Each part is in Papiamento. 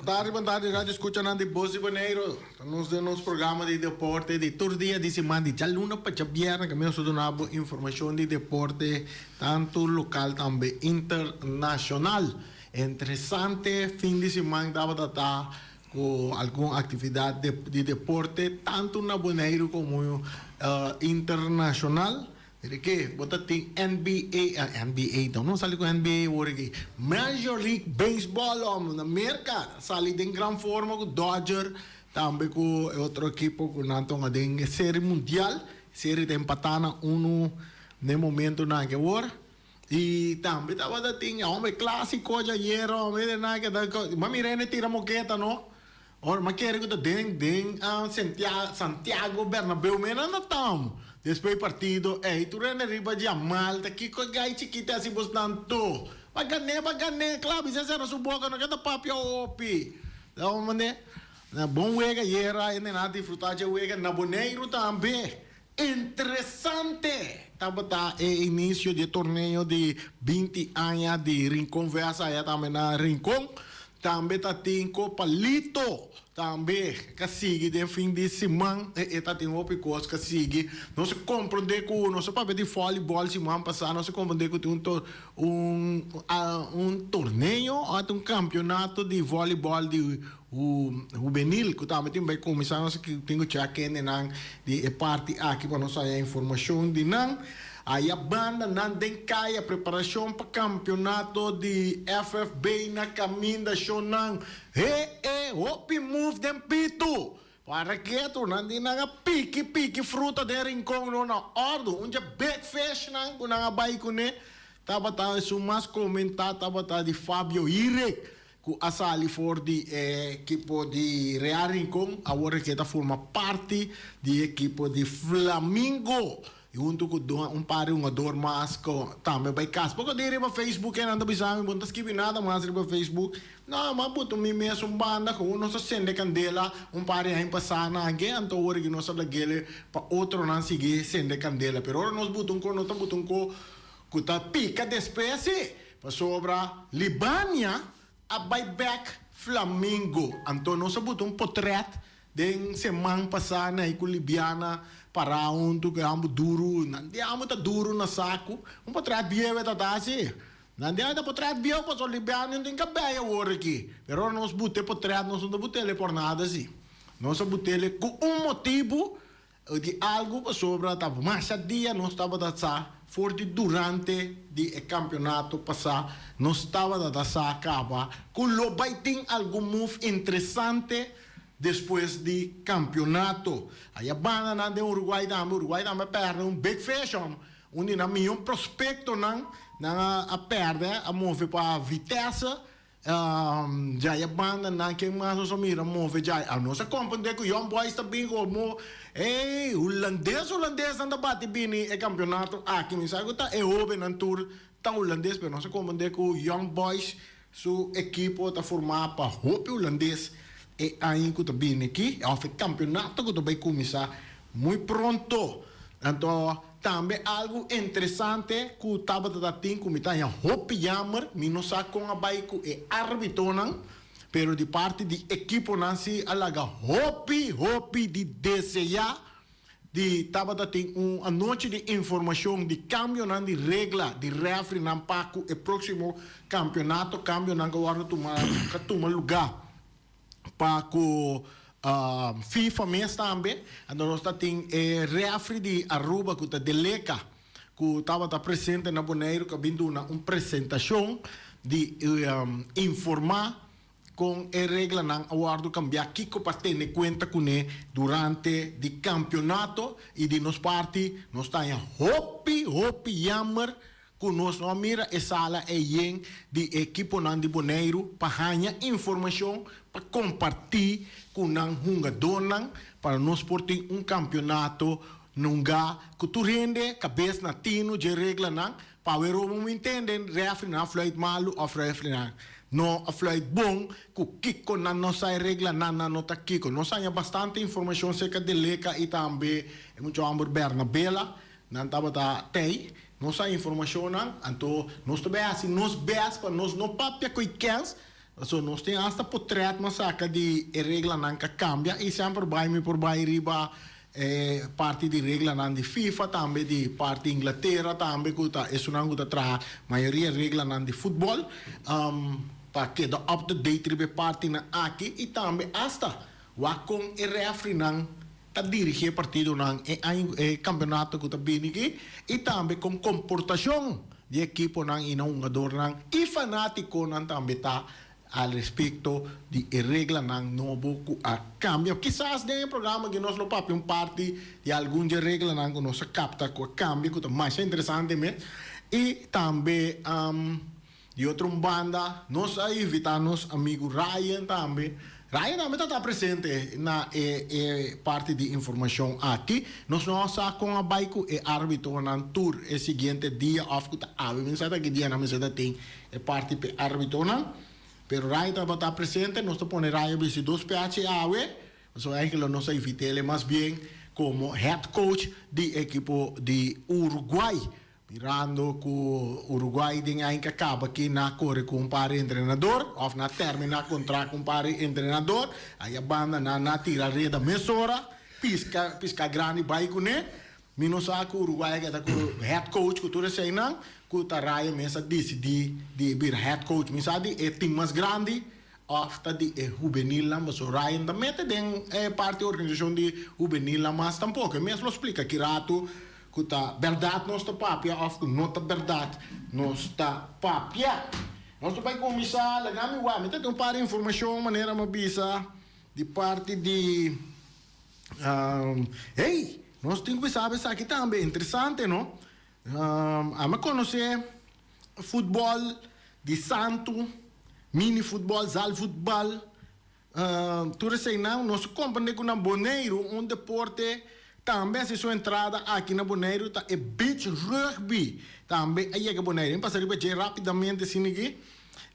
Tardi bon tardi radio escuchanan di Bos di Boneiru. Ta nos den nos programa di deporte di tur dia di siman di djaluna pa djabièrnè kaminda nos ta duna bo informashon di deporte tantu lokal tambe internashonal. Interesante fin di siman tabata ta ku algun aktividat di deporte tantu na Boneiru komo internashonal. Mira ke, bo ta tin NBA, ah NBA no, no sali ku NBA awor aki. Major League Baseball hòmber na Merka sali den gran forma ku Dodger, tambe ku e otro ekipo ku nan tonga den e seri mundial. E seri ta empatá na unu n'e momentunan aki awor. I tambe tabata tin, hòmber, e klasiko djayer hòmber, e nan ke ta, bo a mira hende tira moketa no. Ora m'a kere ku ta den den Santiago Bernabeu me nan ta tam. Despues partido ey tur hende riba dje a malta kiko e gai chikito a hasi bos nan to. Ba gané ba gané kla bisa sera su boka no ke ta papia hopi. Sa bo mane? Na bon wega ayera hende nan a disfruta dje wega na Boneiru tambe. Interesante tabata e inicio di e torneo di 20 aña di Rincon VS aya tambe na Rincon. Tambe ta tin Copa Lito tambe ka sigui den fin di siman. E ta tin hopi cos ka sigui. Nos a comprende cu nos a papia di volleyball siman pasa, nos a comprende cu tin un un un torneo o un campeonato di volleyball di Hubenil ku tambe tin bai kuminsá nos tin ku chèk kendenan di e parti aki pa nos haña informashon di nan. Aya banda nan den kaya preparashon pa kampionato di FFB na kaminda shonnan he e hopi move den pitu para ketu nan di nan a piki piki fruta den rincon no na òrdu un dje big fish nan ku nan a bai kuné tabata esun mas komentá tabata di Fabio Hirek ku a sali for di e ekipo di Real Rincon, awor e ta forma parti di e ekipo di Flamingo i huntu ku un par di hungador mas ku tambe bai kas. Poko di riba Facebook e nan ta bisa mi bo no ta skibi nada mas riba Facebook. No, m'a buta mi mes un banda ku nos a sende kandela un par di aña pasá nan ake, anto awor aki nos a lag'el pa otronan sigui sende kandela. Pero ora nos buta un ko, nos ta buta un ko ku ta pika despues si. Pasobra Libania a bai bek Flamingo. Anto nos a buta un potret den seman pasá na ei ku Libiana pará huntu ku e ambu duru. Nan di ambu ta duru na saku. Un potret bieu e ta ta si. Nan di ta potret bieu pasobra Libiana no tin kabei awor aki. Pero ora nos buta e potret nos no ta but'el por nada si. Nos a but'el ku un motibu Di algu pasobra ta masha dia nos tabata sa for di durante di e kampionato pasá nos tabata ta sa kaba ku lo bai tin algun move interesante despues di kampionato. Aya bandanan den Uruguay tambe, Uruguay tambe a pèrdè un big fish hòm, un di nan mihó prospektonan nan a pèrdè a move pa Vitesse. Djai a banda nan ken mas nos a mira move djai. A nos a comprende cu Young Boys ta bin como ey Hulandes Hulandesnan ta bati bini e campeonato aki. Mi sa cu ta e hobennan tur ta Hulandes pero nos a comprende cu Young Boys su ekipo ta forma pa hopi Hulandes e aña cu ta bini aki of e campeonato cu ta bay cuminsa muy pronto. Anto. Tambe algu interesante ku tabata ta tin ku mi ta haña hopi jammer, mi no sa kon a bai ku e arbitonan, pero di parti di ekiponan si a laga hopi hopi di deseá di tabata tin un anochi di informashon di kambionan di regla di refrinan pa ku e próksimo kampionato kambionan ku a wòrdu tuma ka tuma lugá. Pa cu FIFA mes tambe, anto nos ta tin e refri di Aruba cu ta Deleca cu tabata presente na Boneiru cu a bin duna un presentacion di informa con e reglanan a wordo cambia, kico pa tene cuenta cune durante di campeonato y di nos parti nos ta haña hopi hopi jammer Ku nos no a mira e sala ei yen di ekiponan di Boneiru pa haña informashon pa kompartí ku nan hungadónan pa nos por tin un kampionato nunga ku tur hende kabes na tinu dje reglanan pa awe robo mi intende rèfrinan a fluit malu òf rèfrinan no a fluit bon ku kiko nan no sa e reglanan nan no ta kiko. Nos haña bastante informashon serka Deleka i tambe e mucha hòmber Bernabela. Nan tabata tei nos a informacionnan, anto nos ta bay haci nos best pa nos no papia cu e kens. So nos tin hasta potret m'a saka di e reglanan ku a kambia i semper bai mi por bai riba e parti di reglanan di FIFA tambe di parti Inglatera tambe ku ta esunnan ku ta traha mayoria reglanan di futbòl pa keda up to date riba e partinan aki i tambe hasta wak kon e rèfrinan ta dirigí e partidonan e aña e kampeonato ku ta bini aki i tambe kon komportashon di ekiponan i nan hungadornan i fanátikonan tambe ta al respekto di e reglanan nobo ku a kambia. Kisas den e programa aki nos lo papia un parti di algun dje reglanan ku nos a kapta ku a kambia ku ta masha interesante mes i tambe Di otro un banda, nos a invitá nos amigu Ryan tambe. Ryan tambe ta ta presente na e e parti di informashon aki. Nos no a sa kon a bai ku e árbitonan tur e siguiente dia òf ku ta awe mester ta ki dianan mester ta tin e parti p'e árbitonan. Pero Ryan tabata presente. Nos ta pone Ryan bisti dos pèchi awe. Pasobra eigenlijk nos a invit'é mas bien komo head coach di ekipo di Uruguay. Mirando ku Uruguay den aña ka kaba ki na kore ku un par di entrenador òf na terminá kontrakt ku un par di entrenador, aya banda nan na tira reda mesora, piska piska grandi bai kuné. Mi no sa ku Uruguay a keda ku head coach ku tur eseinan ku ta Raya mes a disidí di bira head coach. Mi sa di e team mas grandi òf ta di e hubenilnan pasobra Ryan ta mete den e parti organisashon di hubenilnan mas tampoko. E mes lo splika ki ratu. Ku ta bèrdat nos ta papia òf ku no ta bèrdat nos ta papia. Nos ta bai kuminsá, laga mi wak, mi ta tin un par di informashon manera mi a bisa di parti di, hey, nos tin ku bisa esaki tambe, interesante no. Ami a konosé futbòl di santu, mini futbòl, zalfutbal. Tur eseinan nos a komprendé ku na Boneiru un deporte tambe hasi su entrada aki na Boneiru ta e beach rugby tambe a yega Boneiru. Mi pasa riba dje rápidamente asina aki.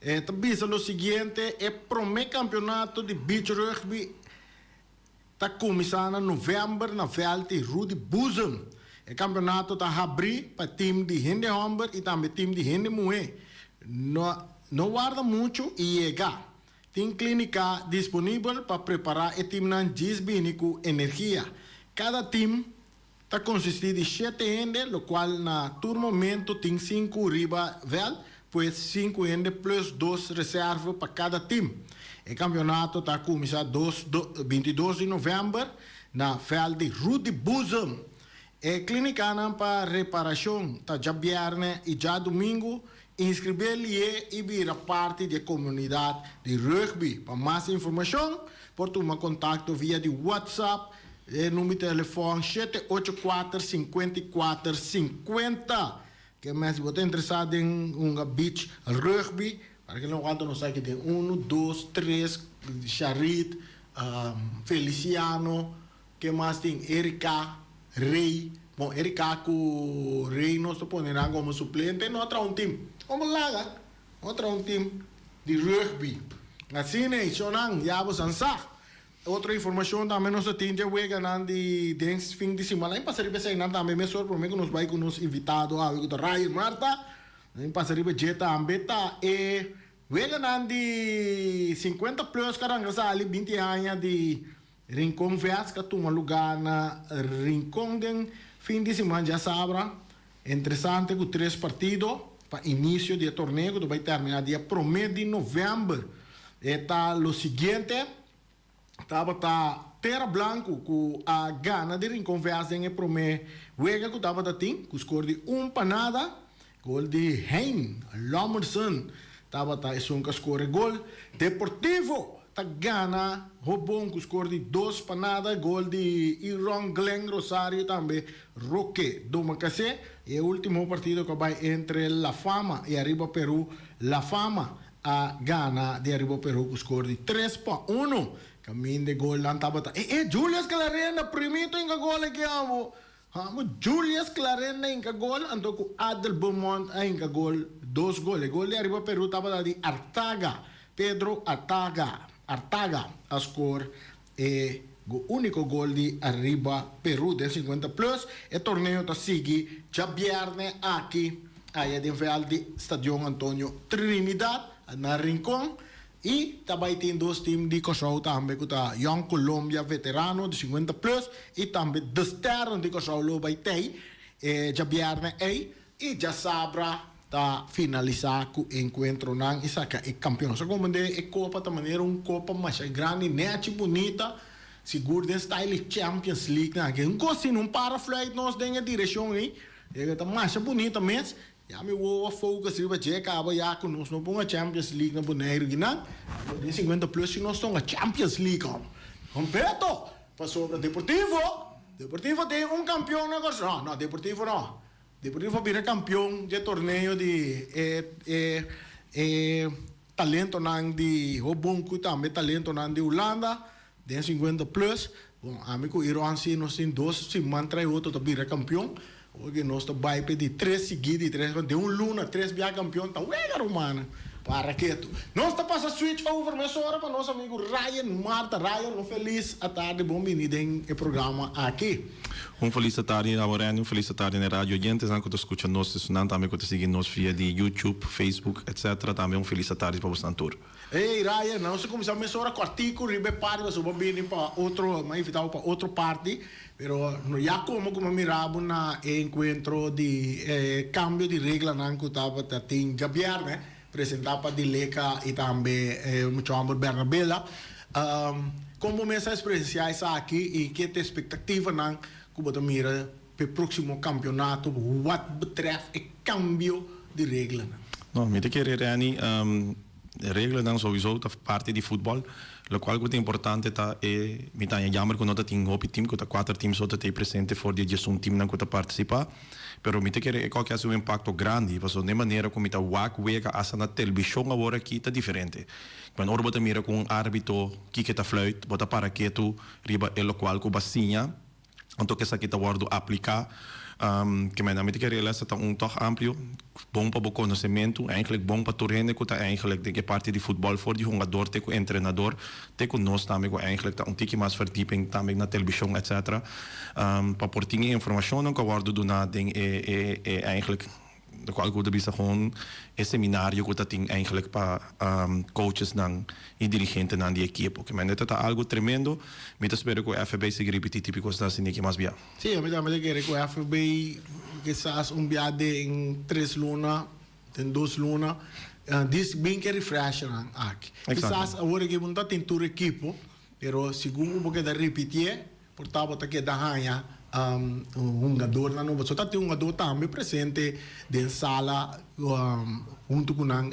E ta bisa lo siguiente, e promé kampionato di beach rugby ta kuminsá na novèmber na vèlt di Rudi Boezem. E kampionato ta habrí pa tim di hende hòmber i tambe tim di hende muhé. No no warda muchu i yega. Tin klínika disponibel pa prepará e timnan djis bini ku energia. Kada tim ta konsistí di shete hende, lokual na tur momento tin sinku riba vèlt, pues sinku hende plus dos reserve pa kada tim. E kampionato ta kuminsá dos 22 di novèmber na vèlt di Rudi Boezem. E klínikanan pa reparashon ta djabièrnè i djadumingu. Inskribé lié i bira parti di e komunidat di rugby. Pa mas informashon por tuma kontakto via di WhatsApp e number di telefòn 784 54 50. Ke mes si bo ta interesá den hunga beach rugby, para ke lokual ta nos aki den unu, dos, tres, Sharit, Feliciano. Ke mas tin? Erika, Rey. Bon, Erika ku Rey nos ta pone nan komo suplente. No a traha un tim. Komo laga? No a traha un tim di rugby. Asina ei, shownan, ya bo san sa. Otro informashon tambe nos ta tin dje weganan di den fin di siman. Lain pasa riba eseinan tambe mesora prome ku nos bai ku nos invitado awe ku ta Ryan Marta. Lain pasa riba dje tambe ta e weganan di 50 plus ku a ranka sali 20 aña di Rincon Vets ka tuma lugá na Rincon den fin di siman djasabra. Interesante ku tres partido pa inisio di e torneo ku ta bai terminá dia promé di novèmber. E ta lo siguiente, tabata Tera Blanku ku a gana di Rincon Vets den e promé wega ku tabata tin ku skor di un pa nada. Gol di Hein Lommersen tabata esun ku a skor e gol. Deportivo ta gana Hobon ku skor di 2-0, gol di Iron Glenn Rosario tambe Roque Domacassé. E ultimo partido ku a bai entre La Fama i Ariba Peru, La Fama a gana di Ariba Peru ku skor di 3-1. Kaminda e golnan tabata e e Julius Clarenda primito inka gol aki amo. Amo Julius Clarenda hinka gol anto ku Adel Beaumont a hinka gol dos gol. E gol di Ariba Peru tabata di Artaga, Pedro Artaga, Artaga a skor e uniko gol di Ariba Peru den 50 plus. E torneo ta sigui djabièrnè aki aya den vèlt di Stadion Antonio Trinidad na Rincon. I ta bai tin dos team di Kòrsou tambe ku ta Young Colombia Veterano di 50 plus i tambe De Sterren di Kòrsou lo bai tei e djabièrnè ei i djasabra ta finalisá ku enkuentronan i saka e kampion. Sa komo den e kopa ta manera un kopa masha grandi nèchi bunita sigur den style di Champions League nan. Un kos si no para fluit nos den e direkshon ei e ta masha bunita mes. Ya mi wowo focus riba dje caba ya cu nos no ponga Champions League na Boneiru ginan, pero den 50 plus si nos tonga Champions League hom. Completo! Pasobra Deportivo, Deportivo tin un campeon na Corsou, no, no, Deportivo no. Deportivo a bira campeon dje torneo di e e e talentonan di Hobon cu tambe talentonan di Hulanda den 50 plus. Bon, ami cu Iron si nos tin dos siman tras otro ta bira campeon. Oke nos ta bai pe di tres sigui di tres den un luna tres bia campeon ta wega rumannan. Para ketu. Nos ta pasa switch over mesora pa nos amigo Ryan Marta. Ryan, un felis atardi, bon bini den e programa aki. Un felis atardi na bo Randy, un felis atardi na e radio oyentesnan ku ta skucha nos, esunnan tambe ku ta sigui nos via di YouTube, Facebook, etc. Tambe un felis atardi pa bosnan tur. Hey Ryan, nos a cuminsa mesora cortico riba e parti pasobra bo bini pa otro, mi a invita bo pa otro parti, pero no ya como cu mi a mira bo na e encuentro di e cambio di reglanan cu tabata tin djabierne, presenta pa Dileka y tambe e mucha homber Bernabela. Con bo mes a experiencia esaki y ke ta e expectativanan cu bo ta mira pa e proximo campeonato wat betreft e cambio di reglanan? No, mi ta kere Renny, Reglanan souiso ta parti di futbol. Lokual ku ta importante ta e mi ta haña jammer ku no ta tin hopi tim, ku ta kuater tim so ta tei presente for di e diesun timnan ku ta partisipá. Pero mi ta kere e koke hasi un impakto grandi pasobra den manera ku mi ta wak wega asta na telebishon awor aki ta diferente. Kmen ora bo ta mira ku un árbitro kiko ta fluit bo ta para ketu riba e lokual ku bo a siña. Anto ku esaki ta wòrdu apliká, ke mei nan mi ta kere realisá ta un tòg amplio, bon pa bo konosementu, eigentlik bon pa tur hende ku ta eigentlik den e parti di futbòl, for di hungador te ku entrenador, te ku nos tambe ku eigentlik ta un tiki mas verdieping tambe na telebishon etcetera, pa por tin e informashonnan ku a wòrdu duná den e e eigentlik. Locual cu ta bisa gewoon e seminario cu ta tin eigenlijk pa coachesnan y dirigentenan di ekipo. Ke manera ta algo tremendo. Mi ta spera cu FB sigui ripiti tipo cosnan asina aki mas bia. Sí, ami tambe ta kere cu FB kisas un bia den tres luna, den dos luna, dis bin ke refreshernan aki. Kisas awor aki bo no ta tin tur ekipo, pero segun cu bo keda ripitié, Por tabata keda haña hungadornan nobo. So ta tin hungador tambe presente den sala hunto ku nan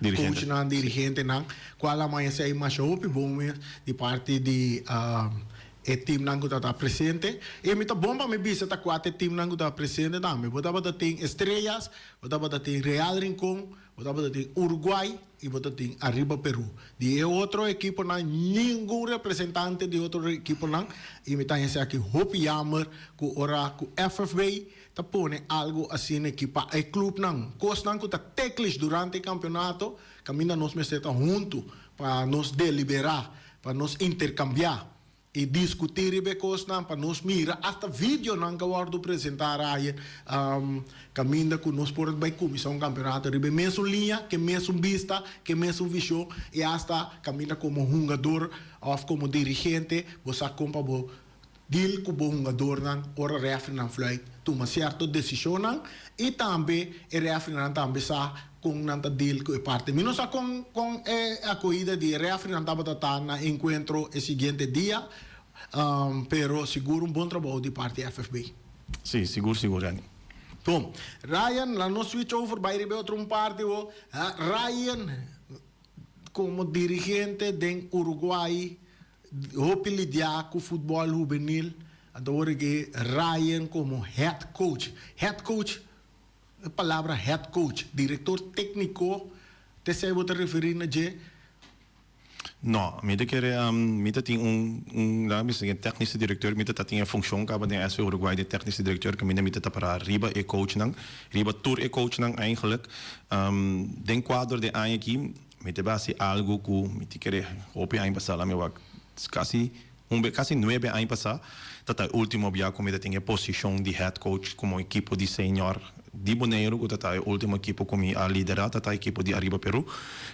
coachnan, dirigentenan, kual a maña esei masha hopi bon mes di parti di e teamnan ku tabata presente. I mi ta bon pa mi bisa ta kua ta e teamnan ku tabata presente tambe. Bo tabata tin Estrellas, bo tabata tin Real Rincon, bo tabata tin Uruguay. I bo ta tin ariba Peru. Di e otro ekiponan ningun representante di otro ekiponan i mi ta hesei aki hopi yamer ku ora ku FFB ta pone algu asina aki pa e klupnan. Kosnan ku ta teklish durante e kampionato kaminda nos mester ta huntu pa nos deliberá, pa nos interkambiá. I diskutí riba e kosnan pa nos mira asta videonan ku a wòrdu presentá Ryan kaminda ku nos por bai kuminsá un kampeonato riba e mesun liña, ku e mesun bista, ku e mesun vishon i asta kaminda komo hungador òf komo dirigente bo sa kon pa bo deal ku bo hungadornan ora rèfrinan fluit tuma sierto desishonnan i tambe e rèfrinan tambe sa Kon nan ta deal ku e parti. Mi no sa kon kon e akohida di e refrinan tabata ta na e enkuentro e siguiente dia, pero sigur un bon trabou di parti FFB. Sí, sigur sigur Reni. Bon, Ryan, laat nos switch over bai riba e otro un parti bo. Ryan, komo dirigente den Uruguay, hopi lidiá ku futbòl hubenil, anto awor aki Ryan komo head coach. Head coach E palabra head coach, director tecnico, ta esey bo ta referi na dje? No, mi ta kere, mi ta tin un, un, laga mi bisa, technische directeur, mi ta ta tin e funcion caba den SV Uruguay di technische directeur, caminda mi ta ta para riba e coachnan, riba tur e coachnan eigenlijk. Den cuadro di aña aki, mi ta bay haci algo cu mi ta kere hopi aña pasa, laga mi wak, casi Un be casi nuebe aña pasá ta ta e ultimo bia cu mi ta tin e posicion di head coach como ekipo di senior. di Boneiru ku ta ta e último ekipo ku mi a liderá ta ta ekipo di Arriba Peru.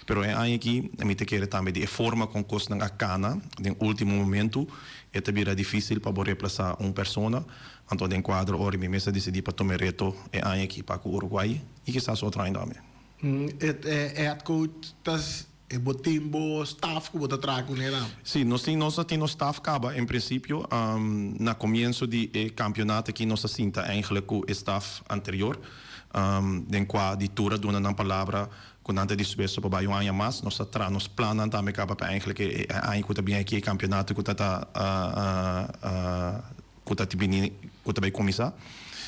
Pero e aña aki mi ta kere tambe di e forma kon kosnan a kana den último momentu e ta bira difísil pa bo replasá un persona. Anto den kuadro ora mi mes a disidí pa tuma e reto e aña aki pa ku Uruguay i kisas otro aña tambe. E head coach ta E bo tin bo staf ku bo ta traha kuné tambe? Sí, nos tin nos a tin nos staf kaba en prinsipio. Na komienso di e kampionato aki nos a sinta eigenlijk ku e staf anterior, den kua di tur a duna nan palabra ku nan ta dispuesto pa bai un aña mas. Nos a traha nos plannan tambe kaba pa eigenlijk e aña ku ta bini aki e kampionato ku ta ta ku ta bini ku ta bai kuminsá.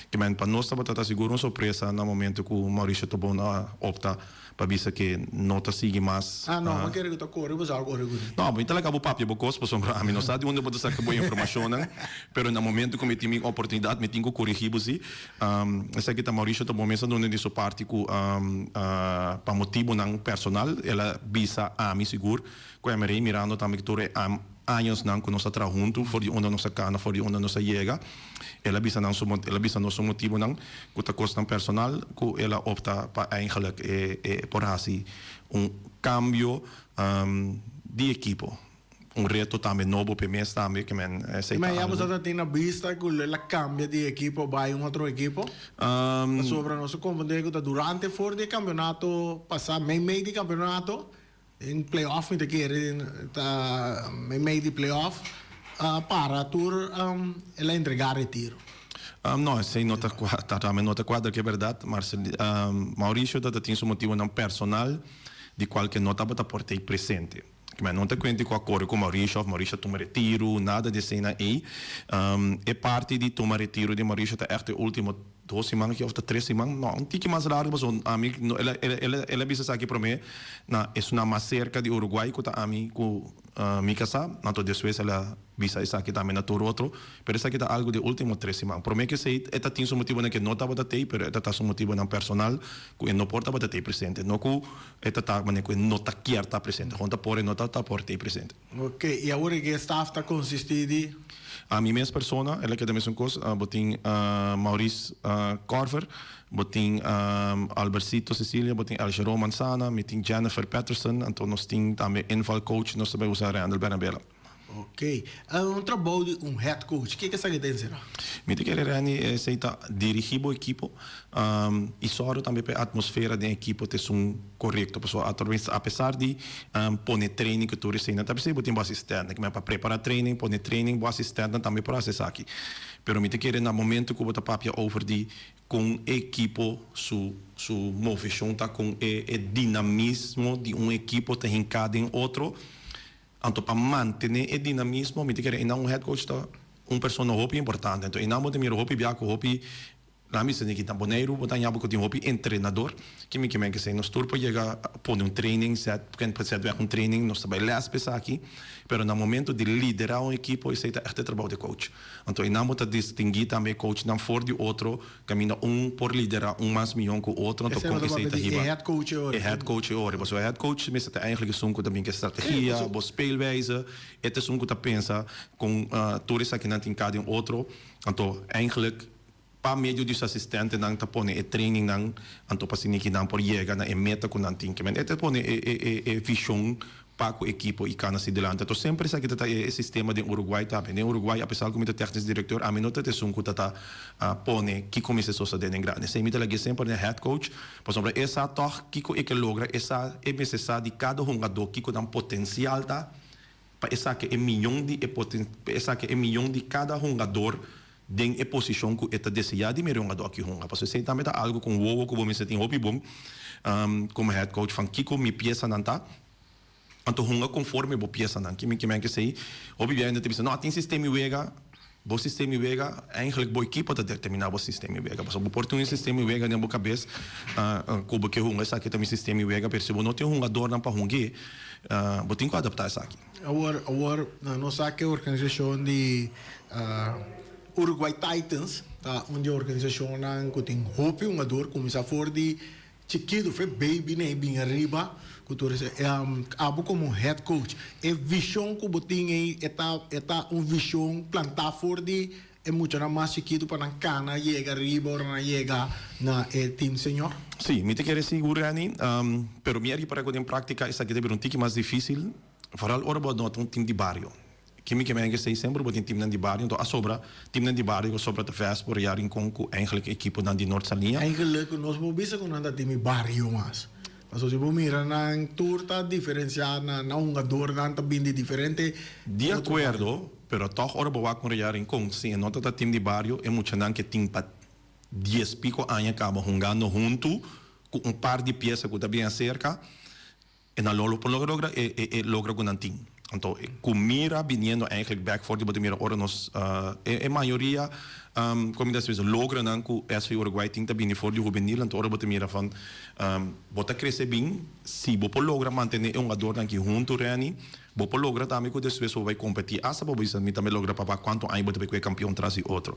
Kimen pa nos tabata ta sigur un sorpresa na momento ku Mauricio Tobon a opta pa bisa ke no ta sigui mas. Ah no, mi kere ku ta kore bo sa kore ku mi. No, mi ta laga bo papia bo kos pasobra ami no sa di unda bo ta saka bo informashonnan, pero na momento ku mi tin mi oportunidat mi tin ku korigí bo si. Esaki ta Mauricio Tobon mes a duna di su parti ku pa motibunan personal el a bisa ami sigur ku MRI mirando tambe ku tur e añosnan ku nos a traha huntu for di unda nos a kana, for di unda nos a yega. El a bisa nan su el a bisa nos su motibunan ku ta kosnan personal ku el a opta pa eigenlijk e e por hasi un kambio di ekipo. Un reto tambe nobo p'e mes tambe ke men esei ta Ma ya algu. bo ta tin na bista ku el a kambia di ekipo bai un otro ekipo? Pasobra nos a komprendé ku ta durante for di e kampionato pasá, meimei di kampionato, Den playoff mi ta kere ta meimei di playoff a para tur el a entrega retiro. No, esei no ta ta tambe no ta kuadra ku e bèrdat. Marcel Mauricio ta ta tin su motibunan personal di kual ke no tabata por ta ei presente. Mi no ta kuenti ku a kore ku Mauricio òf Mauricio a tuma retiru, nada di eseinan ei. E parti di tuma retiru di Mauricio ta ègt e ultimo Dos siman aki of ta tres siman? No, un tiki mas largu pasobra ami no el a el a el a bisa esaki promé na esunnan mas serka di Uruguay ku ta ami ku mi kasá. Anto despues el a bisa esaki tambe na tur otro. Pero esaki ta algu di e último tres siman. Promé ku esei e ta tin su motibunan ku e no tabata tei, pero e ta ta su motibunan personal ku e no por tabata tei presente. No ku e ta ta manera ku e no ta kier ta presente. Gewoon ta por e no ta ta por tei presente. Ok, i awor e ke staf ta konsistí di? Ami mes persona, el a keda mesun kos. Bo tin Maurice Korver, bo tin Albercito Cecilia, bo tin Elgero Manzana, mi tin Jennifer Peterson, anto nos tin tambe inval coach, nos ta bai usa Randall Bernabela. Ok. Un trabou di un head coach, ke esaki ta enserá? Mi ta kere Randy, esei ta dirigí bo ekipo i sòru tambe pa e atmosfera den ekipo ta esun korekto. Pasobra apesar di pone training ku tur eseinan ta p'esei bo tin bo asistèntnan. Kimen pa prepará training, pone training, bo asistèntnan tambe por hasi esaki. Pero mi ta kere na momento ku bo ta papia over di kon e ekipo su su moveshon ta, kon e e dinamismo di un ekipo ta hinká den otro, Anto pa mantene e dinamismo mi ta kere einan un head coach ta un persona hopi importante. Anto einan bo ta mira hopi bia ku hopi nan bisa di ki na Boneiru bo ta haña bo ku tin hopi entrenador ki mi ke men kesei nos tur por yega pone un training set ken por set wèg un training nos ta bai les pa esaki pero na momento di lidera un ekipo esei ta ègt e trabou di coach. Anto einan bo ta distingui tambe e coachnan for di otro Caminda un por lidera un mas mihon cu otro, anto Esei con bo ta esey papia ta di e hiba head coach e ora. e head coach e ora. Pasobra e head coach mester ta eigenlijk esun cu ta bin cu e strategia, bo speelwijze, e ta esun cu ta pensa con tur esakinan tin cada un otro. Anto eigenlijk pa medio di su asistentenan ta pone e trainingnan, anto pa asina ki nan por yega na e meta cu nan tin. Kimen e ta pone e e e vision pa ku ekipo i kana si dilanti. Anto semper esaki ta ta e sistema den Uruguay tambe. Den Uruguay apesar ku mi ta technisch directeur ami no ta esun ku ta ta pone kiko mester sosode den grandi. Esei mi ta lag'é semper den head coach pasobra e sa tòg kiko e ke logra, e sa e mester sa di kada hungadó kiko nan potensial ta pa e saka e miyon di e pa e saka e miyon di kada hungador den e posishon ku e ta deseá di mira e hungadó aki hunga. Pasobra esei tambe ta algu ku un wowo ku bo mester tin hopi bon komo head coach van kiko mi piesanan ta. Anto hunga konforme bo piesanan. Ki mi ke men kesei, hopi bia hende ta bisa, no, tin sistema i wega. Bo sistema i wega, eigenlijk bo ekipo ta determiná bo sistema i wega. Pasobra bo por tin un sistema i wega den bo kabes ku bo ke hunga, esaki ta mi sistema i wega, pero si bo no tin hungadornan pa hung'é, bo tin ku adaptá esaki. Awor, awor nos sa ku e organisashon di Uruguay Titans ta un di e organisashonnan ku tin hopi hungador, kuminsá for di Chikitu fe baby nei bin ariba ku tur esei. Abo komo head coach e vishon ku bo tin ei e ta e ta un vishon plantá for di E muchanan mas chikitu pa nan kana yega riba ora nan yega na e team señor? Sí, mi ta kere sigur Renny, pero mi a ripara ku den práktika esaki ta bira un tiki mas difísil, foral ora bo a nota un team di bario. Ke mi ke men esei semper bo tin teamnan di bario, anto a sobra teamnan di bario ku a sobra ta Vesper, ya Rincon ku eigenlijk ekiponan di Noord Saliña. Eigenlijk nos por bisa ku nan ta team di bario mas, pasobra si bo mira nan tur ta diferensiá na nan hungadornan ta bin di diferente Di otro bario. akuerdo, Pero tòg ora bo wak un Real Rincon, si e no ta ta tim di bario, e muchanan ke tin pa dies piko aña kaba hungando huntu ku un par di piesa ku ta bien aserka, e nan lo por logra e e logra ku nan tin. Anto ku mira biniendo eigenlijk bek for di bo ta mira ora nos e e mayoria komo mi ta bisa logranan ku SV Uruguay tin ta bini for di hubenil, anto ora bo ta mira van bo ta krese bin si bo por logra mantene e hungadornan aki huntu Renny, Bo por logra tambe ku despues bo bai kompetí. Asta bo bisa, Mi tambe logra papá kuantu aña bo ta bai ku e kampion tras di otro.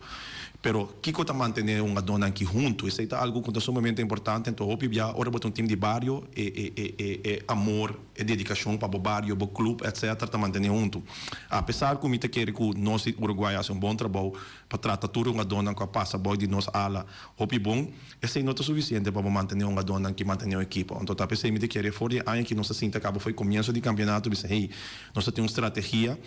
Pero kiko ta mantené un adónan aki huntu? Esei ta algu ku ta sumamente importante. Anto hopi bia ora bo ta un tim di bario, e e e e e amor, e dedikashon pa bo bario, bo klup, etcetera ta mantené huntu. Apesar ku mi ta kere ku nos di Uruguay a hasi un bon trabou pa trata tur e hungadónan ku a pasa bou di nos ala hopi bon, Esei no ta sufisiente pa bo mantené un hungadónan ki mantené un ekipo. Anto ta p'esei mi ta kere for di e aña ki nos a sinta kaba for e komienso di kampeonato bisa hey, nos ta tin un strategia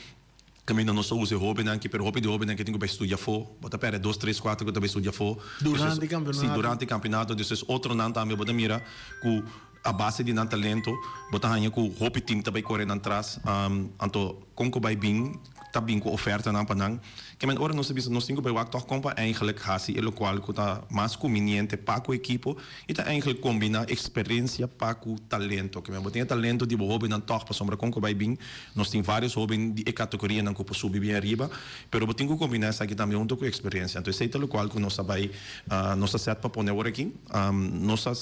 kaminda nos ta usa e hóbennan ki pero hopi di e hóbennan ki tin ku bai studia afó. Bo ta pèrdè dos, tres, kuater ku ta bai studia afó. Durante kampeonato. Si, durante kampeonato. Despues otronan tambe bo ta mira ku a base di nan talento bo ta haña ku hopi tim ta bai kore nan tras. Anto kon ku bai bin ta bin ku ofertanan pa nan. Ke men ora nos ta bisa nos tin ku bai wak tòg kon pa eigentlik hasi e lokual ku ta mas kumbiniente pa ku ekipo i ta eigentlik kombiná eksperensia pa ku talento. Ke men bo tin e talento di bo hóbennan tòg pasobra kon ku bai bin nos tin vários hóben di e kategorianan ku por subi bien ariba pero bo tin ku kombiná esaki tambe huntu ku eksperensia. Anto esei ta lokual ku nos a bai nos a sèt pa pone awor aki. Nos a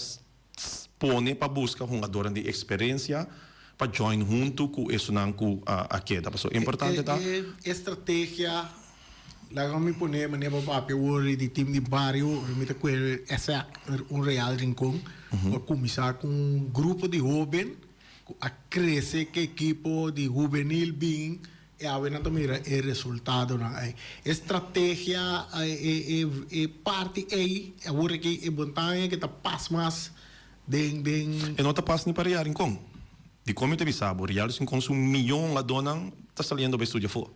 Pone pa buska hungadornan di eksperensia pa join huntu ku esunnan ku a keda. Pasobra importante ta. E estrategia, laga mi pone manera bo papia awor di tim di bario, mi ta kue esek un Real Rincon ku a kuminsá ku un grupo di hoben ku a krese ku ekipo di hubenil bin E awe nan ta mira e resultadonan ei. E strategia, e parti ei, awor aki e montaña ke ta pas mas den den. E no ta pas ni pa Real Rincon. Dikon mi ta bisa bo? Real Rincon su miyon hungadónan ta saliendo bai studia afó.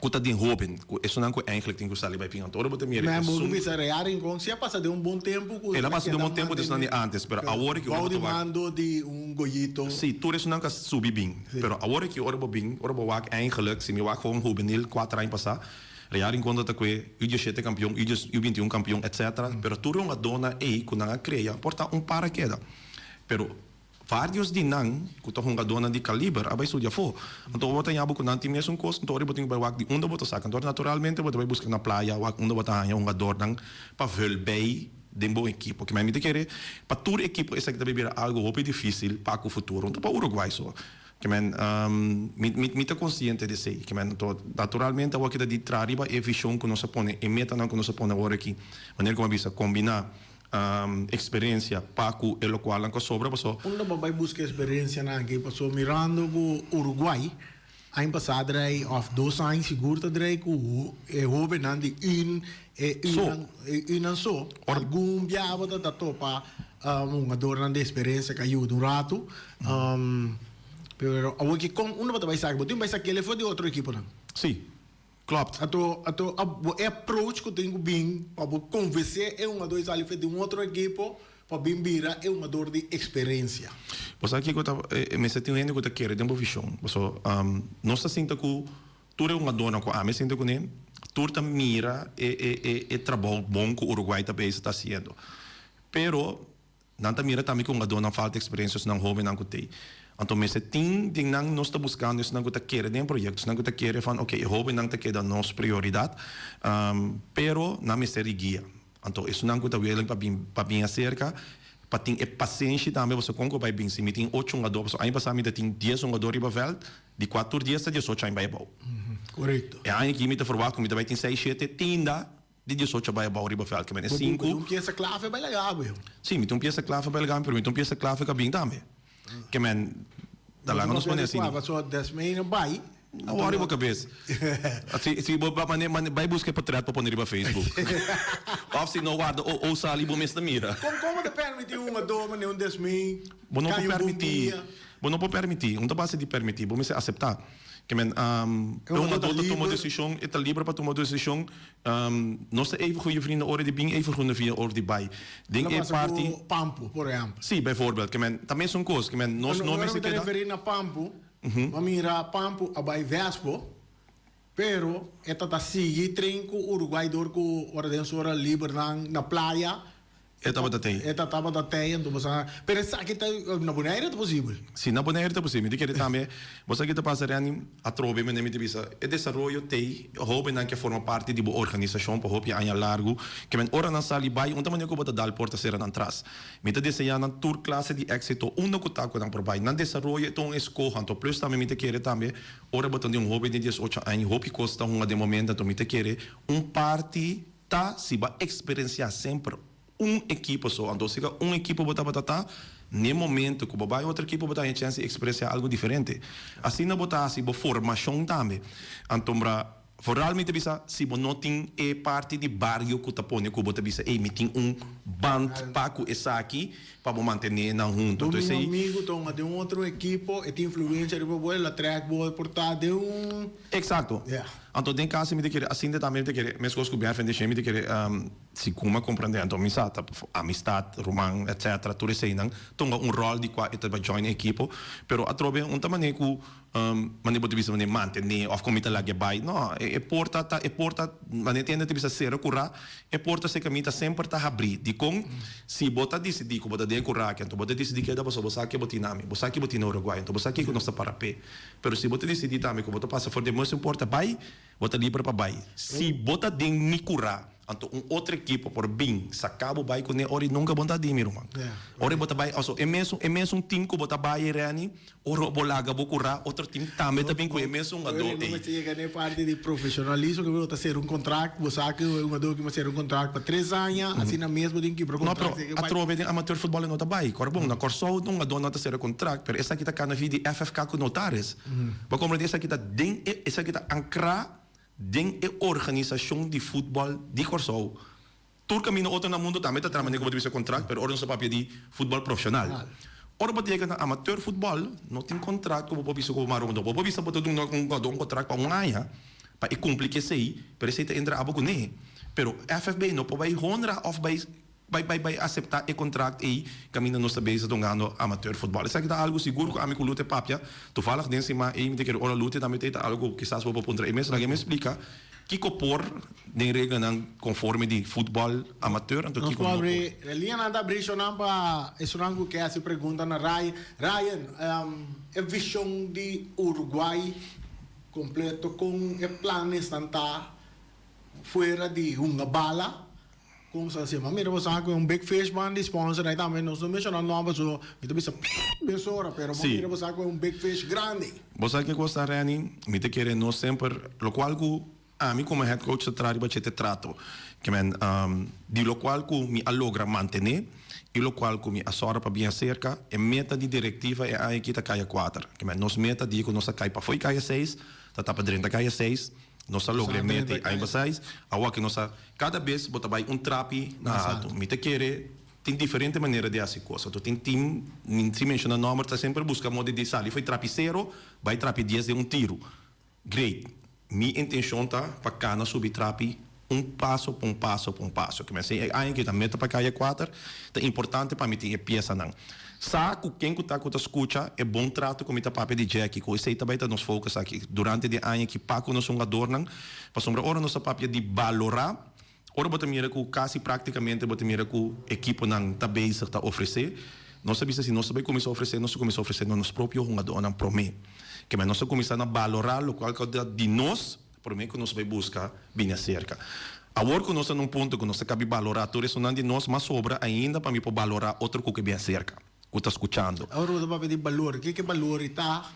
Ku ta den hóben, ku esunnan ku eigentlik tin ku sali bai pin. Anto ora bo ta mira esun. Men bo bisa Real Rincon si a pasa den un bon tempu ku. El a pasa den un bon tempu desnan di antes, pero awor aki ora bo ta wak. Bou di mando di un Goyito. Si, tur esunnan ku a subi bin. Pero awor aki ora bo bin, ora bo wak eigenlijk, si mi wak gewoon hubenil kuater aña pasá, Real Rincon ta ta kue U diesshete kampion, U dies, U bintiun kampion, etcetera. Pero tur e hungadónan ei ku nan a krea por ta un par a keda. Pero varios di nan ku ta hungadónan di kaliber a bai studia afó. Anto bo ta haña bo ku nan tin mesun kos, anto ora bo tin ku bai wak di unda bo ta saka. Anto naturalmente bo ta bai buska na playa, wak unda bo ta haña hungadornan pa vul bei den bo ekipo. Kimen mi ta kere pa tur ekipo esaki ta bira algo hopi dificil pa cu futuro. No ta pa Uruguay so. Kimen mi mi ta consciente di esey. Kimen anto naturalmente awor kita di traha riba e vision cu nos a pone, e metanan cu nos a pone awor aki. Manera cu mi a bisa combina experiencia pa cu e locualnan cu a sobra paso. Unda bo bay busca experiencianan aki? Paso mirando cu Uruguay Aña pasá drei òf dos aña sigur ta drei ku e hóbennan di un e unnan e unnan so. Algun biaha bo ta ta topa hungadornan di eksperensia ku a yuda un ratu. Pero awor ki kon unda bo ta bai saki? Bo tin bai sak'el for di otro ekiponan. Sí, klopt. Anto anto e approach ku tin ku bin pa bo konvensé e hungador di sali for di un otro ekipo Pa bin bira e hungador di experencia. Bo sa kiko ta mester tin un hende ku ta kere den bo vishon. Paso nos ta sinta ku tur e hungadornan ku ami a sinta kuné, tur ta mira e e e e trabou bon ku Uruguay ta bezig ta hasiendo. Pero nan ta mira tambe ku hungadornan falta experencia esnan hobennan ku t'ei. Anto mester tin den nan nos ta buskando esnan ku ta kere den e proyekto, esnan ku ta kere van oke e hobennan ta keda nos prioridat, pero nan mester di guia. Anto esunnan ku ta willing pa bin pa bin aserka, pa tin e pasenshi tambe pasobra kon ku bai bin si mi tin ocho hungadó pasobra aña pasá mi ta tin dies hungadó riba vèlt di kua tur dies ta diesocho aña bai abou. Korekto. E aña aki mi ta ferwagt ku mi ta bai tin seis shete tinda di diesocho bai abou riba vèlt ke men e Bo tin sinku. un piesa klave bai laga bo. Si mi tin un piesa klave bai laga mi pero mi tin un piesa klave ku a bin tambe. Ke men ta laga nos pone asina. Pasobra desmei no bai. No worry bo cabes. Si si bo mane mane bai busca e potret pa pone riba Facebook. Of si no warda o o sali bo mes ta mira. Con como ta permiti un hungador mane un desmei Bo no por cay un bon permiti. dia? Bo no por permiti. Un ta base di permiti. Bo mester acepta. Ke men E e hungador ta hungador ta tuma liber. decision, e ta liber pa tuma decision. Nos ta even goeie vrienden ora di bin, even goeie vrienden ora di bai. Den Lo e pasa parti. cu Pampu, por ehempel. Si, bijvoorbeeld. Ke men ta mesun cos. Ke men nos no Ora mi mester ta keda. referi na Pampu, Mi mira Pampu a bai Vespo, pero e ta ta sigui tren ku Uruguay dor ku ora den su ora liber nan na playa. E tabata tei. E ta tabata tei anto bo sa, pero esaki ta na Bonaire ta posibel. Si, na Bonaire ta posibel. Mi ta kere tambe, bo sa ki ta pasa Renny, atrobe mende mi ta bisa, e desaroyo tei, hobennan ke forma parti di bo organisashon pa hopi aña largu, ke men ora nan sali bai, un ta manera ku bo ta dal porta sera nan tras. Mi ta deseá nan tur klase di éksito unda ku ta ku nan por bai. Nan desaroyo e ta un eskoho. Anto plus tambe mi ta kere tambe ora bo ta den un hoben di diesocho aña hopi kos ta hunga den momento anto mi ta kere un parti ta si bo a eksperensiá semper un ekipo so. Anto si ka un ekipo bo tabata ta n'e momento ku bo bai otro ekipo bo ta haña chèns di eksperensiá algu diferente. Asina bo ta hasi bo formashon tambe. Antombra. Vooral mi ta bisa si bo no tin e parti di bario cu ta pone cu bo ta bisa ey mi tin un band pa cu esaki pa bo mantene nan hunto. Bo Entonces mi ey. amigo ta hunga den un otro ekipo e tin influencia riba bo el a trek bo por ta den un. Exacto. Yeah. Anto den caso mi ta kere asinta tambe mi ta kere mescos cu Bervin deshey mi ta kere si cu mi a comprende anto mi sa ta amistad, ruman etc. Tur eseynan ta hunga un rol di cua e ta bai join e ekipo pero atrobe un ta mane cu Manera bo ta bisa manera mantené òf kon mi ta lag'é bai. No, e porta ta e porta, manera tin hende ta bisa sera kurá, e porta serka mi ta semper ta habrí. Dikon? Si bo ta disidí ku bo ta den e kurá aki, anto bo ta disidí keda pasobra bo sa ke bo tin na mi, bo sa ke bo tin na Uruguay, anto bo sa kiko nos ta para p'e. Pero si bo ta disidí tambe ku bo ta pasa for di e mesun porta bai, Bo ta liber pa bai. Si bo ta den mi kurá, anto un otro ekipo por bin saká bo bai kuné ora i nunka bo no ta di mi ruman. Ora bo ta bai, also e mesun e mesun tim ku bo ta bai ei Renny, ora bo laga bo kurá, otro tim tambe ta bin ku e mesun hungadó Ora ei. mester yega na e parti di profesionalismo ku bo ta sera un kontrakt, bo sa ku e hungadó aki mester sera un kontrakt pa tres aña, asina mes bo tin kibra No, pero kontrakt si e ke bai. atrobe den amateur futbòl e no ta bai. Kòrda bon, na Kòrsou un hungadó no ta sera kontrakt, pero esaki ta kana via di FFK ku notaris. Bo komprendé esaki ta den e esaki ta ankrá den e organisashon di futbòl di Kòrsou. Tur kaminda otro na mundu tambe ta traha manera ku bo ta bisa kontrakt, pero ora nos ta papia di futbòl profeshonal. Ora bo ta yega na amateur futbòl, no tin kontrakt ku bo por bisa ku bo mara un. Bo por bisa bo ta duna un hungadó un kontrakt pa un aña pa e kumpli ku esei, pero esei ta entra abo kuné. Pero FFB no por bai honra òf bai Bai bai bai acepta e contract ey caminda nos ta bezig dongando amateur futbal. Esaki ta algo sigur cu ami cu Lute papia. Toevallig den siman ey mi ta kere ora Lute tambe ta ey ta algo cu kisas bo por puntra e mes. Laga e mes splica kico por den reglanan conforme di futbal amateur anto Nos kico por no por. abri e liñanan ta abri shownan pa esunnan cu ke haci pregunta na Ryan. Ryan, e vision di Uruguay completo con e planesnan ta fuera di hunga bala? Kon sa si ma mira bo sa ku e un big fish man di sponsor ai tambe nos no menshoná nòmber so mi ta bisa piip mesora pero bo mira bo sa ku e un big fish grandi. Bo sa ke kos ta Renny? Mi ta kere nos semper lokual ku ami komo head coach ta traha riba chete trato ke men di lokual ku mi a logra mantené i lokual ku mi a sòru pa bin aserka e meta di direktiva e aña aki ta kaya kuater ke men nos meta di ku nos a kai pafó i kaya seis ta tapa drenta kaya seis. Nos a logra e meta i aña pasá awor ke nos a kada bes bo ta bai un trapi na alto. Mi ta kere tin diferente manera di hasi kos. Anto tin tim, mi sin menshoná nòmber, ta semper buska moda di sali for e trapi sero bai trapi dies den un tiru. Great. Mi intenshon ta pa kana subi trapi un paso pa un paso pa un paso. Ke mi a siña e aña ke ta meta pa kaya kuater, ta importante pa mi tin e piesanan. Sa ku ken ku ta ku ta skucha e bon trato ku mi ta papia di Jacky, ku esei ta bai ta nos focus aki durante di e aña aki pa ku nos hungadornan, pasobra ora nos ta papia di balorá, ora bo ta mira ku kasi praktikamente bo ta mira ku ekiponan ta bezig ta ofresé, nos ta bisa si nos ta bai kuminsá ofresé, nos ta kuminsá ofresé na nos propio hungadornan promé. Keme nos ta kuminsá na balorá lokual ku ta di nos. Promé ku nos bai buska, bini aserka. Awor ku nos ta na un punto ku nos ta kabi balorá tur esunnan di nos, mas sobra ainda pa mi por balorá otro ku ke bin aserka, ku ta skuchando. Awor bo ta papia di balor. Ke ke balor i ta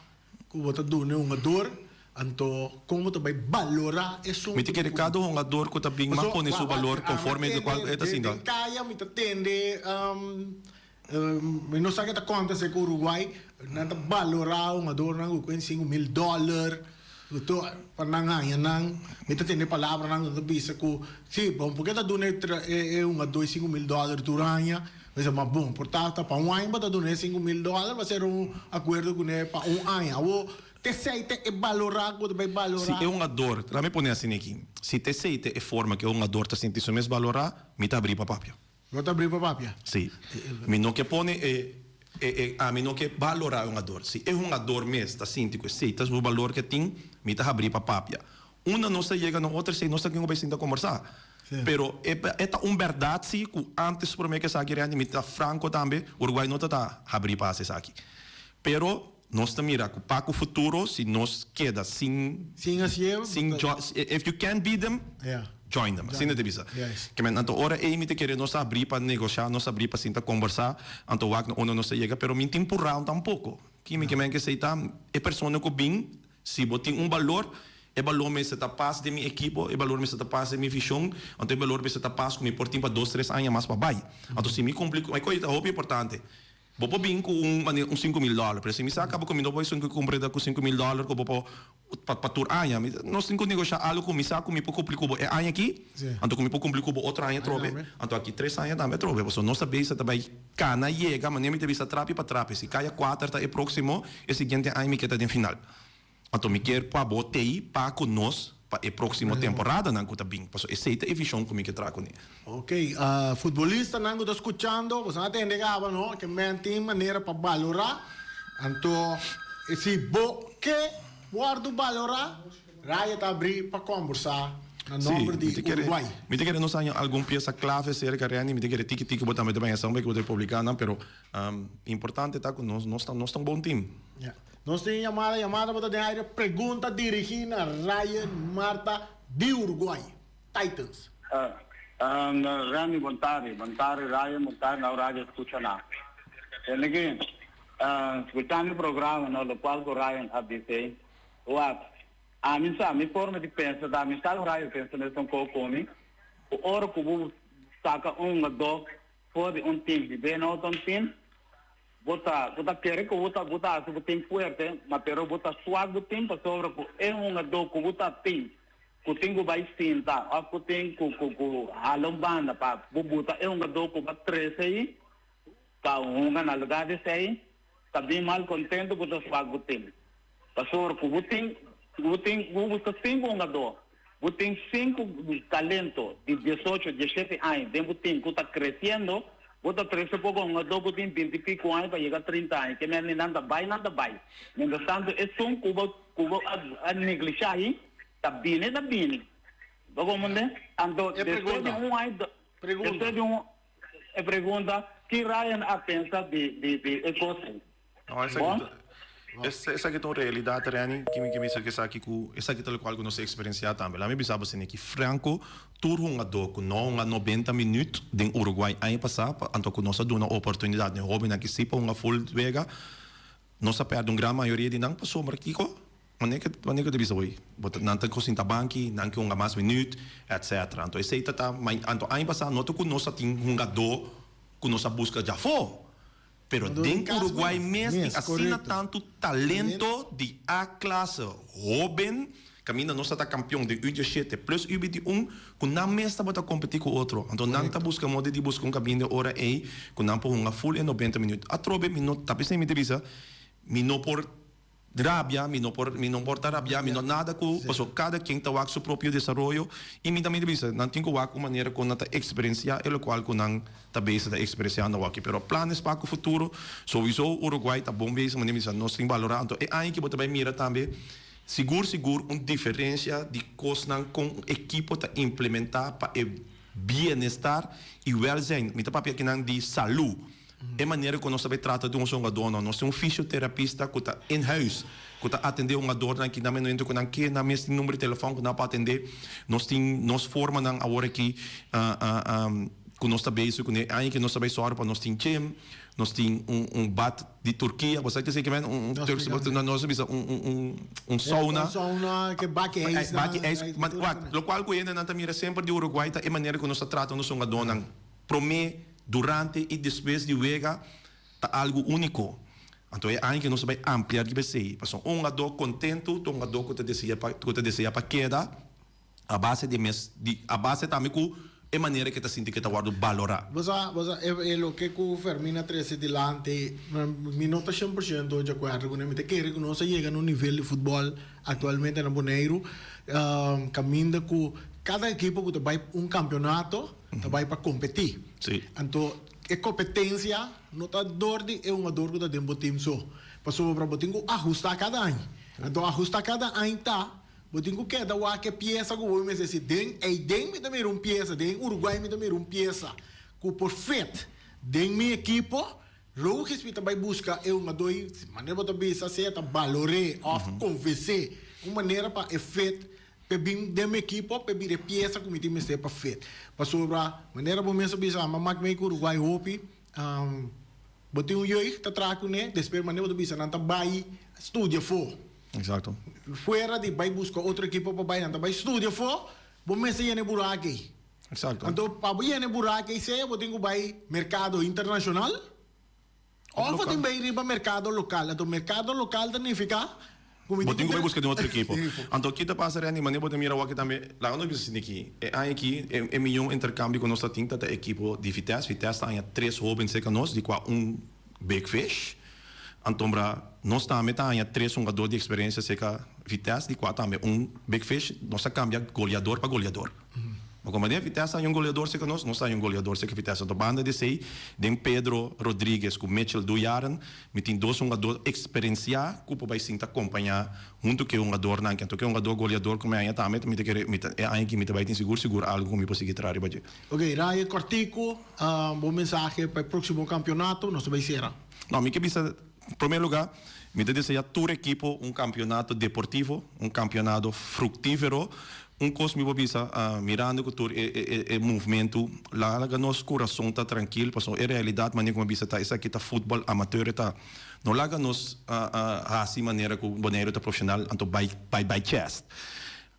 ku bo ta duna e hungador? Anto kon bo ta bai balorá esun Mi ta kere kada hungador ku ta bin mas pone su balor konforme di lokual e ta sinta. Den kaya mi ta tende, mi no sa ke ta konta si ku Uruguay nan ta balorá hungadornan ku kuen 5000 dòler. Doctor, pa nan haña nan, mi ta tende palabranan ku nan ta bisa ku, si, bon, por ke ta duna e e e hungadó e 5000 dòler tur aña? Mi bisa, ma bon, por ta ta pa un aña bo ta duna e 5000 dòler, bo a sera un akuerdo kuné pa un aña. Awor, t'esei ta e balorá ku bo ta bai Si balorá? e hungador, laat mi pone asina aki, si t'esei ta e forma ku e hungador ta sinti su mes balorá, mi ta abrí pa papia. Bo ta abrí pa papia? Sí. Mi no ke pone e, e, e, ami no ke balorá e hungador. Si e hungador mes ta sinti ku esei ta su balor ke tin, mi ta habrí pa papia. Unda nos ta yega na otro esei nos ta ken ku bai sinta kombersá. Sí. Pero e, e ta un bèrdat sí ku ántes promé ku esaki Randy, mi ta franko tambe, Uruguay no ta ta habrí pa hasi esaki. Pero nos ta mira ku pa ku futuro si nos keda sin Sin hasié, bo sin ta. jo, if you can't beat them, Ja. join them, asina Join ta bisa. Yes. Ke men, anto ora ei mi ta kere nos abrí pa negoshá, nos abrí pa sinta kombersá, anto wak na unda nos ta yega, pero mi tin purá tampoko. Ki mi ke men ke esei ta e persona ku bin, si bo tin un balor, e balor mester ta pas den mi ekipo, e balor mester ta pas den mi vishon, anto e balor mester ta pas ku mi por tin pa dos, tres aña mas pa bai. Anto si mi kumpli ku, e kos ei ta hopi importante. Bo por bin ku un manera un 5000 dòler, pero si mi sa kaba ku mi no por esun ku kumpra ku 5000 dòler ku bo por pa pa tur aña. Mi nos tin ku negoshá algu ku mi sa ku mi por kumpli ku bo e aña aki, anto ku mi por kumpli ku bo otro aña atrobe, anto aki tres aña tambe atrobe. Pasobra nos ta bisa ta bai kana yega, manera mi ta bisa trapi pa trapi. Si kaya kuater ta e próksimo, e siguiente aña mi ke ta den final. Anto mi kier pa bo tei pa ku nos pa e próksimo temporadanan ku ta bin, pasobra esei ta e vishon ku mi ke traha kuné. Ok, futbolistanan ku ta skuchando, boso a tende kaba no, ke men tin manera pa balorá, anto si bo ke wòrdu balorá, Raya ta abrí pa kòmbersá na nòmber di Uruguay. Mi ta kere nos haña algun piesa klave serka Renny, mi ta kere tiki tiki bo tambe ta baña esnan ku bo ta republiká nan, pero importante ta ku nos nos ta nos ta un bon tim. Nos tin yamada, yamada bo ta den aire, pregunta dirigi na Ryan Marta di Uruguay, Titans. Remy bon tardi, bon tardi Ryan, bon tardi na radio scucha na. Tende ki scuchando e programa no locual cu Ryan a bisa wak ami sa mi forma di pensa ta mi sa cu Ryan pensa mesun co cu mi cu ora cu bo saca un hungador for di un team y bene otro un team Bo ta bo ta kere ku bo ta bo ta hasi bo tin fuerte, ma pero bo ta swak bo tin pasobra ku e hungadó ku bo ta tin ku tin ku bai sinta òf ku tin ku ku ku hala un banda pa bo buta e hungadó ku bo a trese ei pa hunga na lugá di esei ta bin mal kontento bo ta swak bo tin. Pasobra ku bo tin bo tin bo buska sinku hungadó, bo tin sinku talento di 18, 17 aña den bo tin ku ta kresiendo, bo ta trese poko hungadó ku tin binti piku aña pa yega 30 aña. Ke mester nan ta bai, nan ta bai. Mientras tanto esun ku bo ku bo a neglishá ahi ta bini, ta bini. Bo komprende? Anto E despues di pregunta. un aña, Pregunta. despues di un e pregunta, ki Ryan a pensa di di di e kos ei? No, esaki ta, esaki ta un realidat, Renny, ki mi ke bisa ku esaki ku esaki ta lokual ku nos a eksperensiá tambe. Laat mi bisa bo esaki, Franco, tur hungadó ku no hunga 90 minüt den Uruguay aña pasá, anto ku nos a duna oportunidat na e hóbennan ki si pa hunga ful wega, nos a pèrdè un gran mayoria di nan pasobra kiko? Wanneer ke wanneer ke ta bisa oy, bo ta nan ta ko sinta banki, nan ke hunga mas minüt, etcetera. Anto esei ta ta, anto aña pasá no ta ku nos a tin hungadó ku nos a buska djafó. Pero den Uruguay mes tin asina tantu talento di A klase hoben, kaminda nos ta ta kampion den U 17 plus U 21, ku nan mes tabata kompetí ku otro. Anto nan ta buska moda di buska un kaminda e ora ei ku nan por hunga ful e 90 minüt. Atrobe mi no ta p'esei mi ta bisa mi no por Rabia, mi no por, mi no por ta rabia, mi no nada ku, paso kada ken ta wak su propio desaroyo i mi tambe ta bisa nan tin ku wak un manera kon nan ta eksperensiá e lokual ku nan ta bezig ta eksperensiando awaki. Pero planes pa ku futuro, souiso Uruguay ta bon bezig, manera mi bisa nos tin balorá. Anto e aña aki bo ta bai mira tambe sigur sigur un diferensia di kosnan kon un ekipo ta implementá pa e bienestar i wèlzijn, mi ta papia akinan di salú. E manera ku nos ta bai trata di un hungadónan, nos tin un fisioterapista ku ta in huis, ku ta atendé hungadornan ki nan momento ku nan ke, nan mes tin number di telefòn ku nan por atendé. Nos tin nos formanan awor aki ku nos ta bezig kuné. Aña ku nos ta bai sòru pa nos tin gym, nos tin un bad di Turkia, bo sa ke esei men? Un Turks, nos ta bisa un sauna. Un sauna ke baki ijs. Baki ijs. Wak, lokual ku hendenan ta mira semper di Uruguay ta e manera ku nos ta trata nos hungadónan. Promé, durante i despues di wega ta algu úniko. Anto e aña aki nos ta bai amplia riba esei, pasobra un hungadó kontentu ta un hungadó ku ta desea pa ku ta desea pa keda a base di e mes di a base tambe ku e manera ku e ta sinti ku e ta wòrdu balorá. Bo sa, bo sa, e e loke ku Fermin a trese dilanti, mi no ta shen por shento di akuerdo kuné. Mi ta kere ku nos a yega na un nivel di futbòl aktualmente na Boneiru kaminda ku kada ekipo ku ta bai un kampionato ta bai pa kompetí. Anto e kompetensia no ta dor di e hungador ku ta den bo tim so, pasobra bo tin ku ahustá kada aña. Anto ahustá kada aña ta bo tin ku keda wak e piesa ku bo mester si den eiden mi ta mira un piesa, den Uruguay mi ta mira un piesa ku por fit den mi ekipo. Logis mi ta bai buska e hungadó i manera bo ta bisa sea ta balor'é òf konvens'é un manera pa e fit p'e bin den mi ekipo p'e bira e piesa ku mi tin mester pa fit. Pasobra manera bo mes a bisa mi a mak mei ku Uruguay hopi bo tin un jeugd ta traha kuné despues manera bo ta bisa nan ta bai studia afó. Exacto. Fuera di bai buska otro ekipo pa bai nan ta bai studia afó bo mester yena e buraku ei. Exacto. Anto pa bo yena e buraku ei sea bo tin ku bai merkado internashonal òf bo tin bai riba merkado lokal. Anto merkado lokal ta nifiká ku mi Bo tin tin ku ku bai buska den otro ekipo. Ekipo. Anto ki ta pasa Randy, manera bo ta mira awor tambe, laga nos bisa esaki, e aña aki e e miyon interkambio ku nos ta tin ta ta ekipo di Vitesse. Vitesse ta haña tres hoben serka nos, di kua un big fish. Antombra nos tambe ta haña tres hungador di eksperensia serka Vitesse, di kua tambe un big fish. Nos a kambia goleador pa goleador. Bo comprende? Vitesse haña un goleador serka nos, nos haña un goleador serka Vitesse. Anto banda di esei, den Pedro Rodriguez ku Mitchell Dujaren, mi tin dos hungador eksperensiá ku por bai sinta kompañá huntu ku e hungadornan aki. Anto ku e hungador goleador ku mi haña tambe, mi ta kere, mi ta, e aña aki mi ta bai tin sigur sigur algu ku mi por sigui traha riba dje. Ok, Ryan, kòrtiku, bo mensahe pa e próksimo kampionato, nos ta bai sera. No, mi ke bisa, promé lugá, mi ta deseá tur ekipo un kampionato deportivo, un kampionado fruktífero. Un kos mi por bisa, mirando ku tur e e e movementu, laga nos kurason ta trankil, pasobra e realidat manera ku mi a bisa ta esaki ta futbòl amateur e ta. No laga nos hasi manera ku Boneiru ta profeshonal, anto bai bai bai chèst.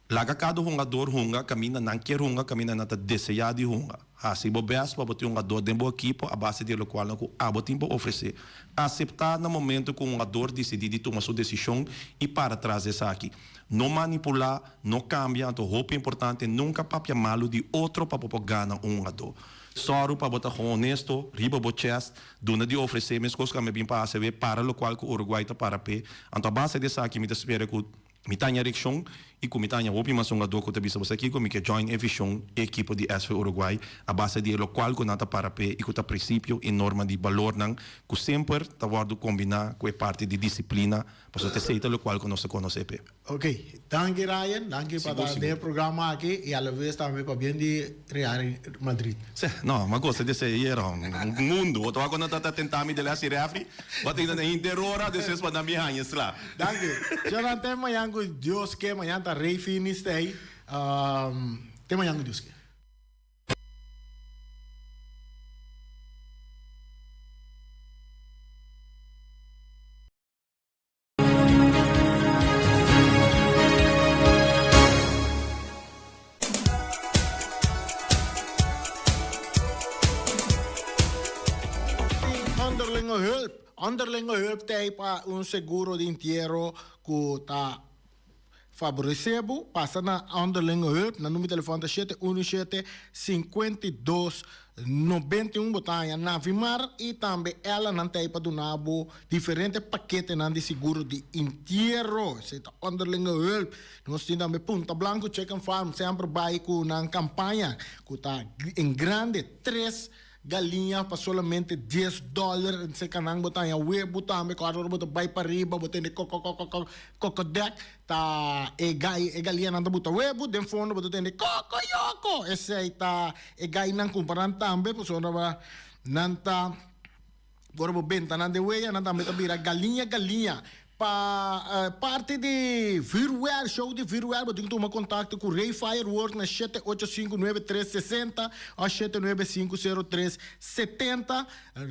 Laga kada hungador hunga kaminda nan kier hunga, kaminda nan ta deseá di hunga. Hasi bo bèst pa bo tin hungador den bo ekipo a base di e lokualnan ku abo tin pa ofresé. Aseptá na momento ku un hungador disidí di tuma su desishon i para tras di esaki. No manipulá, no kambia, anto hopi importante, nunka papia malu di otro pa bo por gana un hungadó. Sòru pa bo ta honesto riba bo chèst, duna di ofresé meskos ku a mi bin pa ACB, para lokual ku Uruguay ta para p'e. Anto a base di esaki mi ta spera ku. Mi ta haña rekshon i ku mi ta haña hopi mas hungadó ku ta bisa bo sa kiko mi ke join e vishon e ekipo di SV Uruguay a base di e lokual ku nan ta para p'e i ku ta prinsipio i norma di balornan ku semper ta wòrdu kombiná ku e parti di disiplina pasobra ta esei ta lokual ku nos ta konosé p'e. Ok, danki Ryan, danki pa ta den e programa aki i alaves tambe pabien di Real Madrid. Seh, no, m'a gosta di esei ayera, un mundu. Bo ta wak cuando ta ta tenta mi de les i refri, bo ta hinda na henter ora, despues pa nan bin haña sla. Danki. Shornan, te mañan cu Dios ke, mañan ta Rey Finis tey. Te mañan cu Dios ke. Onderlinge hulp. Onderlinge hulp ta ei pa un seguro di entiero ku ta faboresé bo. Pasa na Onderlinge Hulp. Nan number di telefòn ta shete unu shete 52 91. Bo ta haña Navimar i tambe Ella nan ta ei pa duna bo diferente paketenan di seguro di entiero. Esei ta Onderlinge Hulp. Nos tin tambe Punta Blanco Chicken Farm semper bai ku nan kampaña ku ta en grande tres galiña pa solamente dies dòler. Serka nan bo ta haña webu tambe ku ora bo ta bai pariba bo tende kokokokoko kokodèk ta e gai e galiñanan ta buta webu den fondo bo ta tende kokoyoko esei ta e gainan kumpra nan tambe pasobra nan ta. Ora bo benta nan den weya, nan tambe ta bira galiña galiña. Pa parti di vuurwerk, show di vuurwerk, bo tin ku tuma kontakto ku Ray Firework na 785 9360 òf 795 03 70.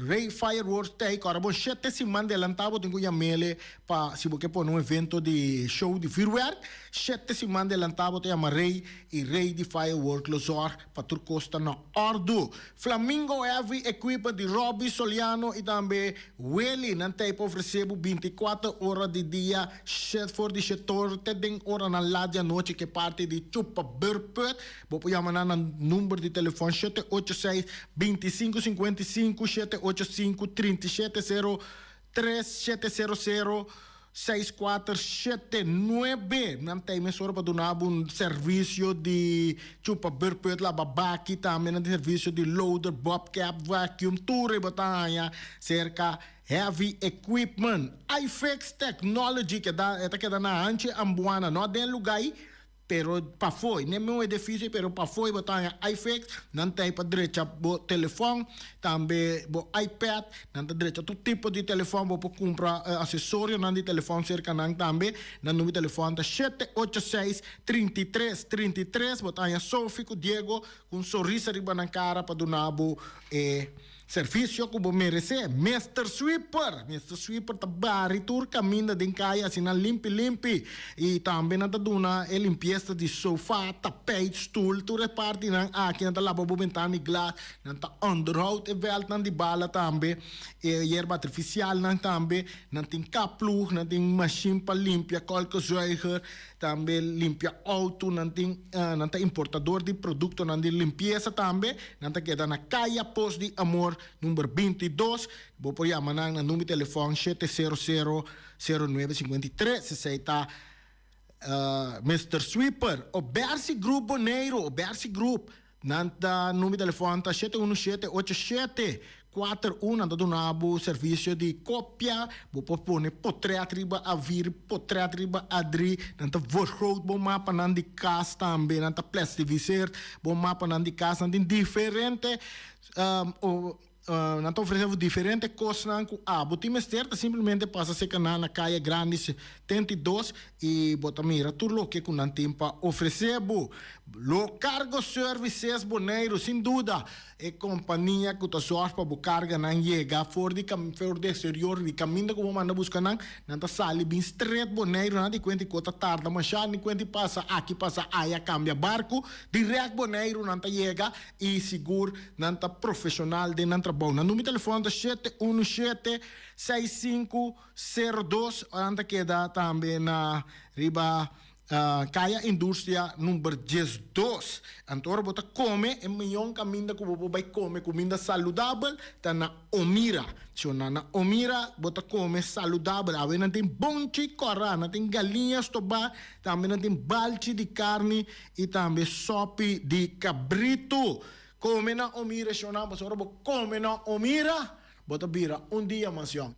Ray Fireworks ta ei ku ora bo shete siman delantá bo tin ku yam'ele pa si bo ke pone un evento di show di vuurwerk. Shete siman delantá bo ta yama Ray i Ray di Firework lo zòrg pa tur kos ta na òrdu. Flamingo Heavy Equipment di Robby Soliano i tambe Willy nan ta ei pa ofresé bo 24 ora di dia shet for di shetor te den oranan lat di anochi ke parti di Chupa Burput. Bo por yama nan na number di telefòn 786 25 55, 785 37 03, 700 6479. Nan ta ei mesora pa duna bo un servisio di chupa burput, laba baki, tambe nan tin servisio di loader, bobcat, vacuum, tur ei bo ta haña serka Heavy Equipment. iFix Technology keda e ta keda na Hanchi Ambuana, no den lugá ei. Pero pafó, n'e meun edifisio pero pafó bo ta haña iFix, nan ta ei pa drecha bo telefòn, tambe bo iPad, nan ta drecha tur tipo di telefòn, bo por kumpra asesorionan di telefòn serka nan tambe. Nan number di telefòn ta 786 33 33, bo ta haña Sophie ku Diego ku un sonrisa riba nan kara pa duna bo e Servisio ku bo meresé. Mister Sweeper! Mister Sweeper ta bari tur kaminda den kaya asina limpi limpi. I tambe nan ta duna e limpiesa di sofa, tapijt, stul, tur e partinan aki. Nan ta laba bo bentana di glas, nan ta onderhoud e vèltnan di bala tambe, e yerba artifisialnan tambe. Nan tin kaploeg, nan tin mashin pa limpia kolkezuiger. Tambe limpia auto, nan tin nan ta importador di productonan di limpiesa tambe. Nan ta keda na Kaya Pos di Amor number 22. Bo por yama nan na number di telefon 700 0953. Esei ta Mister Sweeper. Obersi Group Boneiru, Obersi Group. Nan ta number di telefòn ta shete unu shete ocho shete kuater un. Nan ta duna bo servisio di kopia. Bo por pone potrèt riba A-vier, potrèt riba A-drie. Nan ta vergroot bo mapanan di kas tambe. Nan ta plastifiseer bo mapanan di kas. Nan tin diferente Nan ta ofresé bo diferente kosnan ku abo tin mester, ta simplemente pasa serka nan na Kaya Grandi 72 i bo ta mira tur loke ku nan tin pa ofresé bo. Lo Cargo Services Boneiru, sin duda e kompania ku ta sòrg pa bo karganan yega for di for di eksterior, di kaminda ku bo manda buska nan, nan ta sali bin stret Boneiru, nan di kuenta ku ta tarda mashá, ni kuenta pasa aki pasa aya kambia barku, dirèkt Boneiru nan ta yega. I sigur nan ta profeshonal den nan trabou. Nan number di telefòn ta 717 6502. Nan ta keda tambe na riba Kaya Industria number 12. Anto ora bo ta kome, e mion kaminda ku bo por bai kome kuminda saludabel ta na Omira. So na na Omira bo ta kome saludabel. Awe nan tin bonchi kòrá, nan tin galiña stobá, tambe nan tin balchi di karni I tambe sopi di kabritu. Kome na Omira shona, pasobra ora bo kome na Omira, bo ta bira un dia mas yòn.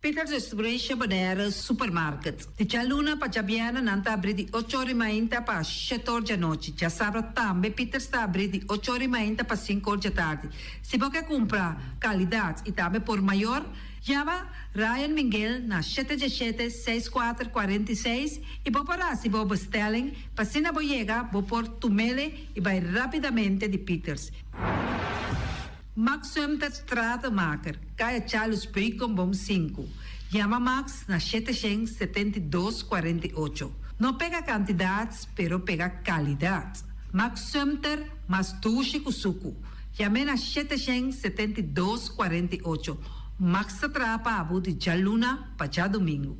Peters Distribution Bonaire Supermarket. Di djaluna pa djabièrnè nan ta abrí di ocho or i mainta pa shete or djanochi. Djasabra tambe Peters ta abrí di ocho or i mainta pa sinku or djatardi. Si bo ke kumpra kalidat i tambe por mayor, Yama Ryan Minguel na shete djeshete seis kuater 46 i bo por hasi bo bestelling pa asina bo yega bo por tumele i bai rapidamente di Pieters. Max Sumter Stratenmaker, Kaya Charles Beukenboom sinku. Yama Max na 772 48. No pega kantidat pero pega kalidat. Max Sumter mas dushi ku suku. Yam'é na 772 48. Max ta traha pa abo di djaluna pa djadumingu.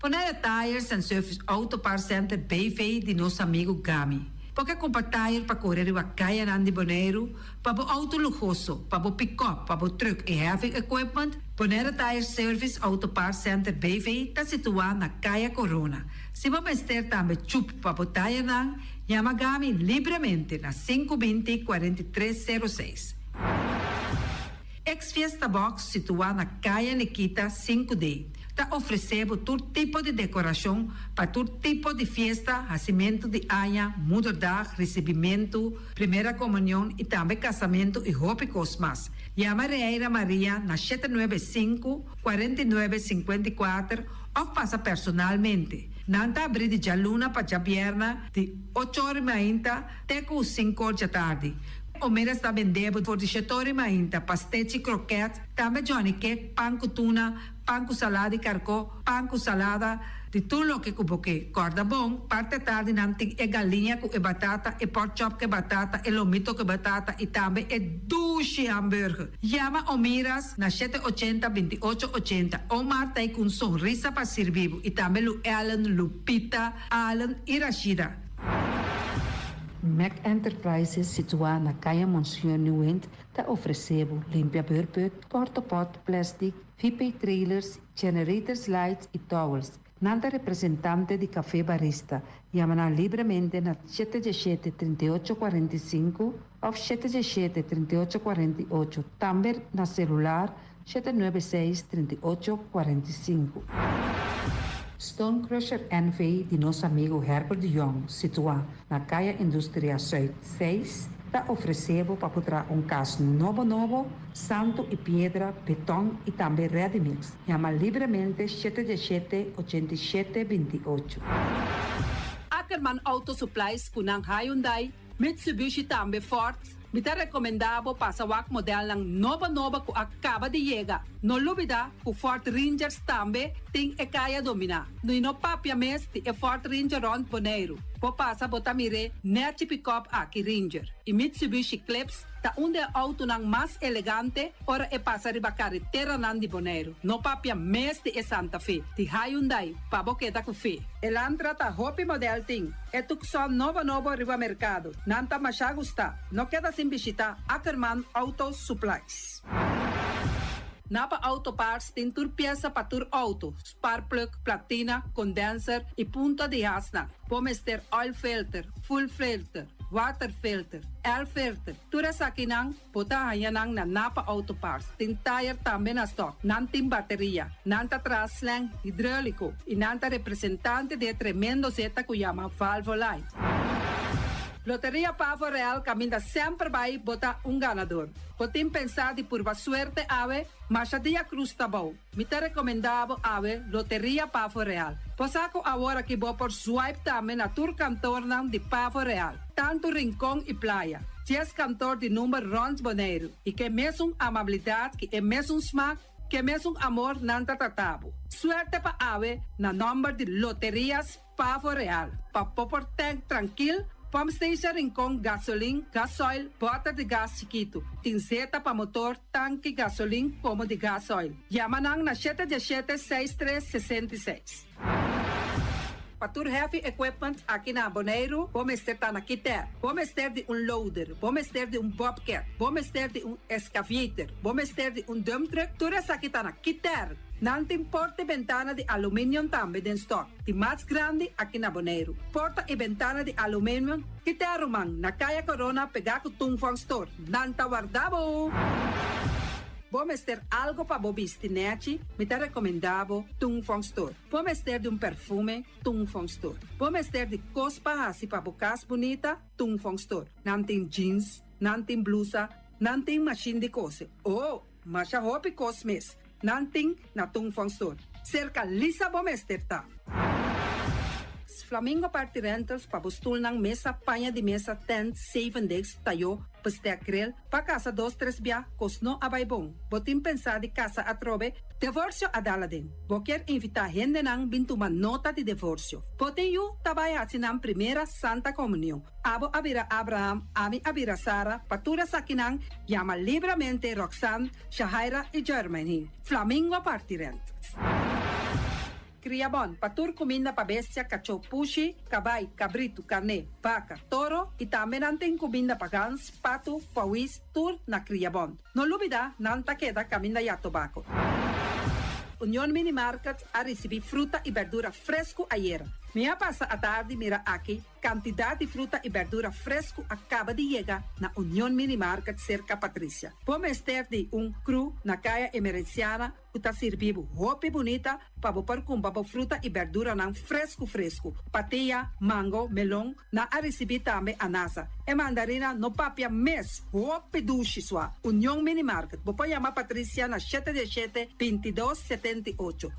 Bonaire Tires and Service Auto Parts Center BV di nos amigu Gami. Bo ke kumpra tire pa kore riba kayanan di Boneiru, pa bo auto luhoso, pa bo pikòp, pa bo trùk i heavy equipment? Bonaire Tires Service Auto Parts Center BV ta situá na Kaya Corona. Si bo mester tambe chup pa bo taiernan, yama Gami libremente na 520 43 06. Ex Fiesta Box situá na Kaya Nikita 5D ta ofresé bo tur tipo di dekorashon pa tur tipo di fiesta, hasimentu di aña, moederdag, risibimentu, primera komunion i tambe kasamentu i hopi kos mas. Yama Reira Maria na 795 49 54 òf pasa personalmente. Nan ta habrí di djaluna pa djabièrnè di 8 or mainta te ku 5 or djatardi. Omeras ta bende for di 7 or mainta pastechi, kroket, tambe Johnny cake, pan ku tuna, pan ku salada di karkó, pan ku salada, di tur loke ku bo ke. Kòrda bon, parti atardi nan tin e galiña ku e batata, e pork chop ku e batata, e lomito ku e batata i tambe e dushi hamburger. Yama Omiras na 780 28 80. Omar ta ei ku un sonrisa pa sirbi bo i tambe Lu Ellen, Lupita, Allen i Rashida. Mac Enterprises situá na Kaya Monseñor Nieuwind ta ofresé bo limpia beurput, portopot, plastic, VP trailers, generators lights i towels. Nan ta representante di Café Barista. Yama nan libremente na 717 3845 òf 717 3848. Tambe na selular 796 3845. Stone Crusher NV di nos amigu Herbert de Jong, situá na Kaya Industria Zuid 6, ta ofresé bo pa traha un kas nobo nobo, santu i piedra, beton i tambe ready mix. Yama libremente 717 87 28. Ackerman Auto Supplies ku nan Hyundai, Mitsubishi tambe Ford. Mi ta rekomendá bo pasa wak modelnan nobo nobo ku a kaba di yega. No lubidá ku Ford Rangers tambe tin e kaya dominá. No no papia mes di e Ford Ranger rònt Boneiru. Bo pasa bo ta mir'é nèchi pick-up aki Ranger. I Mitsubishi Eclipse ta un di e outonan mas elegante ora e pasa riba kareteranan di Boneiru. No papia mes di e Santa Fe, di Hyundai, pa bo keda ku fe. Elantra ta hopi model tin. E Tucson nobo nobo riba merkado. Nan ta masha gusta. No keda sin bishitá Ackerman Auto Supplies. Napa Auto Parts tin tur piesa pa tur outo, spark plug, platina, condenser i punta di hasnan. Bo mester oil filter, fuel filter, water filter, air filter. Tur esakinan bo ta haña nan na Napa Auto Parts. Tin tire tambe na stock. Nan tin bateria. Nan ta traha slang hidráuliko i nan ta representante di e tremendo zeta ku yama Valvoline. Loteria Pavo Real kaminda semper bai bo ta un ganadó. Bo tin pensá di purba suerte awe, masha dia krus ta bou. Mi ta rekomendá bo awe Loteria Pavo Real. Bo sa ku awor aki bo por swipe tambe na tur kantornan di Pavo Real. Tantu Rincon i Playa. 10 kantor di number rònt Boneiru. I ku e mesun amabilidat, ku e mesun smak, ku e mesun amor nan ta trata bo. Suerte pa awe na nòmber di Loterias Pavo Real. Pa bo por tank trankil, pump station Rincon, gasolin, gasoil, bòter di gas chikitu. Tin zeta pa motor, tanki, gasolin, komo di gasoil. Yama nan na 717 6366. Pa tur heavy equipment aki na Boneiru, bo mester ta na Kiter. Bo mester di un loader, bo mester di un bobcat, bo mester di un excavator, bo mester di un dump truck, tur esaki ta na Kiter. Nan tin porta i bentana di aluminium tambe den stock. Di mas grandi aki na Boneiru. Porta i bentana di aluminium, Kiter ruman, na Kaya Corona pegá ku Tung Fong Store. Nan ta warda bo! Bo mester algu pa bo bisti nèchi, mi ta rekomendá bo Tung Fong Store. Bo mester di un perfume, Tung Fong Store. Bo mester di kos pa hasi pa bo kas bunita, Tung Fong Store. Nan tin jeans, nan tin blusa, nan tin mashin di kose. Oh, masha hopi kos mes. Nan tin na Tung Fong Store. Serka Lisa bo mester ta. Flamingo Party Rentals pa bo stulnan mesa, paña di mesa, tent, seven days, tayó, bestek grill, pa kasa dos tres bia, kos no a bai bon. Bo tin pensá di kasa atrobe, divorsio a dal aden. Bo ke invitá hendenan bin tuma nota di divorsio. Bo tin yu ta bai hasi nan primera Santa Komunion. Abo a bira Abraham, ami a bira Sara, pa tur esakinan, yama libremente Roxanne, Shahaira i Germany. Flamingo Party Rentals. Kriabon, pa tur kuminda pa bestia, kachó, pushi, kabai, kabritu, karné, baka, toro i tambe nan tin kuminda pa gans, patu, pòwis, tur na Kriabon. No lubidá, nan ta keda kaminda Jatobako. Union Mini Market a risibí fruta i berdura fresku ayera. Mi a pasa atardi mira aki kantidat di fruta i berdura fresku a kaba di yega na Union Mini Market serka Patricia. Bo mester di un kru na Kaya Emerenciana. ku ta sirbi bo hopi bunita pa bo por kumpra bo fruta i berduranan fresku fresku. Patia, mango, melon, nan a risibí tambe anasa. E mandarina no papia mes, hopi dushi sua. Union Mini Market, bo por yama Patricia na shete diesshete, bintidos, setenti'ocho.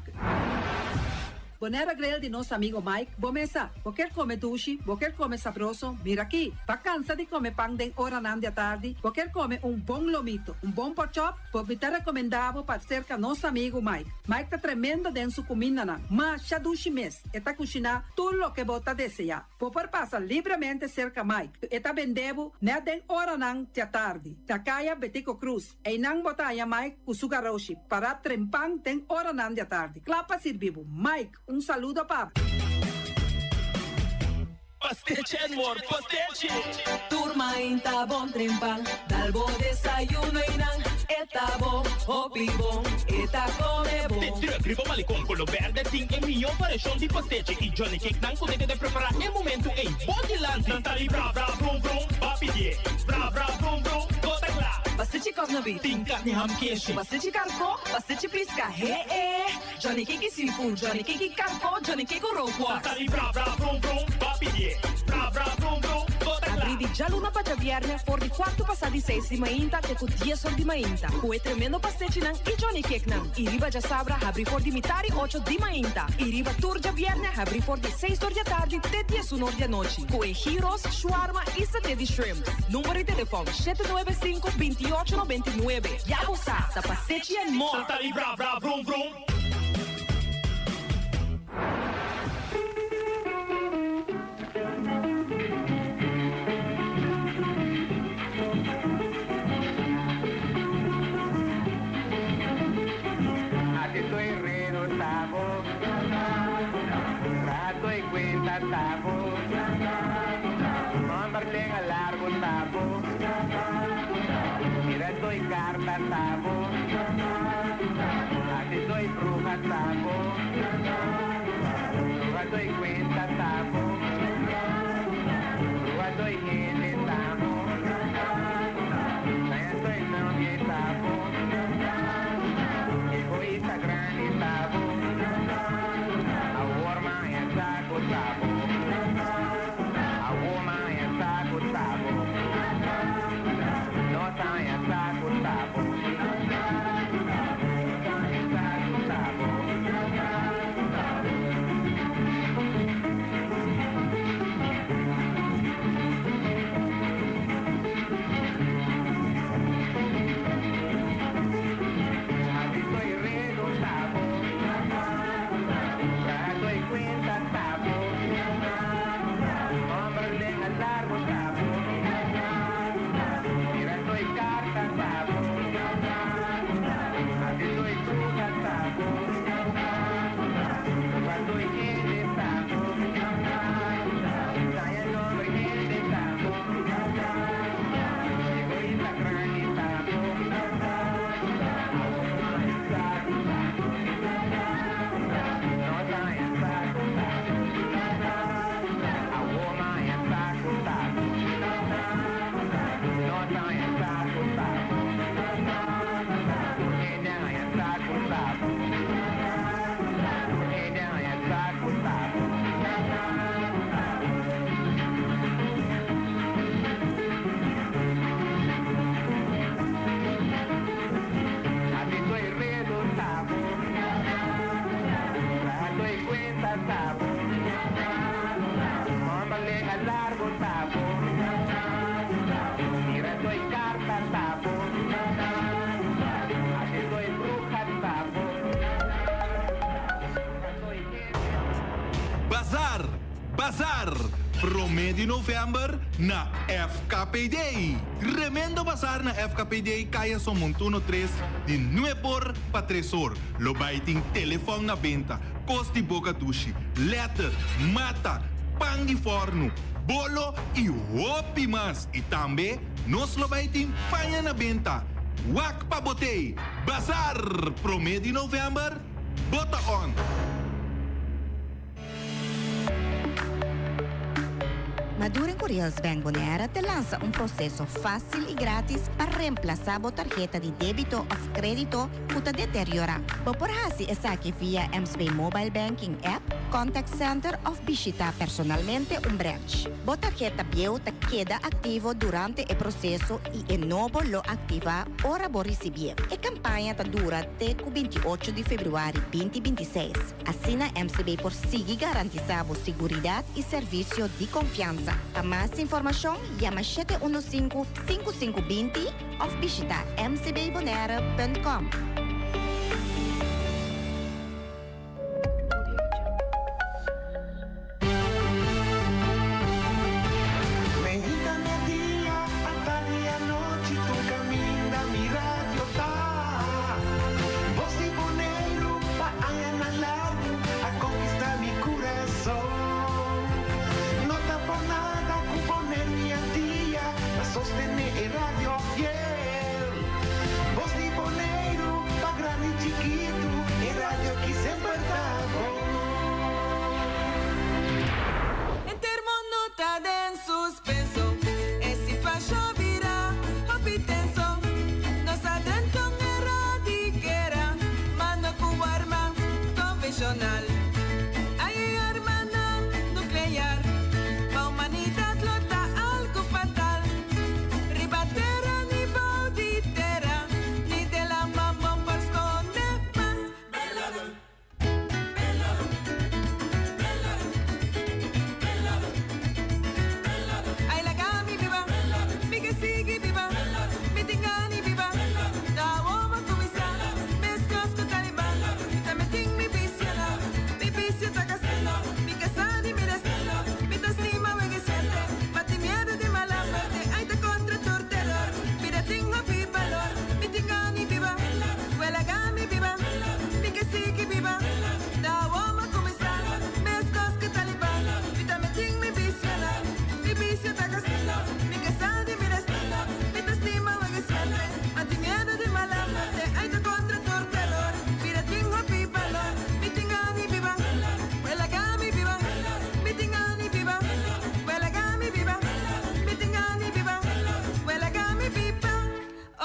Bonera Grill di nos amigo Mike, bo mesa. Bo kier come dushi, bo kier come sabroso, mira aki. Ba cansa di come pan den oranan di atardi, bo kier come un bon lomito, un bon porkchop, bo mi ta recomenda bo pa cerca nos amigo Mike. Mike ta tremendo den su cumindanan, masha dushi mes, e ta cushina tur loke bo ta desea. Bo por pasa libremente cerca Mike, e ta bende bo net den oranan di atardi, na caya Betico Cruz. Einan bo ta haña Mike ku su garoshi pará trempan den oranan di atardi, kla pa sirbi bo. Mike, un saludo pa bo. Pastechi and more pastechi! Tur mainta bon trempan, dal bo desayuno einan e ta bo hopi bon, e ta come bon. De truck riba Malecon Colo Berde tin e mihó variashon di pastechi y Johnny Cake nan ku ta keda prepará e momentu ei bo dilanti. Nan ta di bra bra brum brum, ba pidié bra bra brum brum. Bo ta kla. Pastechi kòknabit. Tin karni ham keshi. Pastechi karkó, pastechi piska, he e. Johnny Cake seafood, Johnny Cake karkó, Johnny Cake rookworst. Ta sali bra bra brum brum, bo a pidié bra bra brum brum, bo ta kla. Abrí di djaluna pa djabièrnè for di kuartu pasá di seis di mainta te ku dies or di mainta ku e tremendo pastechinan i Johnny Cakenan. I riba djasabra habrí for di mitari ocho di mainta i riba tur djabièrnè habrí for di seis or di atardi te diesun or di anochi ku e gyros, shawarma i saté di shrimp. Number di telefòn, 795 28 99. Ya bo sa, ta Pasechi and More! Santa di bra bra vrum vrum. Así soy redo sabo, trato y cuenta sabo. Homber lenga largo sabo, Mira doy carta sabo, Haci doy bruha sabo, Bruha doy cuenta sabo, Bruha doy hende sabo, Saya doy novia sabo, Egoísta grandi sabo, Awor maya saco sabo. Awor maya sa ku ta bo. Nos haña sa ku ta bo. Nos haña sa ku ta bo. Así soy redo ta bo. Traha doy cuenta ta bo. Homber lenga largo ta bo. Mira doy carta ta bo. Haci doy bruha ta bo. Topa doy hende ta bo. Saña nomber hende ta bo. Egoísta grandi ta bo. Awor maya sa cu ta bo. Nos haña sa ku ta bo. Awor haña sa ku ta bo. Nos haña sa ku ta bo. Tur hende haña sa ku ta bo. Tur hende haña sa ku ta bo. Así soy redo sabo, trato y cuenta sabo, hombre lenga largo sabo, mira soy carta sabo, así soy bruja sabo. Bazar! Bazar! Prome di november na FKPD! Tremendo bazar na FKPD Kaya Somontuno tres di nueb or pa tres or. Lo bai tin telefòn na benta, kos di boka dushi, lèter, mata, pan di fòrnu, bolo i hopi mas. I tambe nos lo bai tin paña na benta. Wak pa botei! Bazar! Prome di novèmber, bo ta on! Maduren Curios Bank Bonaire te lansa un proseso fásil i grátis pa remplasá bo tarheta di débito òf krédito ku ta deteriorá. Bo por hasi esaki via MCB Mobile Banking app, contact center òf bishitá personalmente un branch. Bo tarheta bieu ta keda aktivo durante e proseso i e nobo lo aktivá ora bo risibié. E kampaña ta dura te ku 28 di febrüari 2026. Asina MCB por sigui garantisá bo siguridat i servisio di konfiansa. Pa mas informashon yama 715 5520 òf bishitá mcbbonaire.com. Meinta, merdia, atardi i anochi, tur kaminda mi radio ta. Bos di Boneiru pa añanan largu a konkistá mi kurason. No ta por nada ku Boneiru i Antia ta sostené e radio fiel. Bos di Boneiru pa grandi i chikitu, e radio ki semper ta bon. Henter mundu ta den suspenso, e situashon bira hopi tenso. Nos a drenta un era di guera, ma no ku arma konvenshonal. Ai e armanan nuklear, pa humanidat lo ta algu fatal. Riba tera ni bou di tera, ni den lama bo por skonde mas. Ay laga mi biba, mi ke sigui biba, mi tin gana di biba. Ta awor bo kuminsá, meskos ku Taliban. Mi tambe tin mi bisionan, mi bisio ta kasino, mi kasá di mi destino. Mi ta stima wega suerte, ma tin miedu di mala muerte. Ay ta kontra tur teror, bida tin hopi balor. Mi tin gana di biba, wè laga mi biba. Mi ke sigui biba, ta awor m'a kuminsá. Meskos ku Taliban, mi tambe tin mi bisionan. Mi bisio ta kasino, mi ke sa di mi destino. Mi ta stima wega suerte, ma tin miedu di mala muerte. Ai ta kontra tur teror, bida tin hopi balor. Mi tin gana di biba, wè laga mi biba. Mi tin gana di biba, wè laga mi biba. Mi tin gana di biba, wè laga mi biba.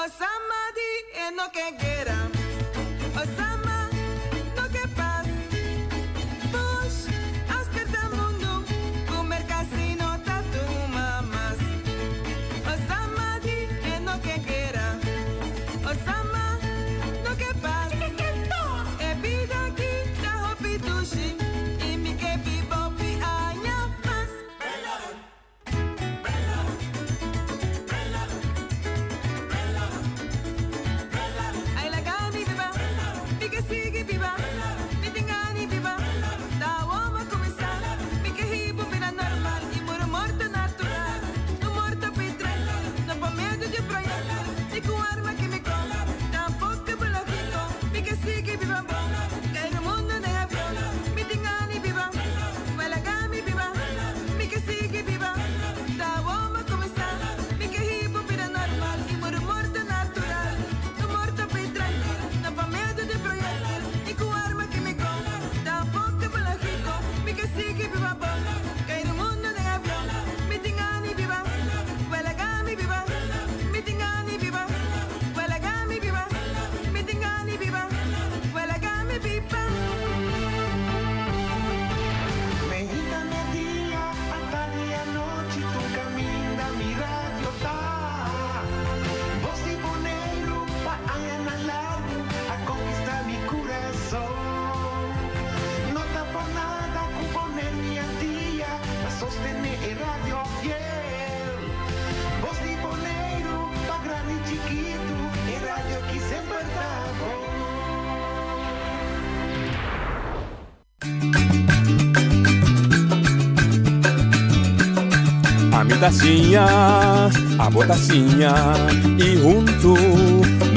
Osama di e no ke guera. Osama no ke pas. Bush a sperta mundu ku Merka si no ta tuma mas. Osama di e no ke guera. Osama no ke pas. E bida aki ta hopi dushi i mi ke biba hopi aña mas. Ay laga mi biba, mi ke sigui biba, mi tin gana di biba. Ta awor m'a kuminsá, mi ke hiba un bida normal i muri morto natural. Un morto pi trankil, no pa medio di proyektil, ni ku arma kimiko, tampoko biologiko. Mi ke sigui biba bon, kai mundu den avion, mi tin gana di biba. Wè laga mi biba. Mi ke sigui biba, ta awor m'a kuminsá. Mi ke hiba un bida normal i muri morto natural. Un morto pi trankil, no pa medio di proyektil ni ku arma kimiko, tampoko biologiko. Mi ke sigui biba bon, kai mundu den avion. Mi tin gana di biba, wè laga mi biba. Mi tin gana di biba, wè laga mi biba. Mi tin gana di biba, wè laga mi biba. Meinta, merdia, atardi i anochi, tur kaminda mi radio ta. Bos di Boneiru pa añanan largu a konkistá mi kurason. No ta por nada ku Boneiru i Antia ta sostené e radio fiel. Bos di Boneiru pa grandi i chikitu, e radio ki semper ta bon. Ami ta siña, abo ta siña, i huntu.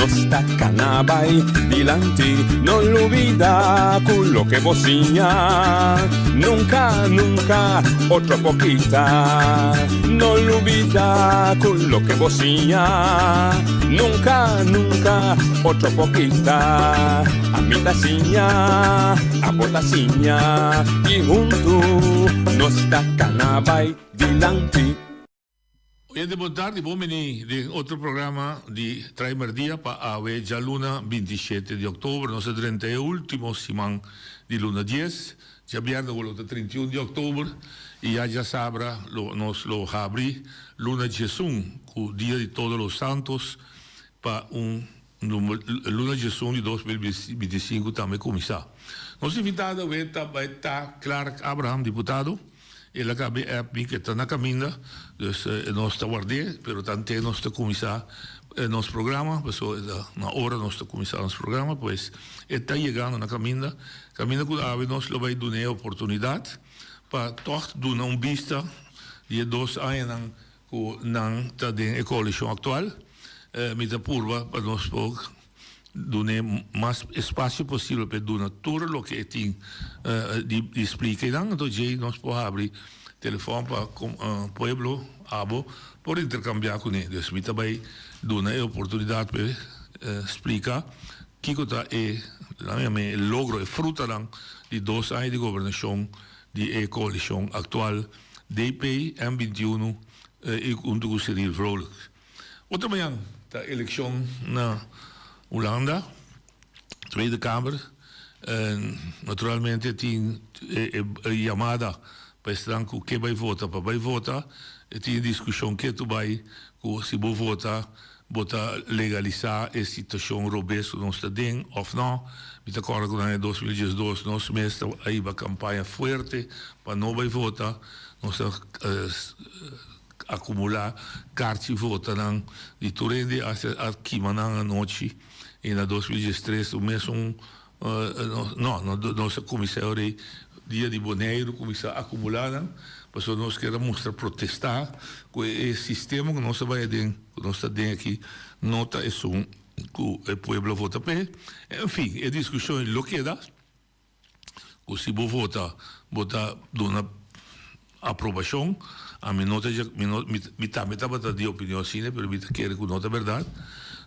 Nos ta kana bai dilanti, no lubida ku loke bo siña nunka, nunka otro por kita. No lubida ku loke bo siña nunka, nunka otro por kita. Ami ta siña, abo ta siña i huntu nos ta kana bai dilanti. Oyente bon tardi, bon bini den otro programa di Trae Merdia pa awe djaluna 27 di oktober. Nos a drenta e ultimo siman di luna dies. Djabièrnè awor lo ta 31 di oktober i ya djasabra lo nos lo habri luna diesun ku dia di Todos los Santos pa un luna diesun di 2025 tambe kuminsá. Nos invitado awe ta bai ta Clark Abraham, diputado. El a kabe app mi ke ta na kaminda, dus nos ta ward'é, pero tante nos ta kuminsá nos programa, pasobra e ta na ora nos ta kuminsá nos programa, pues e ta yegando na kaminda, kaminda ku awe nos lo bai dun'é e oportunidat pa tòg duna un bista di e dos añanan ku nan ta den e koalishon aktual. Mi ta purba pa nos por Dun'é mas espasio posibel pa e duna tur loke e tin di splika einan. Anto djei nos por habri telefòn pa pueblo, abo, por interkambiá kuné. Dus mi ta bai duna e oportunidat pa e splika kiko ta e, laga mi yam'é, e logro, e frutanan di dos aña di gobernashon di e koalishon aktual DP, M 21 i huntu ku Cyril Vrolijk. Otro mañan ta elekshon na Hulanda, Tweede Kamer. En naturalmente tin e yamada pa esnan ku ke bai vota pa bai vota. E tin e diskushon ketu bai ku si bo vota bo ta legalisá e situashon robes ku nos ta den òf nò. Mi ta kòrda ku na aña 2012 nos mes ta a hiba kampaña fuerte pa no bai vota. Nos ta Akumulá karchi votanan di tur hende hasta a kima nan anochi i na 2013 un mesun no nos a kuminsá ora ei dia di Boneiru kuminsá akumulá nan pasobra nos kier a mustra protestá ku e sistema ku nos a bai aden ku nos ta aden aki no ta esun ku e pueblo a vota p'e enfin e diskushon lo keda. Ku si bo vota bo ta duna aprobashon. Ami no ta mi no mi tambe tabata di opinion asina pero mi ta kere ku no ta bèrdat.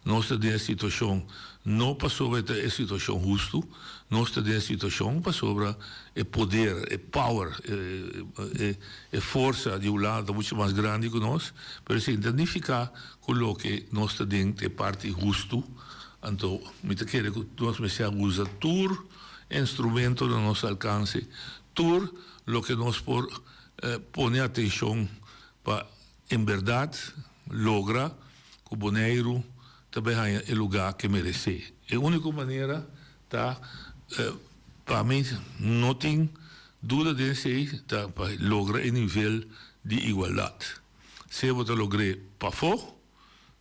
Nos ta den e situashon no pasobra e ta e situashon hustu, nos ta den e situashon pasobra e poder, e power, e e forsa di Hulanda ta muchu mas grandi ku nos, pero esei no ta nifiká ku loke nos ta den ta e parti hustu. Anto mi ta kere ku nos mester a usa tur instrumento na nos alkanse, tur loke nos por pone atenshon pa en bèrdat logra ku Boneiru ta bai haña e lugá ke meresé. E úniko manera ta, pa mi no tin duda den esei, ta pa logra e nivel di igualdat. Sea bo ta logr'é pafó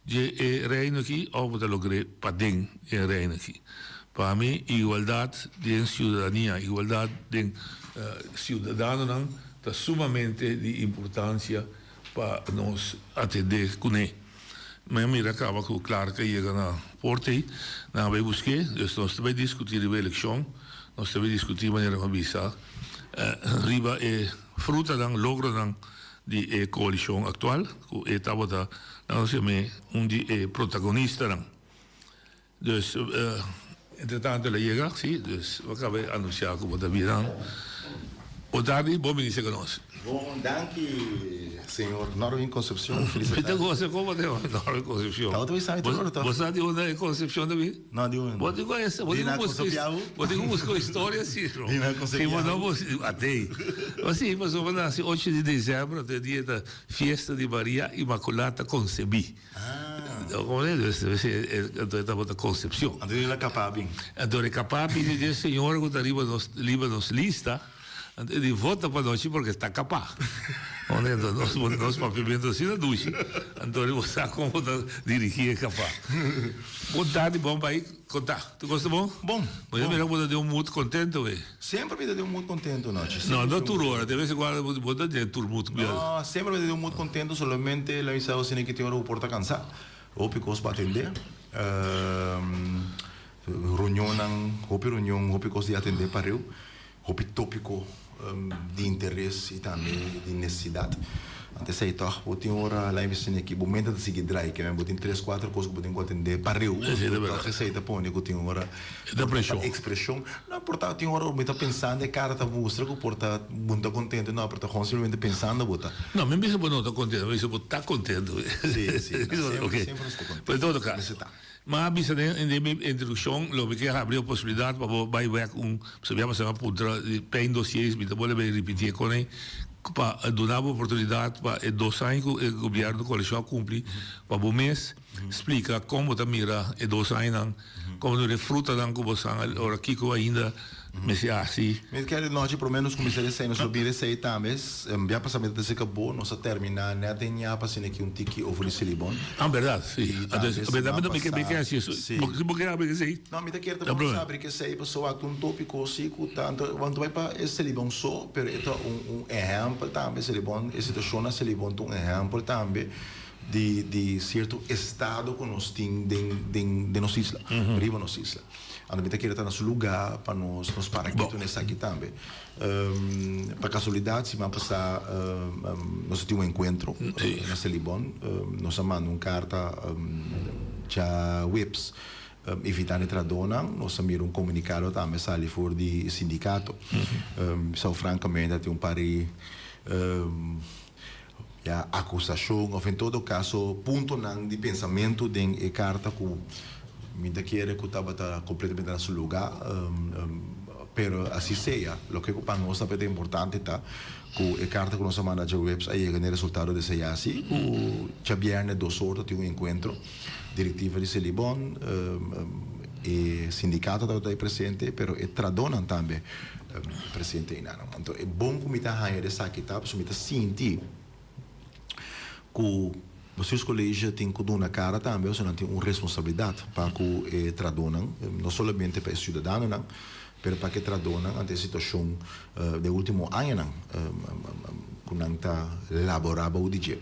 Dje e Reino aki òf bo ta logr'é paden e Reino aki? Pa mi, igualdat den siudadania, igualdat den siudadanonan ta sumamente di importansia pa nos atendé kuné. Mi a mira kaba ku Clark a yega na porta ei, nan a bai busk'é, dus nos ta bai diskutí riba elekshon, nos ta bai diskutí manera mi a bisa riba e frutanan, logronan di e koalishon aktual ku e tabata nan nos yam'é un di e protagonistanan. Dus entretanto el a yega si, dus bo a kaba di anunsiá ku bo ta bira. Bo tardi, bon bini serka nos. Bon, danki señor Norwin Concepcion. Mi ta gosa kon bo ta yama Norwin Concepcion. Tabata bisa mi tur ora Bo sa di unda e Concepcion ta bini? No, di unda? Bo tin ku esa, bo tin ku buska, bo tin ku buska un historia si, no. Di na Si bo no buska, atei. Ma si, pasobra bo nasi ocho di desèmber, anto e dia ta fiesta di Maria Inmaculata Concebí. Ah. Bo comprende? Dus, anto e tabata Concepcion. Anto e la kapá bin. Anto e kapá bin di e señora ku ta riba nos, riba nos lista. Anto e di vota pa nochi porque ta capá. Anto nos nos papiamento asina dushi. Anto bo sa con bo ta dirigi e capá. Bon tardi bon bai con ta? Tur cos ta bon? Bon. Bo ta mira cu bo ta den un mood contento wey. Semper mi ta den un mood contento nochi. No, no tur ora. De vez en cuando bo ta den tur mood. No, semper mi ta den un mood contento solamente la mi sa asina ki tin ora bo por ta cansa. Hopi cos pa atende. Reunionnan, hopi reunion, hopi kos di atendé pareu, hopi tópiko di interes i tambe di nesesidat. Anto esei tòg bo tin ora laña bisini aki bo mente ta sigui drai ke men bo tin tres kuater kos ku bo tin ku atendé pareu. Tòg esei ta pone ku tin ora por ta ekspreshon no por ta tin ora mi ta pensando e kara ta mustra ku por ta bo no ta kontento no pero ta gewoon simplemente pensando bo ta. No mi bisa bo no ta kontento mi bisa bo ta kontento. Si si semper semper nos ta kontento. Pero en todo kaso. Ma a bisa den den mi introduccion lo mi ke habri e posibilidad pa bo bay wek un pasobra ya pasaba puntra di pijn dossiers mi ta bolbe bay ripiti e con pa duna bo oportunidad pa e dos aña cu e gobierno di coalicion a cumpli pa bo mes splica con bo ta mira e dos añanan con bo ta mira e frutanan cu bo san ora kico ainda Mester hasi. Mi kere nochi prome nos kuminsá esei, nos lo bira esei tambe. Bia pasá mi ta disi ku bo, nos a terminá nèt den ñapa asina ki un tiki over di Silibon. Ah, bèrdat, si. I tambe siman pasá. Mi ke hasi eso. Si. Si bo ke habri esei. No, mi ta kere ta bon sabri ku esei pasobra wak ta un tópiko si ku tantu, want bai pa e Silibon so, pero e ta un un ehèmpel tambe, Silibon, e situashon na Silibon ta un ehèmpel tambe di di sierto estado ku nos tin den den den nos isla, riba nos isla. Anto mi ta kere ta na su lugá pa nos nos para ketu na esaki tambe. Pa kasualidat siman pasá nos a tin un enkuentro na Selibon. Nos a manda un karta djaweps invitando e trahadónan. Nos a mira un komunikado tambe sali for di sindikato. So frankamente a tin un par di ya akusashon òf en todo kaso puntonan di pensamentu den e karta ku mi ta kere ku tabata kompletamente na su lugá. Pero asi sea, loke ku pa nos tabata importante ta ku e karta ku nos a manda djaweps a yega na e resultado deseá si ku djabièrnè dos or ta tin un enkuentro direktiva di Selibon, e sindikato tabata ei presente pero e tradónan tambe presente einan. Anto e bon ku mi ta haña di esaki ta pasobra mi ta sinti ku Bestuurscollege tin ku duna kara tambe pasobra nan tin un responsabilidat pa ku e trahadónan, no solamente pa e siudadanonan, pero pa ku e trahadónan ante e situashon den último añanan ku nan ta laborá bou di dje.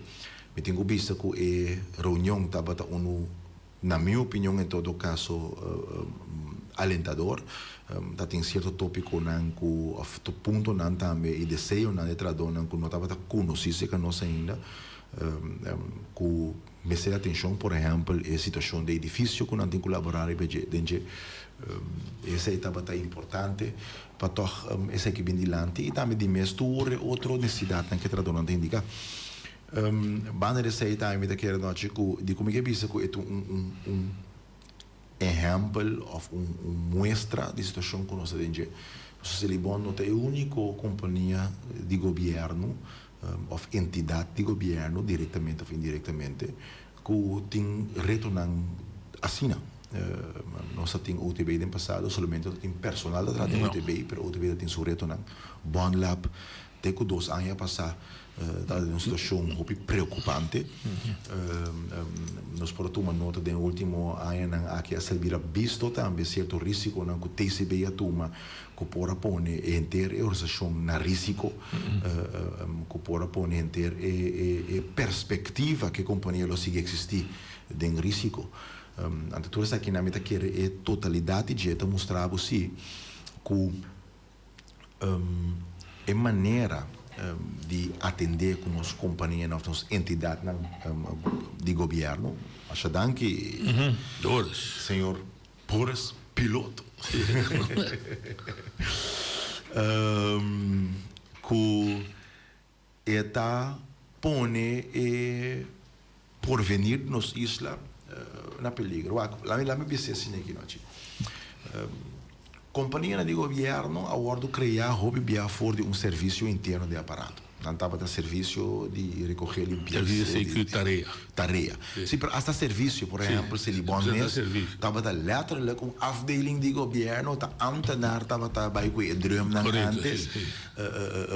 Mi tin ku bisa ku e reunion tabata unu. Na mi opinion en todo caso alentador. Ta tin cierto topiconan cu of puntonan tambe y deseonan di trahadornan cu no tabata conoci cerca nos ainda cu mester atencion. Por ehempel e situacion di edificio cu nan tin cu labora riba dje den dje. Esey tabata importante pa tog esaki bin dilanti y tambe di mes tur e otro necesidadnan cu e trahadornan ta indica. Banda di esei tambe mi ta kere nochi ku di ku mi ke bisa ku e ta un un un ehèmpel òf un un muestra di situashon ku nos ta den dje. Pasobra Selibon no ta e úniko kompania di gobièrnu òf entidat di gobièrnu direktamente òf indirektamente ku tin retonan asina. Nos ta tin OTB den pasado, solamente no ta tin personal ta traha den OTB, pero OTB ta tin su retonan. Bonlab Te ku dos aña pasá ta den un situashon hopi preokupante. Nos por a tuma nota den e último añanan aki a ser bira bisto tambe sierto risikonan ku TCB a tuma ku por a pone henter e organisashon na risiko, ku por a pone henter e perspektiva ku e kompania lo sigui eksistí den risiko. Anto tur esakinan mi ta kere e totalidat di dje ta mustra bo si ku. E manera di atendé ku nos kompanianan òf nos entidatnan di gobièrnu. Masha danki, señor Boris Piloto. Ku E ta pone e porvenir di nos isla na peligro. Wak, lami lami bisa asina aki nochi. Kompanianan di gobièrnu a wòrdu kreá hopi bia for di un servisio interno di aparato. Nan tabata servisio di rekogé limpiesa. Servisio di tarea. Tarea. Si, pero asta servisio, por ehèmpel, Selibon mes tabata lèterlik un afdeling di gobièrnu, ta ámtenar tabata bai ku e drùmnan ántes.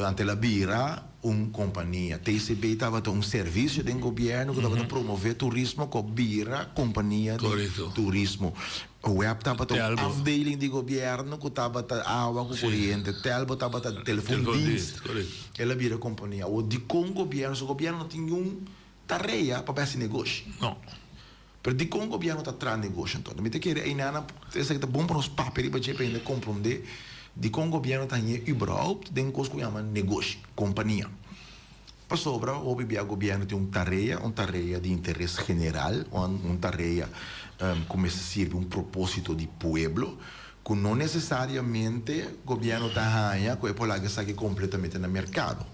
Ante el a bira un kompania. TCB tabata un servisio den gobièrnu ku tabata promové turismo ku a bira kompania di turismo. Web tabata un afdeling di gobièrnu ku tabata awa ku koriente. Telbo tabata telefoondienst. El a bira kompania. Awor dikon gobièrnu? So gobièrnu no tin niun tarea pa bai hasi negoshi. Pero dikon gobièrnu ta traha negoshi anto? Mi ta kere einan esaki ta bon pa nos papia riba dje pa hende komprondé dikon gobièrnu ta hañ'é überhaupt den kos ku yama negoshi, kompania. Pasobra hopi bia gobièrnu tin un tarea, un tarea di interes general, un tarea ku mester sirbi un propósito di pueblo, ku no nesesariamente gobièrnu ta haña ku e por laga esaki kompletamente na merkado.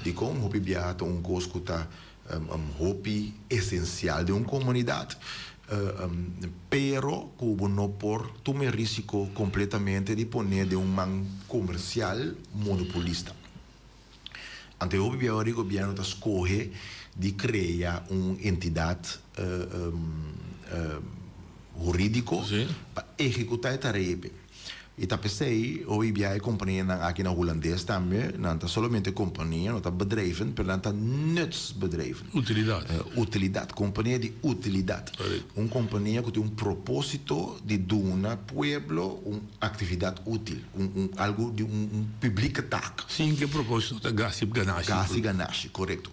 Dikon? Hopi bia ta un kos ku ta hopi esensial den un komunidat, pero ku bo no por tuma e risiko kompletamente di pone den un man komersial monopolista. Anto e hopi bia ora e gobièrnu ta skohe di krea un entidat hurídiko pa ehekutá e tarea. I ta p'esei hopi bia e kompanianan aki na hulandes tambe, nan ta solamente kompania, no ta bedrijven, pero nan ta nutsbedrijven. Utilidat. Utilidat, kompania di utilidat. Un kompania ku tin un propósito di duna pueblo un aktividat útil, un un algu di un un publieke taak. Sin ke propósito ta gasi ganashi. Gasi ganashi, korekto.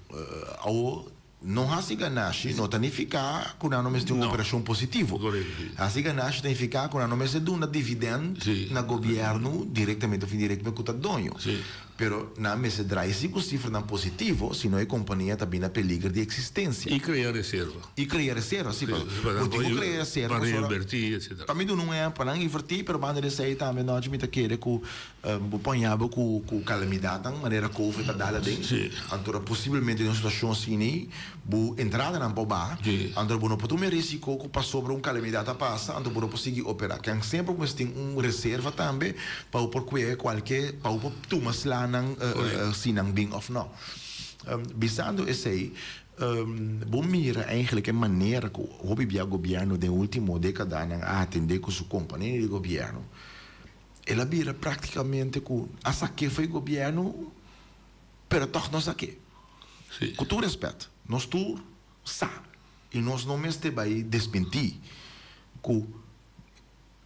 Awo No hasi ganashi no ta nifiká ku nan no mester tin un operashon positivo. Hasi ganashi ta nifiká ku nan no mester duna dividènt na gobièrnu direktamente òf indirektamente ku ta doño. Pero nan mester drai si ku sifranan positivo, sino e kompania ta bin na peliger di eksistensia. I krea reserva. I krea reserva, si. Bo tin ku krea reserva Pa reinvertí, etcetera. Pa mi duna un ehèmpel, pa nan invertí, pero banda di esei tambe nochi mi ta kere ku Bo paña bo ku ku kalamidatnan manera covid ta dal aden, anto posiblemente den un situashon asina bo entradanan por baha, anto bo no por tuma e risiko ku pasobra un kalamidat a pasa anto bo no por sigui operá. Ken semper bo mester tin un reserva tambe pa bo por kue kualke pa bo por tuma slanan si nan bin òf no. Bisando esei, bo mira eigenlijk e manera ku hopi bia gobièrnu den ultimo dekadanan a atendé ku su kompania di gobièrnu. El a bira práktikamente ku a sak'é fo'i gobièrnu, pero tòg no sak'é. Ku tur rèspèt, nos tur sa i nos no mester bai desmentí ku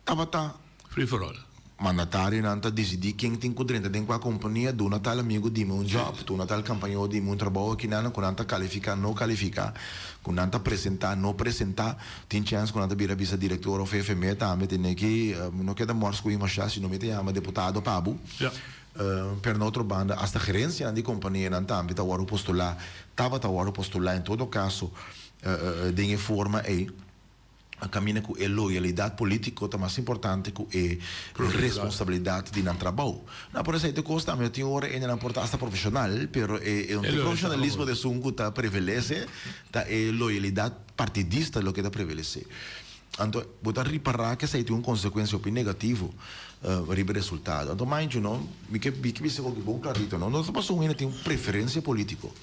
tabata. Free for all. Mandatarionan ta disidí ken tin ku drenta den kua kompania, duna tal amigu dime un jòb, duna tal kampañó dime un trabou akinan, ku nan ta kalifiká, no kalifiká, ku nan ta presentá, no presentá. Tin chèns ku nan ta bira bisa direktor òf hefe me tambe tene ki no keda mòrs ku imashá sino mi ta yama deputado pa bo. Pero na otro banda asta gerensianan di kompanianan tambe ta wòrdu postulá, tabata wòrdu postulá en todo kaso den e forma ei kaminda ku e loyalidat polítiko ta mas importante ku e responsabilidat di nan trabou. Na por esei te kos tambe tin ora hendenan por ta asta profeshonal pero e profeshonalismo ta esun ku ta prevelese ta e loyalidat partidista loke ta prevalesé. Anto bo ta ripará ku esei tin un konsekuensia hopi negativo riba e resultado. Anto mind you no, mi ke mi ke bisa hopi bon klarito no, no ta pasobra un hende tin un preferensia polítiko.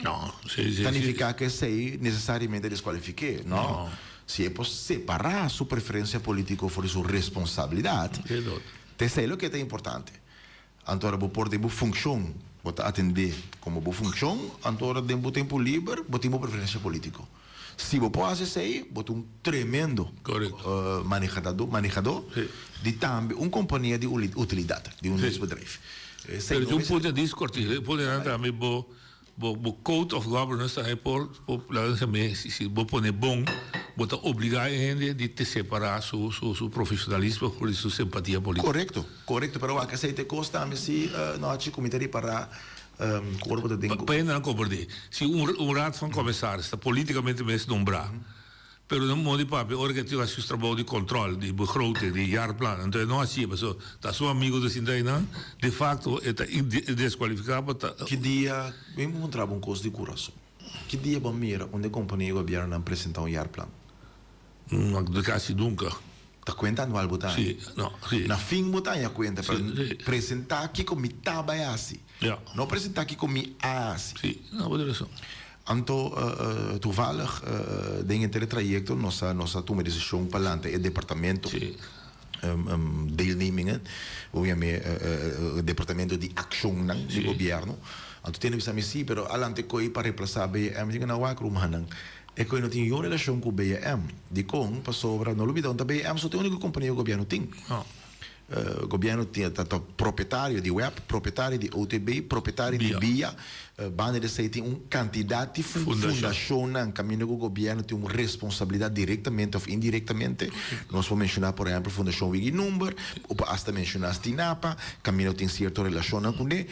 No, si, si, Ta nifiká ku esei nesesariamente deskualifik'é, no. Si e por separá su preferensia polítiko for di su responsabilidat, ta esei loke ta importante. Anto ora bo por den bo funccion, bo ta atende como bo funccion, anto ora den bo tempo liber bo tin bo preferencia politico. Si bo por haci esey, bo ta un tremendo manejadado, manejador di tambe un compania di utilidad, di un nutsbedrijf. Pero tin un punto di discorti, pone nan tambe bo Bo bo code of governance ta por por laga nos me si si bo pone bon bo ta obliga e hende di te separa su su su profesionalismo for di su simpatia politico. Corecto, corecto, pero wak esey te cos tambe si nochi cu mi ta ripara cu ora bo ta den. Pa hende nan comprende si un un raad van commissaris ta politicamente mes nombra. Pero no modo di papia ora ke tin hasi su trabou di control, di begroting, di jaarplan, anto e no hacié pasobra ta su amigo ta sinta einan, de facto e ta descualifica pa ta. Ki dia, mi puntra bo un cos di curason, ki dia bo a mira unda e compania di gobiernonan presenta un jaarplan? No, casi nunca. Ta cuenta anual bo ta haña? Si, no, si. Na fin bo ta haña cuenta, pero presenta kico mi ta bay haci. No presenta kico mi a haci. Si, no, bo tin razon. Anto toevallig den henter e trayecto nos a nos a tuma e decision pa lanta e departamento deelnemingen, bo yam'e departamento di accionnan di gobierno. Anto tene bisa mi si, pero a lanta e koe pa reemplaza BM. Mi dico nan wak rumannan, e koe no tin niun relacion cu BM. Dicon? Pasobra no lo bida, ta BM so ta e unico compania cu gobierno tin. Gobièrnu tin ta propietario di web, propietario di OTB, propietario di bia. Banda di esei tin un kantidat di fundashonnan kaminda ku gobièrnu tin un responsabilidat direktamente òf indirektamente. Nos por menshoná por ehèmpel Fundashon Wigi Number, bo por asta menshoná Stinapa, kaminda tin sierto relashonnan kuné.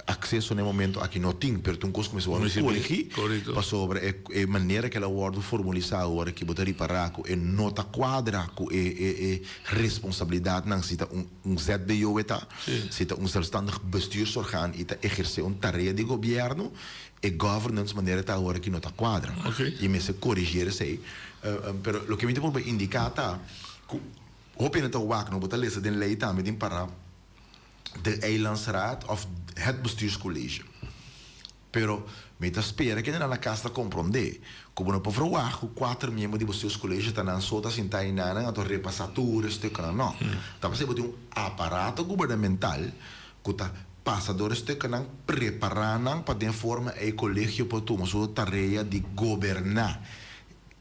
Akseso na e momento aki no tin, pero ta un kos ku mester wòrdu koregí pasobra e manera ku el a wòrdu formulisá awor aki bo ta ripará ku e no ta kuadra ku e responsabilidatnan si ta un un ZBO e ta, si ta un zelfstandig bestuursorgaan i ta ehersé un tarea di gobièrnu, e governance manera e ta awor aki no ta kuadra. I mester koregir esei. Pero loke mi ta por indiká ta ku hopi hende ta wak, no bo ta lesa den lei tambe tin pará de eilandsraad of het bestuurscollege. Pero mi ta spera kende nan na kas ta komprondé ku bo no por verwagt ku kuater miembro di bestuurscollege ta nan so ta sinta einan anto repasá tur e stuknan. No. Ta pasei bo tin un aparato gubernamental ku ta pasa dor e stuknan, prepará nan pa den forma ei kolegio por tuma su tarea di goberná.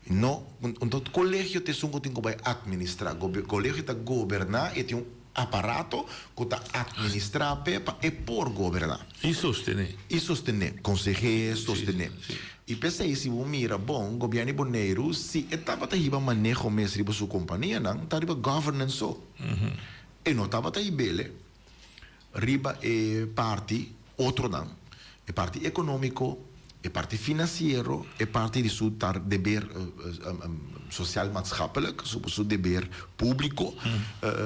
No, anto kolegio ta esun ku tin ku bai atministrá. Kolegio ta goberná i tin un aparato ku ta atministrá p'e pa e por goberná. I sostené. I sostené, konseh'é, sostené. I p'esei si bo mira bon, gobièrnu di Boneiru, si e tabata hiba maneho mes riba su kompanianan, ta riba governance so. E no tabata hib'el riba e parti otronan, e parti ekonómiko, e parti finansiero, e parti di su tar deber sosial maatschappelijk, su su deber públiko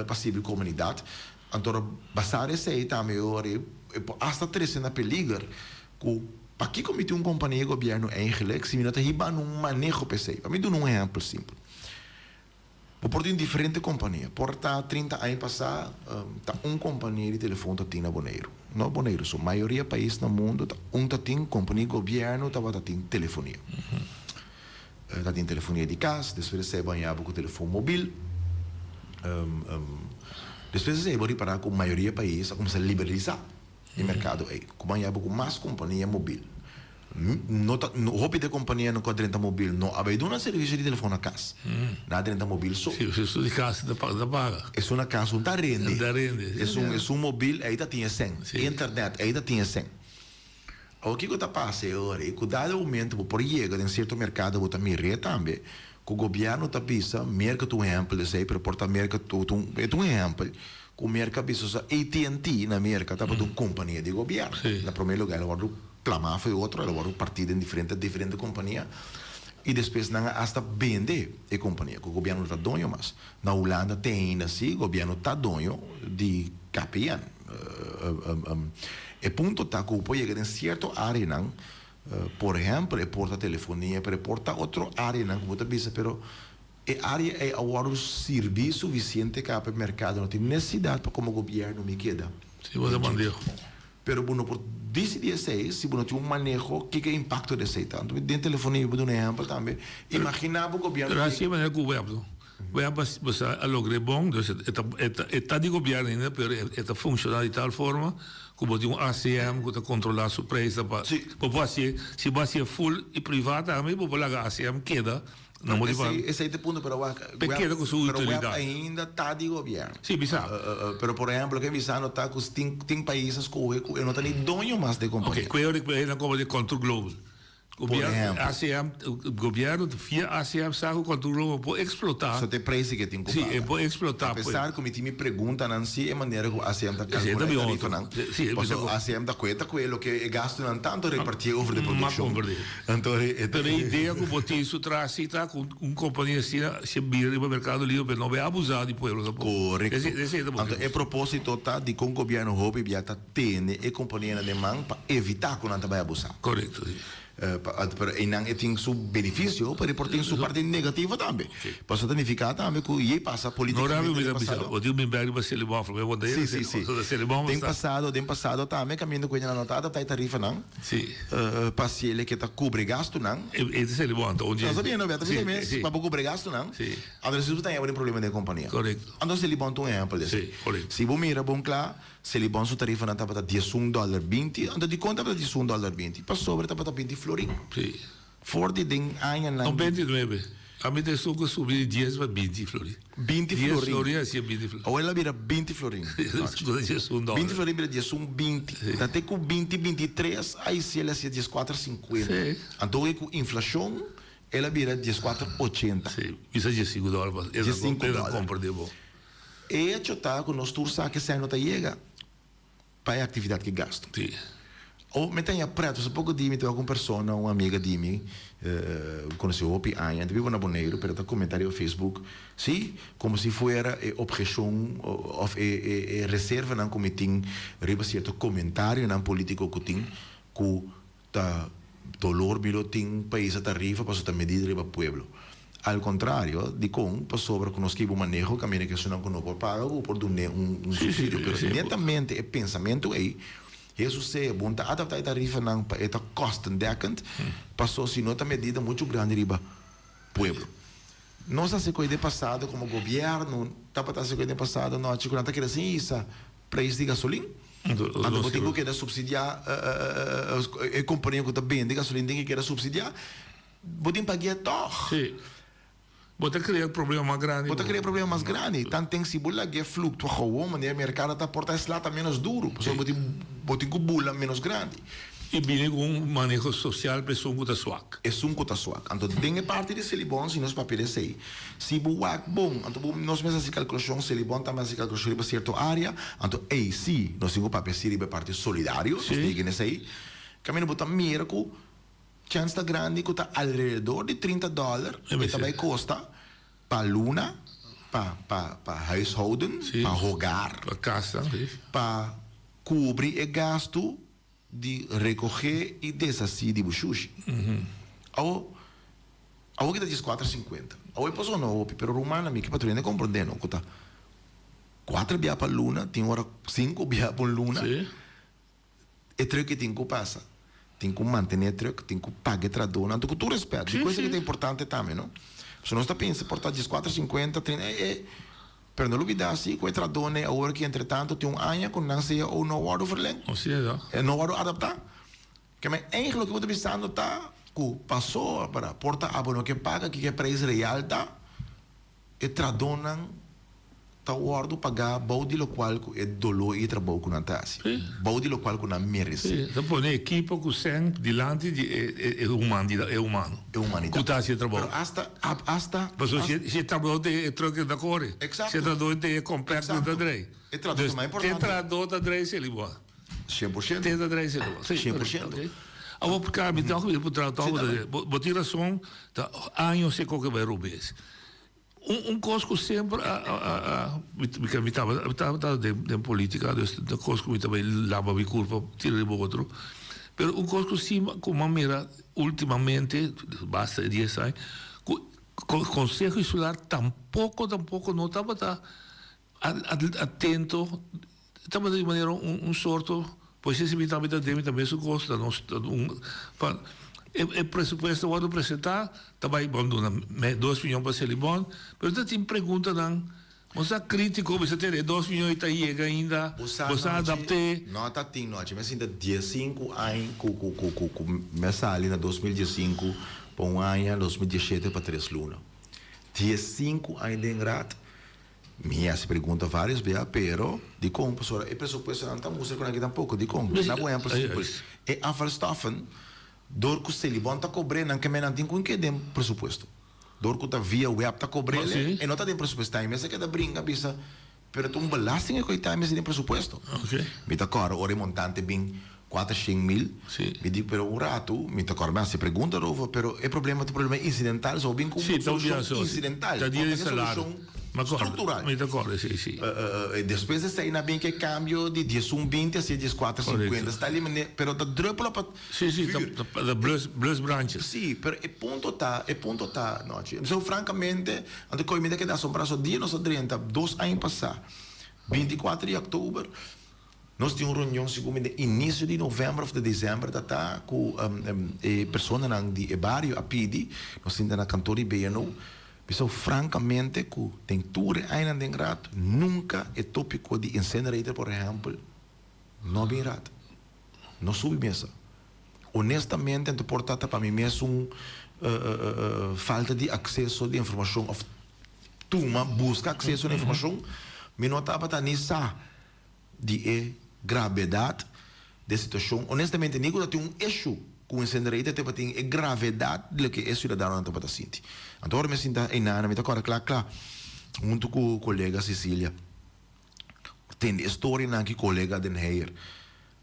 pa sirbi komunidat. Anto basá esei tambe ora e por asta trese na peliger ku pakiko mi tin un kompania di gobièrnu eigenlik si mi no ta hiba un maneho pa esei. Pa mi duna un ehèmpel simpel. Bo por tin diferente kompania. Por ta 30 aña pasá ta un kompania di telefon ta tin na Boneiru. No Boneiru so, mayoria pais na mundu ta un ta tin kompania di gobièrnu tabata tin telefonia. Ta tin telefonia di kas, despues esei bo haña bo ku telefon mobil. Despues esei bo ripará ku mayoria pais a kuminsá liberalisá e merkado ei. Ku bo haña bo ku mas kompania mobil. No ta, hopi di e kompanianan ku a drenta mobil no a bai duna servisio di telefon na kas. Nan a drenta mobil so. Si, esun di kas ta paga. Esun na kas un ta rende. Ta rende. Esun, esun mobil ei ta tin e sèn. Internet ei ta tin e sèn. Awor kiko ta pasa e ora ei? Ku dado momento bo por yega den sierto merkado bo ta mir'é tambe ku gobièrnu ta bisa, Merka ta un ehèmpel di esei, pero por ta Merka ta un, e ta un ehèmpel ku Merka a bisa AT&T na Merka tabata un kompania di gobièrnu. Na promé lugá el a wòrdu plamá for e otro, el a wòrdu partí den diferente diferente kompania i despues nan a asta bende e kompania ku gobièrnu no ta doño mas. Na Hulanda te ainda si gobièrnu ta doño di KPN. E punto ta ku bo por yega den sierto áreanan, por ehèmpel e por ta telefonia pero e por ta otro áreanan ku bo ta bisa pero e área ei a wòrdu sirbí sufisiente kaba pa e merkado no tin nesesidat pa komo gobièrnu mi keda. Si bo ta maneho. Pero bo no por disidí esei si bo no tin un maneho kiko e impakto di esei ta. Anto den telefonia mi por duna ehèmpel tambe. Imaginá bo gobièrnu Pero hasi e manera ku web no. Web bo sa a logra e bon, dus e ta e ta di gobièrnu ainda pero e ta funshoná di tal forma ku bo tin un ACM ku ta kontrolá su preisnan pa bo por hasié si bo hasié full i privá tambe bo por laga ACM keda No mo di pa. Esei ta e punto, pero wak, Pe keda ku su pero web utilidat. ainda ta di gobièrnu. Sí, bisa. Pero por ehèmpel, loke mi bisa no ta ku tin tin pais a skohe ku e no ta ni doño mas di e kompania. Oké, ku e ora ku e nan komo di Contour Global. Por Gobièrnu, ehèmpel. ACM, gobièrnu via ACM sa ku Contour Global por eksplotá. So ta e preis ku e tin ku Sí, paga. e por eksplotá. A pesar ku mi tin mi preguntanan si e manera ku ACM ta Esei ta kalkulá mi e otro. tarifanan. Sí, e bisa Pasobra ku. ACM ta kuenta ku e loke e gastunan tantu repartié over di Ma produkshon. komprendé. Anto e Pero e idea cu bo tin su tras si ta cu un compania asina si bira riba mercado libre pero no bay abusa di pueblo tampoco. Correcto. Ese ese ta bo Anto e proposito ta di con gobierno hopi bia ta tene e companianan den man pa evita cu nan ta bay abusa. Correcto, si. Pa pero eynan e tin su beneficio pero e por tin su parti negativo tambe. Pasobra ta nifica tambe cu yey pasa No politicamente rabia mi den ta bisa, pasado. bo tin un bin riba Selibon, mi a wanta Si, si, si. Selibon Den pasado, den pasado tambe caminda cu elnan no ta adapta e tarifanan. Sí. Pa si el e ke ta cubre gastunan. E ta sali bon anto. No ta bien no, ta bisa mes Sí. pa bo cubre gastunan. Sí. Anto si bo ta haña bo problema den e compania. Correcto. Anto Selibon ta un ehempel di esei. Sí, correcto. Si bo mira bon cla, Selibon su tarifanan tabata diesun dollar 20, anto dikon tabata diesun dollar 20? Pasobra tabata 20 florin. Sí. For di den añanan. No 29. Ami ta esun ku subi di dies pa binti florin. Binti florin. Dies florin a sia binti florin. Awor el a bira binti florin. Diesun dòler. Binti florin bira diesun binti. Ta te ku binti binti tres a isi el a sia dieskuater sinkuenta. Anto oe ku inflashon el a bira dieskuater ochenta. Si, bisa diesinku dòler pa Diesinku el a dòler. kompra di bo. E echo ta ku nos tur sa ku esei no ta yega. Pa e actividad ki gasto. Sí. O mi ta haña pret, pasobra poco di mi ta wak un persona, un amiga di mi, conoci hopi aña, e ta biba na Boneiru, pero e ta comenta riba Facebook, sí, como si fuera e obhecion of e e reservanan cu mi tin riba cierto comentarionan politico cu tin, cu Ta dolor mi lo tin pa hisa tarifa pasobra ta medida riba pueblo. Al contrario, dikon? Pasobra ku nos kiba un maneho kaminda ku esunnan ku no por paga ku por dun'é un subsidio. Pero netamente e pensamentu ei, Hesus sea bon ta adapta e tarifanan pa e ta kostendekkend, paso si no ta medida muchu grandi riba pueblo. Nos a hasi ku ei den pasado komo gobièrnu tabata hasi ku ei den pasado nochi ku nan ta keda sin hisa Prijs di gasolin. Anto bo tin ku keda supsidiá e kompania ku ta bende gasolin tin ku keda supsidiá. Bo tin pagu'é tòg. Sí. Bo ta krea problema mas grandi. Bo ta krea problema mas grandi. Tanten si bo lag'é fluktua gewoon manera merkado ta porta e sla ta ménos duru. Pasobra bo tin bo tin ku bula ménos grandi. I bini ku un maneho sosial pa esun ku ta swak. Esun ku ta swak. Anto den e parti di Selibon si nos papia di esei, si bo wak bon, anto bo nos mes hasi kalkulashon, Selibon tambe hasi kalkulashon riba sierto área, anto ei si nos tin ku papia si riba e parti solidario, nos ta yega n'esei. Kaminda bo ta mira ku chèns ta grandi ku ta alrededor di 30 dòler e ta bai kosta pa luna, pa pa pa huishouden, pa hogar, Pa kasa, pa kubri e gastu. Di rekogé i deshasí di bo shushi. Awo, awo ki ta dieskuater sinkuenta. Awo e por sona hopi, pero rumannan mi ke pa tur hende komprondé no ku ta kuater bia pa luna, tin ora sinku bia pa un luna. E trùk e tin ku pasa. Tin ku mantené e trùk, tin ku paga e tradónan. Anto ku tur rèspèt, di kos aki ta importante tambe no. Pasobra nos ta pensa por ta dieskuater sinkuenta, trinta, e e. Pero no lubida si cu e tradone awor ki entretanto tin un aña cu nan cao no wordo verlengd, e no wordo adapta. Keme eigenlijk loke bo ta bisando ta cu pasobra por ta abo no ke paga kiko e prijs real ta, e tradonnan ta wordo paga bou di locual cu e dolor y e trabou cu nan ta haci, bou di locual cu nan merece. Si, ta pone ekipo cu sèn dilanti di e e humano. E humanidad. Cu ta haci e trabou. Pero hasta, hasta. Pasobra si si e trabador ta e truck ta kore. Exacto. Si e trabador ta e compactor ta drei. E trabador ta mas importante. E trabador ta drei seli bo. 100%. E ta drei seli bo. 100%. Awor por kaba mi tok mi por traha tok bo tin rason ta años e koke bai robes. Un un kos ku semper a a a a mi tabata mi tabata den den politica dus ta kos ku mi ta bai laba mi kurpa tira riba otro pero un kos ku si ku mi a mira ultimamente basta e dies aña ku konseho insular tampoko tampoko no tabata Atento, tabata di manera un sorto, pues si mi tambe ta den mi ta mesun kos, ta nos ta un pa e presupuesto wòrdu presentá ta bai bon duna dos miyon pa Selibon, pero ta tin preguntanan, bo sa kritiko bo sa tene e dos miyon ei ta yega ainda, bo sa adapt'é. No ta tin nochi, mi a sinta diesinku aña ku ku ku ku ku mi a sali na 2015 pa un aña, 2017 pa tres luna. Diesinku aña den raad. Mi hasi pregunta varios bia, pero dikon pasobra e presupuestonan ta mustra ku nan aki tampoko. Dikon? Na bo ehempel simpel, e afvalstoffen, dor ku Selibon ta kobr'é, nan ke men nan tin ku inkluí den presupuesto. Dor ku ta via web ta kobr'é, e no ta den presupuesto. Ta e mes a keda bringa bisa, pero ta un belasting e ku e ta mester den presupuesto. Mi ta kòrda ora e montante bin 400 mil, mi di pero un ratu, mi ta kòrda mi hasi pregunta erover, pero e problema ta problema incidental, so bo bin ku un solushon incidental, no ta e solushon structural. Mi ta kòrda esei, si. Despues di esei nan bin ku e kambio di diesun binti hasi dieskuater sinkuenta, sta li manera, pero ta druppel op het Si, si, ta blusbrandjes. Si, pero e punto ta, e punto ta, Nochi, so frankamente, anto koe mi ta keda asombrá, so dia nos a drenta dos aña pasá, 24 di òktober, Nos tin un reunion segun mi den inicio di november of di december ta ta cu e personanan di e bario a pidi nos sinta na kantoor di BNO. Bisa francamente cu den tur e añanan den raad nunca e topico di incinerator por ehempel no a bin raad. No subi mesa. Honestamente anto por ta ta pa mi mes un falta di akseso di informashon òf tuma buska akseso na informashon, mi no tabata ni sa di e gravedat di e situashon. Honestamente ni ku ta tin un issue ku un senderita tabatin e gravedat di loke e siudadanonan tabata sinti. Anto ora mi a sinta einan mi ta kòrda kla kla huntu ku kolega Cecilia tende e storianan ki kolega Den Heyer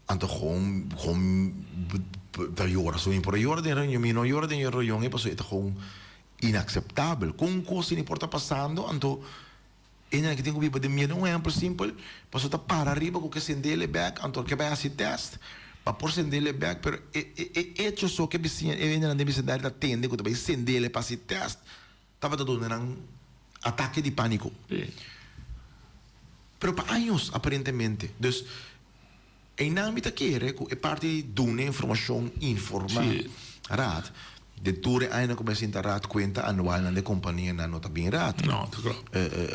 anto gewoon gewoon ta yora so mi por a yora den reunion mi no yora den e reunion ei pasobra e ta gewoon inakseptabel kon un kos asina por ta pasando anto Enan ki tin ku biba den miedu un ehempel simpel, pasobra ta para riba ku ke sendele bek, anto ke bai hasi tèst pa por sendele bek, pero e e e echo so ke bisiña e hendenan den bisindario ta tende ku ta bai sendele pa hasi tèst tabata duna nan atake di pániko. Pero pa años aparentemente. Dus Einan mi ta kere ku e parti di duna informashon informá Raad, den tur e añanan ku mi a sinta Raad kuenta anualnan di e kompanianan no ta bin Raad. No, ta klòp.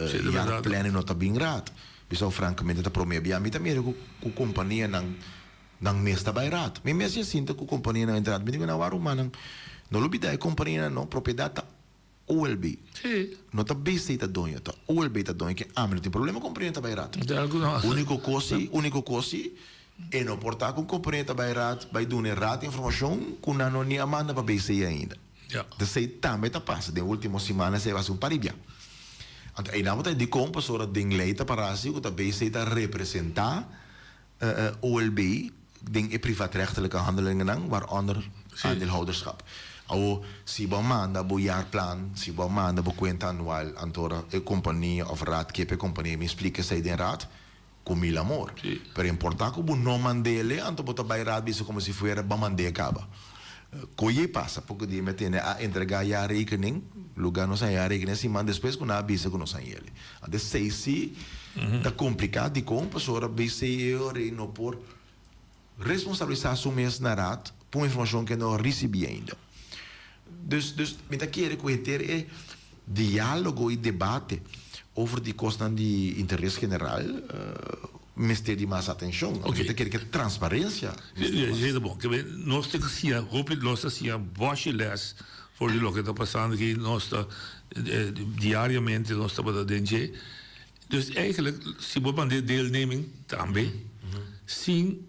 Sí, ta Jaar bèrdat. planning no ta bin Raad. Bisou frankamente ta promé bia mi ta mira ku ku kompanianan nan mes ta bai Raad. Mi mes ya sinta ku kompanianan entra Raad. Mi di ku nan wak rumannan no lo bida e kompanianan no propiedat ta OLB. Sí. No ta BC ta doño, ta OLB ta doño ke ami no tin problema kompania ta bai raad. Ta algu no. Uniko kos si, uniko kos si, e no por ta ku kompania ta bai raad, bai duna e raad informashon ku nan no ni a manda pa BC ainda. Ja. Esei tambe ta pasa, den ultimo siman esei a basa un par di bia. Anto einan bo ta dikon pasobra den lei ta para si ku ta BC ta representa OLB den e privaatrechtelijke handelingennan, waaronder aandeelhouderschap. Awo, si bo a manda bo jaarplan, si bo a manda bo kuenta anual, anto e kompania òf raad ke pa e kompania bin splika esei den raad, ku mil amor. Pero importá ku bo no mand'ele, anto bo ta bai raad bisa komo si fuera bo a mand'é kaba. Koe pasa poko dia mi a tene a entregá jaarrekening, lugá nos a jaarrekening siman despues ku nan a bisa ku nos a yele. Anto esei si ta kompliká dikon pasobra BCEO no por responsabilisá su mes na raad pa un informashon ku e no a risibí ainda. Dus dus mi ta kere ku henter e diálogo i debate over di kosnan di interes general mester di mas atenshon. Mi ta kere ku transparensia mester mas. Sí, ta bon. Ke nos tin ku siña hopi, nos ta siña bòshi lès for di loke ta pasando aki. Nos ta diariamente nos tabata den dje. Dus eigenlijk si bo manda e deelneming tambe sin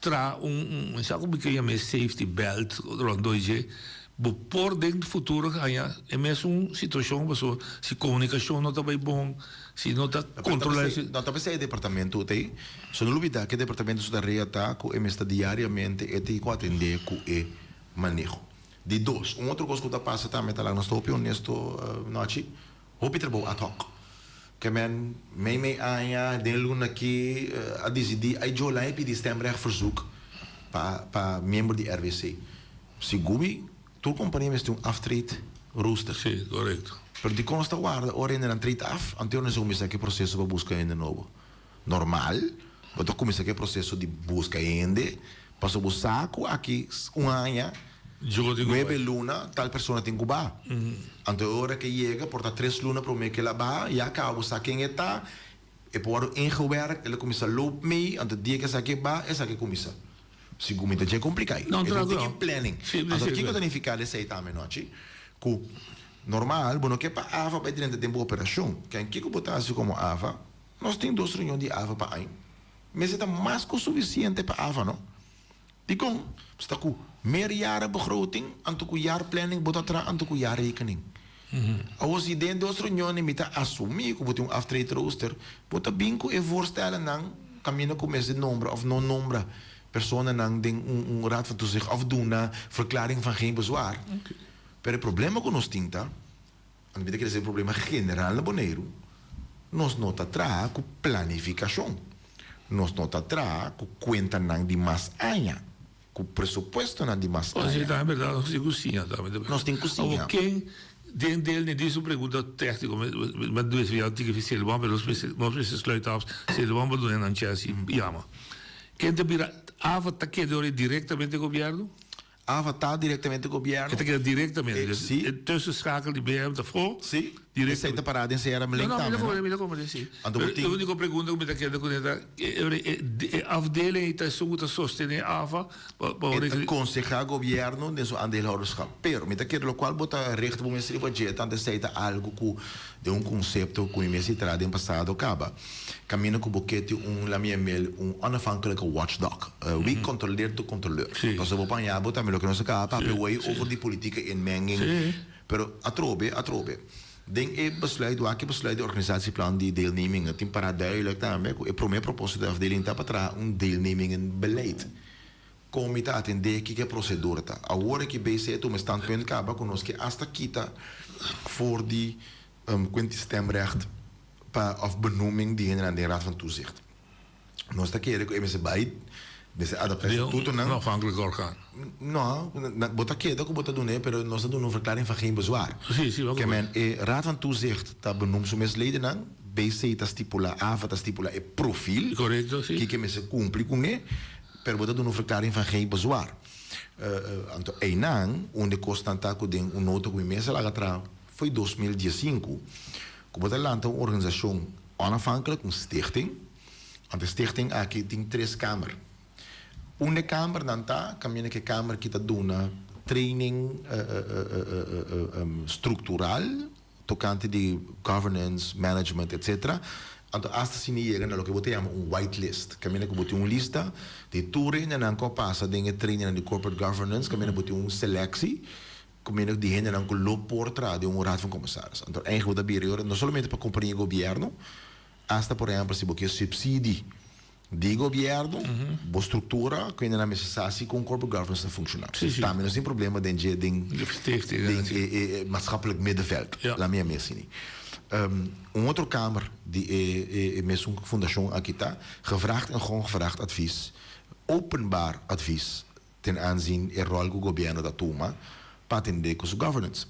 Traha un, un, sa ku mi ke yama e safety belt rondó dje, bo por den futuro haña e mesun situashon pasobra si komunikashon no ta bai bon, si no ta kontrolá e. No ta p'esei e departamento ta ei. So no lubidá ku e departamento su tarea ta ku e mes ta diariamente e tin ku atendé ku e maneho. Di dos, un otro kos ku ta pasa tambe ta laga nos ta hopi honesto Nochi, Hopi trabou ad hoc. Ke men mei mei aña den luna aki a disidí ay djo lai pidi stemrechtverzoek pa pa miembro di RWC. Segun mi tur kompania mester un aftreedrooster. Sí, korekto. Pero dikon nos ta warda ora hende nan treed af anto nos a kuminsá ku e proseso pa buska hende nobo? Normal bo ta kuminsá ku e proseso di buska hende pasobra bo sa ku aki un aña, nuebe luna tal persona tin ku ba. Anto e ora ku e yega por ta tres luna promé ku el a ba ya kaba bo sa ken e ta, e por wòrdu ingewerkt, el a kuminsá loop mee, anto dia ku esaki e ba esaki a kuminsá. Segun mi ta dje kompliká. E ta tiki planning. Anto kiko ta nifiká di esei tambe nochi? Ku normal bo no ke pa ava bai drenta den bo operashon. Ken kiko bo ta hasi komo ava? Nos tin dos reunion di ava pa aña. Mester ta mas ku sufisiente pa ava, no? Dikon? Pasobra ta ku meerjarenbegroting anto ku jaarplanning bo ta traha anto ku jaarrekening. Awor si den dos reunionnan mi ta asumí ku bo tin un aftreedrooster, bo ta bin ku e voorstellennan kaminda ku mester nombra òf no nombra personanan den un raad van toezicht òf duna verklaring van geen bezwaar. Pero e problema ku nos tin ta. Anto mi ta kere esei un problema general na Boneiru. Nos no ta traha ku planifikashon. Nos no ta traha ku kuentanan di mas aña, ku presupuestonan di mas aña. Esei tambe bèrdat, nos tin ku siña tambe. Nos tin ku siña. Awor ken den del ni di su pregunta tèkniko, mi a desviá un tiki fi Silvan, pero nos mester nos mester sluit af. Silvan bo duna nan chèns i yama. Ken ta bira, AVA ta keda ora direktamente gobièrnu? AVA ta directamente gobierno. E ta keda directamente. Eh, Dus si. e tussenschakel di BM ta afó. Si. Esei ta pará den CRM link No, no, tambe, mi ta no? mi ta komprendé, sí. Anto bo Pero tin. e úniko pregunta ku mi ta keda kuné ta, e afdeling ei ta esun ku ta sostené AFA pa pa E ta konsehá gobièrnu den su aandeelhouderschap. Pero mi ta kere lokual bo ta richt bo mes riba dje, tantu esei ta algu ku den un konsepto ku mi mes a traha den pasado kaba. Kaminda ku bo ke tin un lamiemel un onafhankelijke watchdog. Wie controleert de controleur? Pasobra bo paña bo tambe loke nos a kaba papia awor over di politieke inmenging. Pero atrobe, atrobe. Den e besluit, wak e besluit di organisatieplan di deelnemingen tin pará duidelijk tambe ku e promé propósito di afdeling ta pa traha un deelnemingenbeleid. Kon mi ta atendé kiko e prosedura ta. Awor aki BC a tuma e standpunt kaba ku nos ke asta kita for di kuent stemrecht pa òf benoeming di hendenan den Raad van Toezicht. Nos ta kere ku e mester bai, mester adaptá e statutonan. Un onafhankelijk orgaan. No, bo ta keda ku bo ta dun'é, pero nos ta duna un verklaring van geen bezwaar. Sí, sí, Ke men e Raad van Toezicht ta benoem su mes ledennan, BC ta stipulá, AVA ta stipulá e profiel. Korekto, sí. Kiko e mester kumpli kuné, pero bo ta duna un verklaring van geen bezwaar. Anto einan, un di e kosnan ta ku den un nota ku mi mes a laga traha fo'i 2015, ku bo ta lanta un organisashon onafhankelijk, un stichting, Want e stichting aki tin tres kamer. Un de kamernan ta kaminda ku e kamer ki ta duna training struktural tokante di governance, management etcetera. Anto asta asina yega na loke bo ta yama un white list. Kaminda ku bo tin un lista di tur hendenan ku a pasa den e trainingnan di corporate governance, kaminda bo tin un seleksie kaminda di hendenan ku lo por traha den un raad van commissaris. Anto eigenlijk bo ta bira e ora no solamente pa kompania gobièrnu, Asta por ehempel si bo kier subsidi di gobierno, bo struktura ku hende nan mester sa si kon corporate governance ta funshoná. Tambe nos tin problema den dje den den e e maatschappelijk middenveld, laat mi yam'é asina. Un otro kamer di e e mesun fundashon aki ta gevraagd en gongevraagd advies, openbaar advies ten aanzien e rol ku gobierno ta tuma pa atendé ku su governance.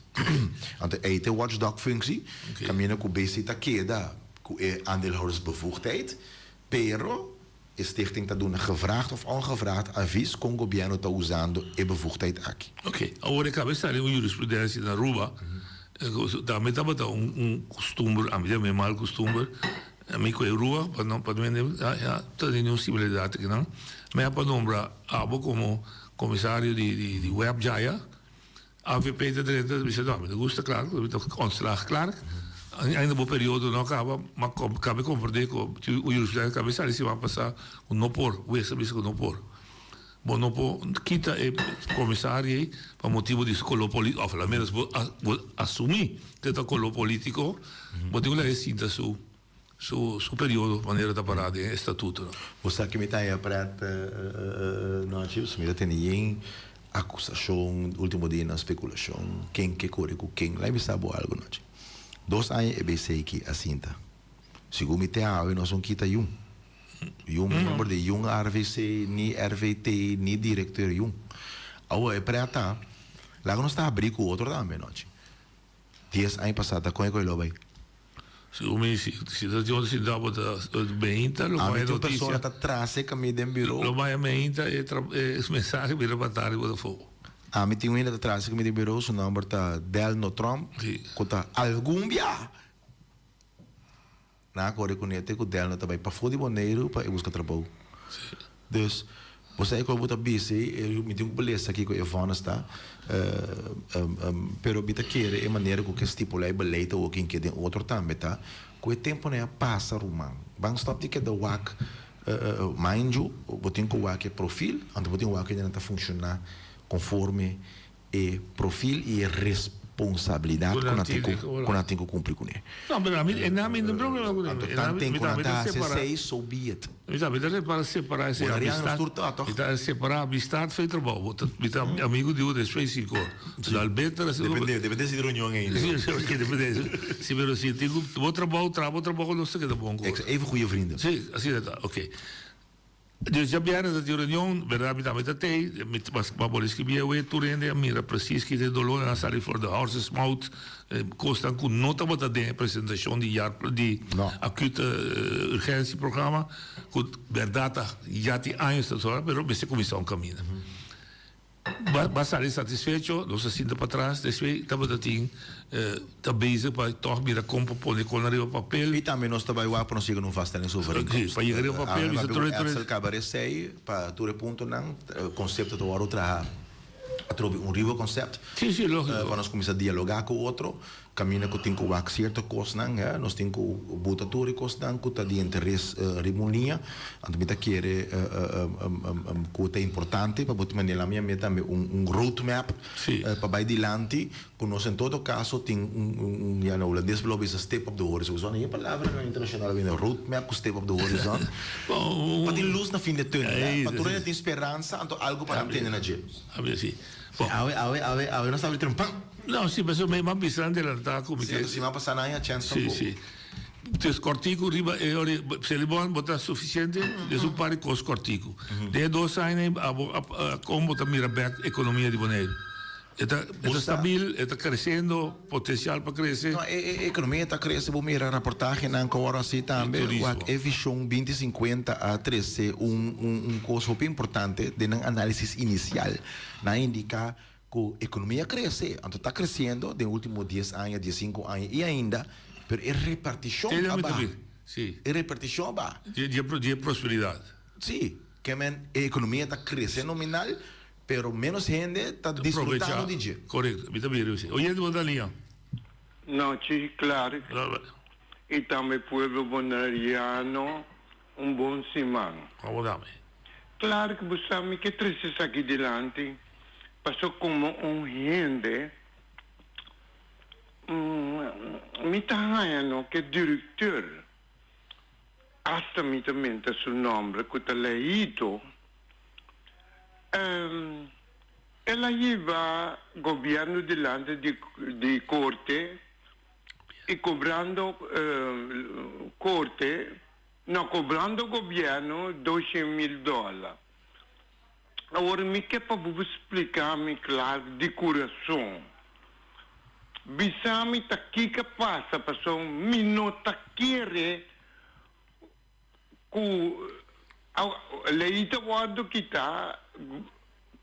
Anto ei ta e watchdog functie, kaminda ku BC ta keda ku e aandeelhoudersbevoegdheid, pero e stichting ta duna gevraagd of ongevraagd avis kon gobierno ta usando e bevoegdheid aki. Oké, awor e kaba sali un jurisprudensia na Aruba, tambe tabata un kustumber, ami ta yama e mal kustumber, Mi ku e rua pa no pa no ya ta tene un similaridad akinan. Mi a pa nombra abo komo komisario di di di web djaya. Avp ta drenta ta bisa no mi no gusta Clark mi ta ontslag Clark. Ainda bo periodo no a kaba ma kabe komprende ku un jurisprudensia kabe sali siman pasa ku no por wes a bisa ku no por. Bo no por kita e komisario ei pa motibu di su koló polítiko, òf al ménos bo bo asumí ku e ta koló polítiko, bo tin ku laga e sinta su su su periodo manera ta pará den e estatutonan. Bo sa ke mi ta haña prèt nochi? Mi ta tene yen akusashon, último dianan spekulashon, ken ke kore ku ken. Laga mi sa bo algu nochi. Dos aña e BC aki a sinta. Segun mi te awe nos no kita yun. Yun miembro di yun RVC, ni RVT, ni directeur yun. Awo e prea ta, laga nos ta habri cu otro tambe nochi. Dies aña pasa ta con e coy lo bay? Segun mi, si si ta tin otro sinta bo ta meinta lo Ami maya tin un noticia. persona ta tras e camia den bureau. Lo maya meinta e tra e mensahe bira pa tardi bo ta fogo. Ami tin un hende ta tras e camia den bureau, su nomber ta Delno Tromp, cu ta algun bia Nan a kore ku nete ku Delno ta bai pafó di Boneiru pa e buska trabou. Dus, bo sa e kos bo ta bisa ei, mi tin ku belesa kiko e vònes ta, pero mi ta kere e manera ku ke stipulá e beleid awor kin ke den otro tambe ta, ku e tempunan a pasa ruman. Ban stòp di keda wak mind you, bo tin ku wak e profil, anto bo tin ku wak ku nan ta funshoná konforme e profil i e responsabilidat ku nan tin ku ku nan tin ku kumpli kuné. No, pero ami e nan mi no problema kuné. Anto tanten ku nan ta hasi esei, so be it. Mi ta mi ta para separá esei Boneriano amistad. nos tur ta, tòg? Mi ta separá amistad for e trabou. Bo ta mi ta amigu di bo despues di sinku or. Dal beter asina. Depende, depende si tin reunion ainda. Si, si, depende. Si, pero si tin ku bo trabou, traha bo trabou nos ta keda bon ku otro. Even goeie vrienden. Si, asina ta. Oké. Dus djabièrnè ta tin reunion, bèrdat mi tambe ta tei, mi ta por escribí awe tur hende a mira precies ki ta e doló, nan a sali for the horse's mouth, kosnan ku no tabata den e presentashon di jaar di acute urgentie programma, ku bèrdat ta ya tin años ta sora, pero mester kuminsá un kaminda. Ba sali satisfecho, nos a sinta patras, despues tabata tin ta bezig pa tòg mira kon pa pone kon ariba papel. I tambe nos ta bai wak pa nos yega na un vaststellingsovereenkomst. Sí, pa yega riba papel, bisa tur e tur e. Edsel kaba resei pa tur e puntonan, konsepto ta wòrdu traha atrobe un riba konsèpt. Sí, sí, lógiko. Pa nos kuminsá dialogá ku otro. Kaminda ku tin ku wak sierto kosnan, hè, nos tin ku buta tur e kosnan ku ta di interes riba un liña. Anto mi ta kere ku ta importante pa bo tin manera mi a mira tambe un un roadmap pa bai dilanti ku nos en todo kaso tin un un ya na hulandes bo lo bisa stip op de horizon. Bo e palabranan internashonal a bini roadmap ku stip op de horizon pa tin lus na fin de tunel, hè, pa tur hende tin speransa anto algu pa nan tene na dje. Awe awe awe awe nos ta abri trempan. No, si, pasobra mi a bisa nan delantá ku mi ke. Si, siman pasá nan a chèns tampoko. Si, si. Dus kòrtiku riba e ora ei, Selibon, bo ta sufisiente? Des un par di kos kòrtiku. Den e dos aña ei abo a kon bo ta mira bèk ekonomia di Boneiru? E ta e ta stabil, e ta kresiendo, potensial pa krese? No, e e ekonomia ta krese, bo mira raportahenan ku awor hasi tambe, wak e vishon binti sinkuenta a trese un un un kos hopi importante den nan análisis inisial. Nan a indiká Ku ekonomia krese, anto ta kresiendo den ultimo dies aña, diesinku aña i ainda, pero e repartishon a baha. E repartishon a baha. Di e prosperidat. Sí, ke men e ekonomia ta krese nominal, pero ménos hende ta disfrutando di dje. Korekto, mi ta bira esei. Oyente bo ta liña. Nochi Clark i tambe pueblo boneriano un bon siman. Abo tambe. Clark bo sa mi ke trese esaki dilanti paso komo un hende mi ta haña no ke directeur hasta mi ta menta su nomber ku ta Leito el a hiba gobierno dilanti di korte i kobrando korte No cobrando gobierno doshen mil dollar. Awor mi ke pa bo splica mi Clark di curason. Bisa mi ta kiko pasa paso mi no ta kere cu ley ta wordo kita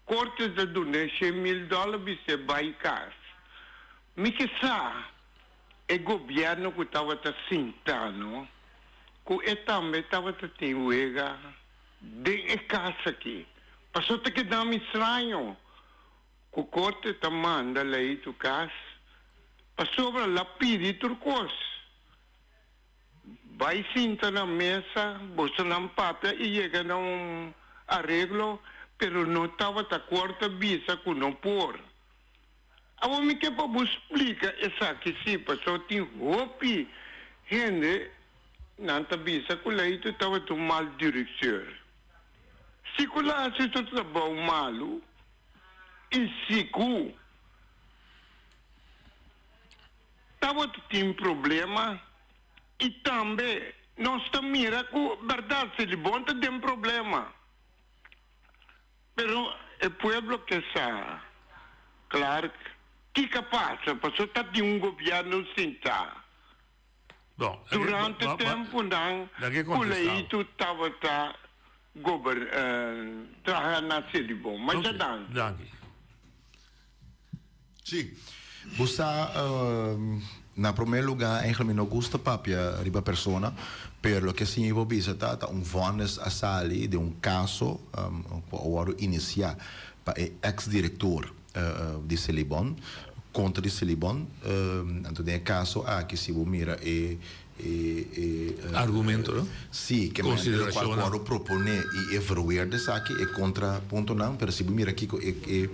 corte ta dune shen mil dollar bis'e bay cas. Mi ke sa E gobierno cu tabata sinta no, cu e tambe tabata tin wega den e cas aki. Paso ta keda mi straño cu corte ta manda Leito cas pasobra la pidi tur cos. Bay sinta na mesa, bosonan papia y yega na un areglo, pero no tabata corte bisa cu no por. Awor mi ke pa bo splika esaki si, pasobra tin hopi hende nan ta bisa ku Leito tabata un mal direkteur. Si ku la hasi su trabou malu i si ku tabata tin problema i tambe nos ta mira ku bèrdat Selibon ta den problema. Pero e pueblo ke sa, Clark, kiko a pasa paso ta tin un gobierno sinta. Durante tempunan ku Leito tabata traha na Selibon. Masha danki. Sí. Bo sa, na promé lugá eigenlijk mi no gusta papia riba persona, pero loke sí mi por bisa ta, ta un vonnis a sali den un kaso ku a wòrdu inisiá pa e eks direktor di Selibon, kontra di Selibon. Anto den e kaso aki si bo mira e E e Argumento, no? Sí, ke men lo cual cu worde propone y e verweer di esaki, e contrapuntonan, pero si bo mira kico e e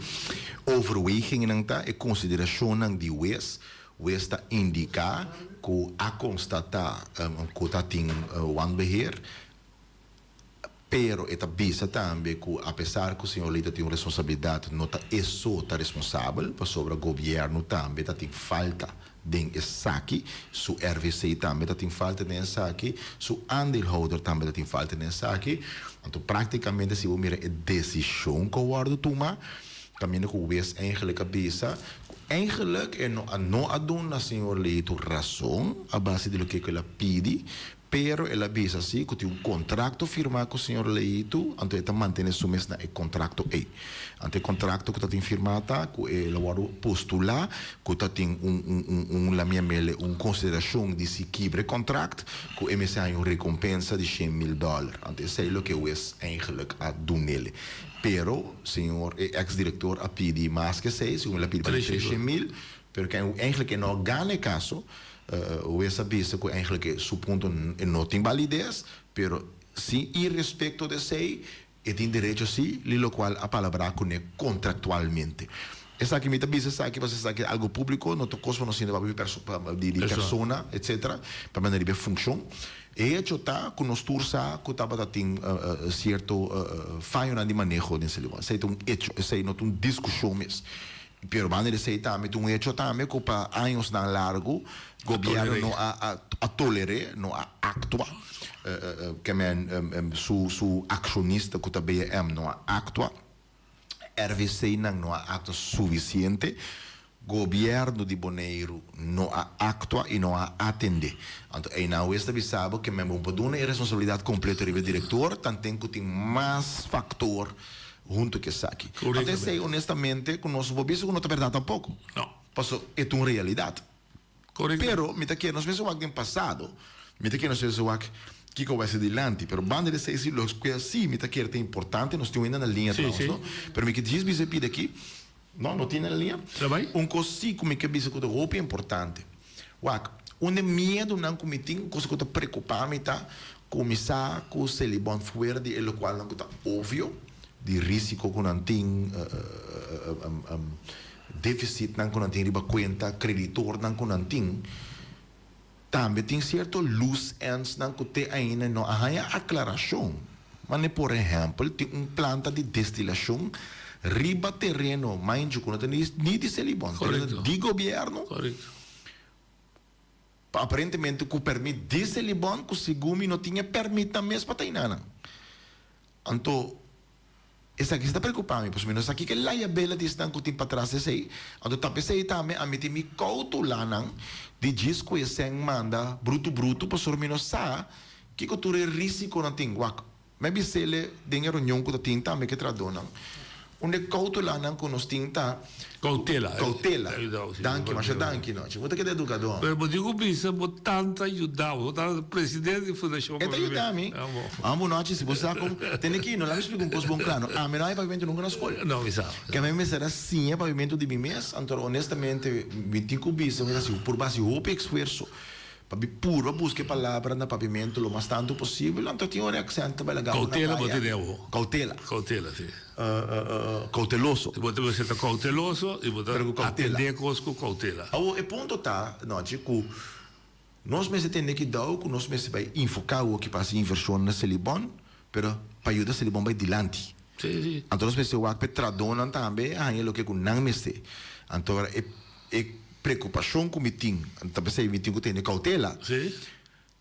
overwegingennan ta, e consideracionnan di hues, hues ta indica cu a constata cu ta tin wanbeheer, pero e ta bisa tambe cu apesar cu señor Lee ta tin un responsabilidad, no ta e so ta responsabel, pasobra gobierno tambe ta tin falta den esaki, su RVC tambe ta tin falta den esaki, su aandeelhouder tambe ta tin falta den esaki. Anto practicamente si bo mira e decision cu a wordo tuma, caminda cu hues eigenlijk a bisa cu eigenlijk e no a no a duna señor Leito razon a base di loke cu el a pidi. Pero el a bisa si ku tin un kontrakto firmá ku señor Leito, anto e ta mantené su mes na e kontrakto ei. Anto e kontrakto ku ta tin firmá ta ku e lo wòrdu postulá ku ta tin un un un un lamia mele un konsiderashon di si kibra e kontrakt ku e mester haña un rekompensa di 100.000 dòler. Anto esei loke wes eigenlijk a dunele. Pero señor e eks direktor a pidi mas ke esei, segun el a pidi pa 300.000, pero ke eigenlijk e no a gana e kaso. Hues a bisa cu eigenlijk su punto no tin validez, pero sin irrespecto de esey, e tin derecho si li locual a palabra cune contractualmente. Esaki mi ta bisa esaki pasobra esaki ta algo publico, no ta cos pa nos sinta papia di persona etcetera, pa manda riba e funcion. E hecho ta cu nos tur sa cu tabata tin cierto fayonan di maneho den Selibon. Esey ta un hecho, esey no ta un discusion mes. Pero banda di esei tambe ta un hecho tambe ku pa añosnan largu gobièrnu no a a toler'é, no a aktua. Ke men su su akshonista ku ta BM no a aktua. RVCnan no a aktua sufisiente. Gobièrnu di Boneiru no a aktua i no a atendé. Anto einan wes ta bisa bo ke men bo por duna e responsabilidat kompleto riba e direktor tanten ku tin mas faktor hunto ku esaki. Anto esei honestamente ku nos no por bisa ku no ta bèrdat tampoko. Paso e ta un realidat. Pero mi ta kere nos mester wak den pasado, mi ta kere nos mester wak kiko a bai ser dilanti. Pero banda di esei si loke si mi ta kere ta importante, nos tin un hende na liña trouwens no, pero mi ke djis bisa e pida aki, no, no tin na liña. Un kos si ku mi ke bisa ku ta hopi importante. Wak, un di e miedunan ku mi tin, un kos ku ta preokupa mi ta kuminsá ku Selibon fuera di e lokualnan ku ta obvio, di risiko ku nan tin, defisitnan ku nan tin riba kuenta, kreditornan ku nan tin. Tambe tin sierto loose endsnan ku te ainda no a haña aklarashon. Mane por ehèmpel tin un planta di destilashon riba tereno Mainju ku no ta ni di Selibon, tereno di gobièrnu. Aparentemente ku pèrmit di Selibon ku segun mi no tin e pèrmitnan mes pa ta einanan. Anto esaki si ta preocupa mi pasobra mi no sa kiko e liabilities nan ku tin patras di esei. Anto ta p'esei tambe ami tin mi koutulanan di djis ku e sèn manda brutu brutu pasobra mi no sa kiko tur e risikonan tin. Wak, mi a bis'ele den e reunion ku ta tin tambe ku e trahadónan. Un di e koutulanan ku nos tin ta. Koutela. Koutela. Danki, masha danki nochi. Bo ta keda edukadó. Pero bo tin ku bisa bo tanta yuda bo. Bo tanta presidente di Fundashon E ta yuda mi. Amo nochi, si bo sa kon. Tene ki, no laga mi splika un kos bon kla no. Ami no a haña papiamentu nunka na skol. No, mi sa. Ke mi mester a siña papiamentu di mi mes, anto honestamente mi tin ku bisa mi ta hasi por base hopi esfuerso. Pa mi purba buska e palabra na papiamentu lo mas tantu posibel, anto tin ora e aksènt ta bai laga bo na Koutela bo kaya. tene awo. Koutela. Koutela, si. Kouteloso. Bo ta mester ta kouteloso i bo ta Pero ku koutela. atendé kos ku koutela. Awo e punto ta, Nochi, ku nos mester tende kidao ku nos mester bai infoká awo ki pasa invershon na Selibon, pero pa yuda Selibon bai dilanti. Si, si. Anto nos mester wak p'e tradónan tambe a haña loke ku nan mester. Anto e E preokupashon ku mi tin, ta p'esei mi tin ku tene koutela,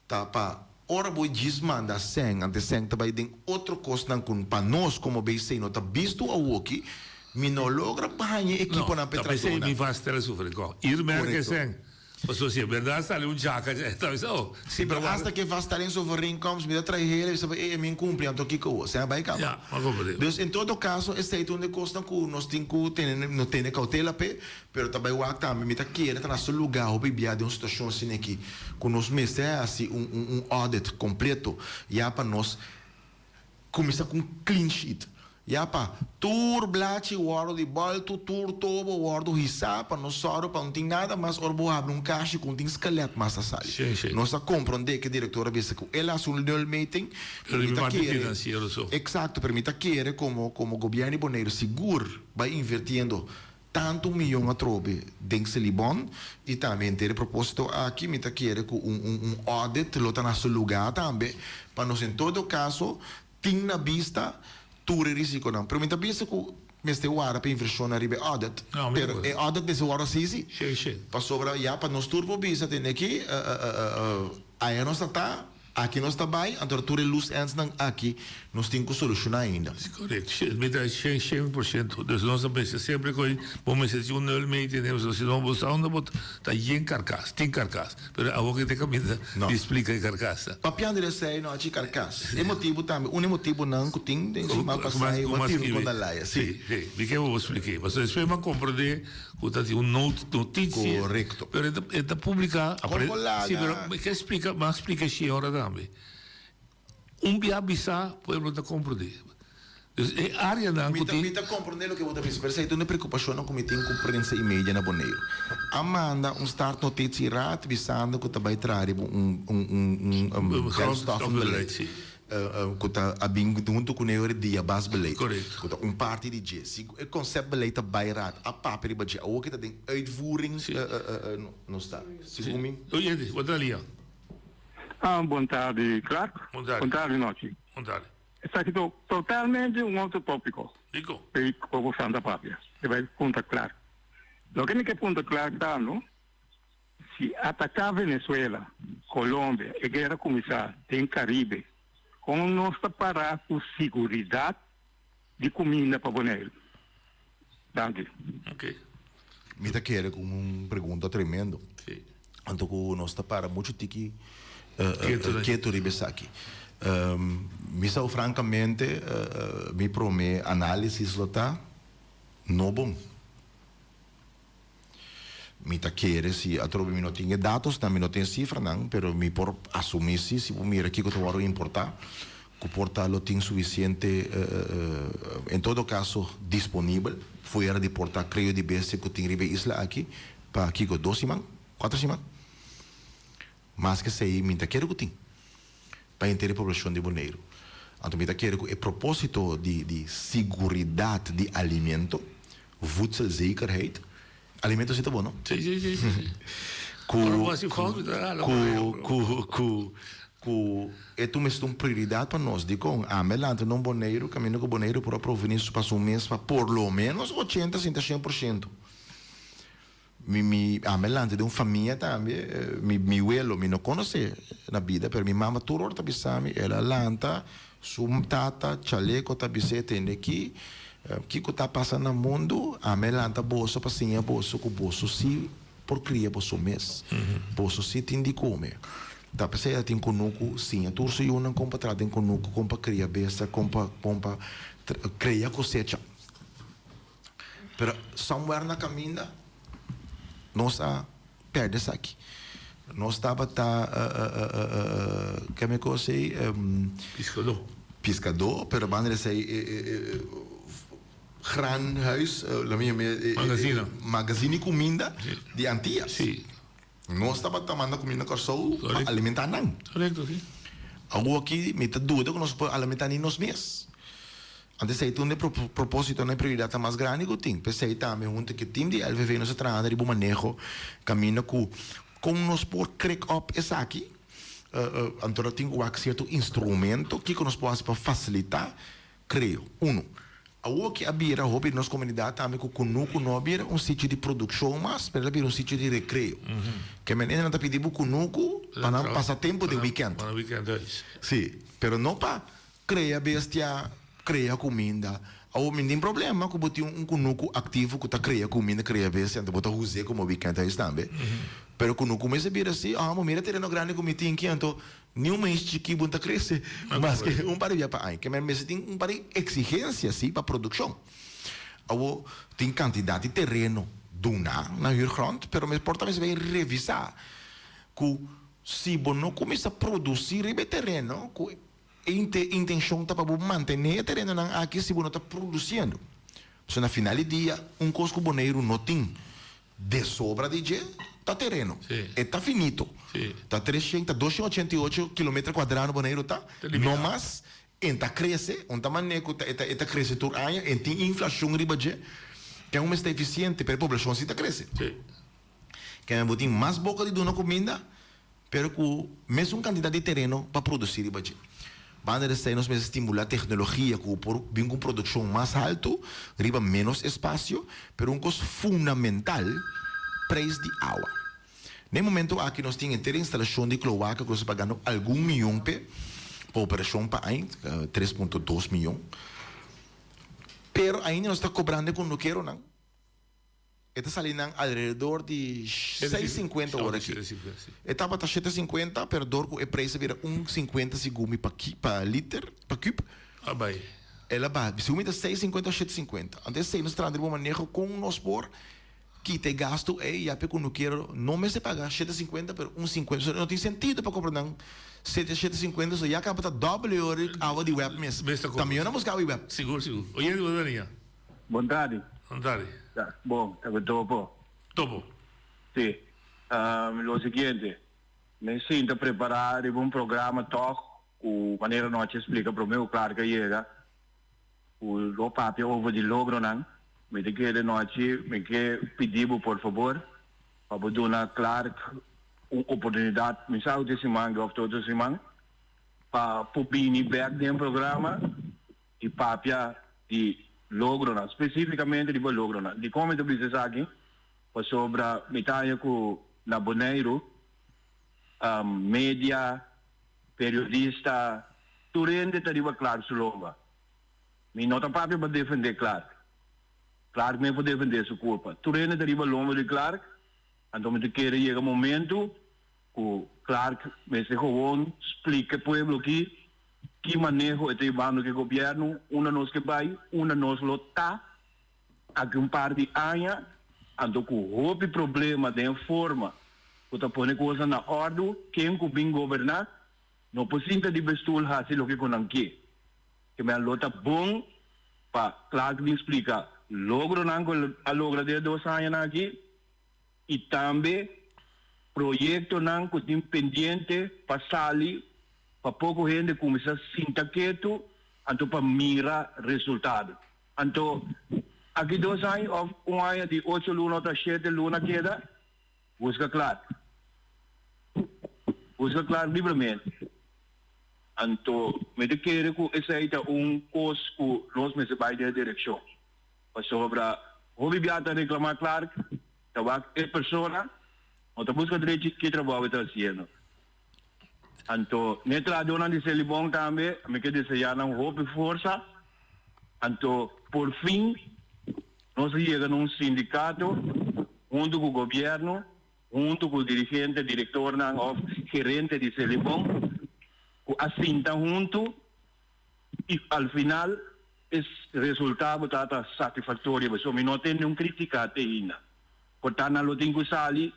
ta pa ora bo djis manda sèn, ante sèn ta bai den otro kosnan ku pa nos komo BC no ta bisto awoki, mi no logra haña e ekiponan p'e No, ta p'esei tratonan. mi vastela sufri kò. Ir merka e sèn. Pasobra si e bèrdat sali un djaka dja, ta bisa, oh, Si, pero hasta ke vastelen su overeenkomst, mi ta trae hel, mi sa, e, mi cumpli, anto kiko wo? Sèn a bai kaba. Ja, m'a comprende. Dus en todo caso, esei ta un di e kosnan ku nos tin ku tene, no tene kautela p'e, pero ta bai wak tambe, mi ta kere ta na su lugá hopi bia den un situashon asina aki, ku nos mester hasi un, un, un audit kompleto, ya pa nos Kuminsá ku un clean sheet. Ya pa tur blachi wòrdu di bòltu, tur tobo wòrdu hisá pa no sòru pa no tin nada mas ora bo habri un kashi ku no tin skelet mas ta sali. Nos a komprondé ku e direktor a bisa ku el a hasi un nulmeting, Pero mi ta parti kere, finansiero so. Eksakto, pero mi ta kere komo komo gobièrnu di Boneiru sigur bai invertiendo Tantu miyon atrobe den Selibon y tambe henter e proposito aki mi ta kere cu un un un audit lo ta na su lugar tambe pa nos en todo caso tin na bista tur e risiconan. Pero mi ta bisa cu mester warda pa inversionnan riba e audit pero e audit mester wordo haci si pasobra ya pa nos tur por bisa tende aki aya nos ta ta. Aki nos ta bai, anto tur e loose ends nan aki nos tin ku solushoná ainda. Korekto, mi ta 100%. Dus nos a mester semper koe bo mester tin un nulmeting, si no bo sa unda bo ta yen karkas, tin karkas. Pero awor ke ta kaminda di splika e karkas ta. Papiando di esei no haci karkas. E motibu tambe, un e motibunan ku tin den siman pasá e bo tiro kon na laya, si. Si, mi ke bo splik'é. Pasobra despues mi a komprendé ku ta tin un notisia. Korekto. Pero e ta publiká. Kon bo laga. Si, pero mi ke splika, mi a splika e ora tambe. Un bia bisa, pueblo ta komprendé. Dus e áreanan ku tin. Mi ta komprendé loke bo ta bisa, pero esei ta un e preokupashonnan ku mi tin ku prensa i media na Boneiru. A manda un startnotitieraad bisando ku ta bai traha riba un un un grondstoffenbeleid ku ta a bin huntu kuné ora di diabasbeleid ku ta un parti di dje. Si e konseptbeleid ta bai raad a papia riba dje awor ke ta den uitvoering nos ta. Segun mi. Oye, bo ta lia. Ah, bon tardi, Clark. Bon tardi. Bon tardi, Nochi. Bon tardi. Esaki ta totalmente un otro tópiko. Diko? P'e Koko Santa Papia. E bai punta Clark. Loke mi ke punta Clark ta, no, si ataká Venezuela, Colombia, e guera kuminsá den Karibe, kon nos ta pará ku siguridat di kuminda pa Boneiru? Danki. Ok. Mi ta kere ku un pregunta tremendo. Si. Anto ku nos ta para muchu tiki ketu riba esaki. Mi sa frankamente mi prome analisis lo ta no bon. Mi ta kere si atrobe mi no tin e datosnan, mi no tin e sifranan, pero mi por asumi si, si bo mira kiko ta wòrdu importá, ku por ta lo tin sufisiente, en todo kaso disponibel, fuera di por ta kreo di bestia ku tin riba e isla aki, pa kiko, dos siman, kuater siman? Mas ke esei mi ta kere ku tin pa henter e poblashon di Boneiru. Anto mi ta kere ku e propósito di di siguridat di alimento, voedselzekerheid, alimento si ta bon no? Si, si, si, si. Ku Ora bo hasi fout mi ta hala ku Boneiru. ku ku ku e tur mester ta un prioridat pa nos. Dikon? Ami a lanta na un Boneiru kaminda ku Boneiru por a proveni pa su mes pa por lo menos ochenta sinta 100%. Mi mi ami a lanta den un famia tambe, mi mi welo mi no konosé na bida pero mi mama tur ora ta bisa mi el a lanta su tata chaleko ta bis'é tende aki kiko ta pasa na mundu ami a lanta boso pa siña boso ku boso si por kria boso mes boso si tin di kome ta p'esei a tin kunuku siña tur su yunan kon pa traha den kunuku kon pa kria bestia kon pa kon pa krea kosecha. Pero somewhere na caminda nos a perde esaki. Nos tabata ke mi cos ey? Piscadó. Piscadó, pero banda di esey graanhuis, lo mi yama Magazina. Magazina di cuminda di Antillas. Si. Nos tabata manda cuminda Corsou pa alimenta nan. Correcto, si. Awor aki mi ta duda cu nos por alimenta ni nos mes. Anto esei ta un di e propositonan i prioridatnan mas grandi ku tin. P'esei tambe huntu ku e tim di LVV nos ta trahando riba un maneho kaminda ku kon nos por krek op esaki. Anto lo tin ku wak sierto instrumento kiko nos por hasi pa fasilitá kreo. Uno, awor ki a bira hopi di nos komunidat tambe ku kunuku no a bira un sitio di produkshon mas, pero el a bira un sitio di rekreo. Ke men hende nan ta pidi bo kunuku pa nan pasa tempu den wikènt. Sí, pero no pa Krea bestia, krea kuminda. Awor mi tin problema ku bo tin un kunuku aktivo ku ta krea kuminda, krea bestia, anto bo ta us'é komo wikènt tambe. Pero kunuku mester bira si, ah, bo mira tereno grandi ku mi tin aki, anto ni un mais chikí bo no ta krese maske un par di bia pa aña. Ke men mester tin un par di eksigensia si pa produkshon. Awor tin kantidat di tereno duná na huurgrond, pero por ta mester bay revisá ku si bo no kuminsá produsí riba e tereno ku E intencion ta pa bo mantene e terenonan aki si bo no ta produciendo. Pasobra na final di dia un cos cu Boneiru no tin de sobra di dje ta tereno. E ta finito. Ta treshen, ta doshen ochenta i ocho kilometer cuadrado Boneiru ta, no mas. En ta crece, un ta mane cu ta e ta crece tur aña, en tin inflacion riba dje. Ken un mester ta eficiente, pero e poblacion si ta crece. Ken bo tin mas boca di duna cuminda, pero ku mesun kantidat di tereno pa produsí riba dje. Banda di esei nos mester stimulá teknologia ku por bin ku un produkshon mas haltu riba ménos espasio, pero un kos fundamental, preis di awa. Na e momento aki nos tin henter instalashon di kloaka ku nos ta pagando algun miyon p'e, pa operashon pa aña, 3.2 miyon. Pero ainda nos ta kobrando e kundukeronan. E ta sali nan alrededor di 6.50 ora aki. E tabata 7.50, pero dor ku e preis a bira 1.50 segun mi pa ki, pa liter, pa kub. A bai. El a baha. Segun mi ta 6.50 o 7.50. Anto esei nos ta trahando riba un maneho kon nos por kita e gastu ei ya p'e kunukero no mester paga 7.50 pero 1.50. So no tin sentido pa kobra nan sete, 7.50 so ya kaba ta dòbel e ora awa di web mes. Ta mihó nan buska awa di web. Sigur, sigur. Oye, bo ta niña. Bon tardi. Bon tardi. Bon, ta cu Topo. Topo. Si. Lo siguiente, mi sinta prepara riba un programa toch cu manera nochi a splica prome cu Clark a yega, cu lo papia over di logronan. Mi ta kere nochi, mi ke pidi bo por fabor pa bo duna Clark un oportunidad, mi sa cu ta e siman of ta otro siman, pa por bini bek den programa. Di papia di logronan, spesífikamente riba logronan. Dikon mi ta bisa esaki? Pasobra mi ta haña ku na Boneiru media, periodista, tur hende ta riba Clark su lomba. Mi no ta papia pa defendé Clark. Clark mes por defendé su kurpa. Tur hende ta riba lomba di Clark, anto mi ta kere yega momentu ku Clark mester gewoon splika e pueblo aki Ki maneho e ta yibando ku e gobièrnu? Unda nos ke bai? Unda nos lo ta aki un par di aña? Anto ku hopi problema den forma ku ta pone kosnan na òrdu, ken ku bin goberná no por sinta di bestoel hasi loke ku nan ke. Ke men lo ta bon pa Clark bin splika logronan ku el a logra den e dos añanan aki i tambe proyektonan ku tin pendiente pa sali pa poko hende kuminsá sinta ketu anto pa mira resultado. Anto aki dos aña òf un aña di ocho luna òf ta shete luna keda, buska Clark. Buska Clark libremente. Anto mi ta kere ku esei ta un kos ku nos mester bai den e direkshon. Pasobra hopi bia ta reklamá Clark ta wak e persona no ta buska drechi ki trabou e ta hasiendo. Anto n'e trahadónan di Selibon tambe mi ke deseá nan hopi forsa. Anto por fin nos a yega na un sindikato huntu ku gobièrnu, huntu ku dirigente, direktornan òf gerente di Selibon ku a sinta huntu i al final e resultado tabata satisfaktorio. Pasobra mi no a tende un kritika te ainda. Por ta nan lo tin ku sali.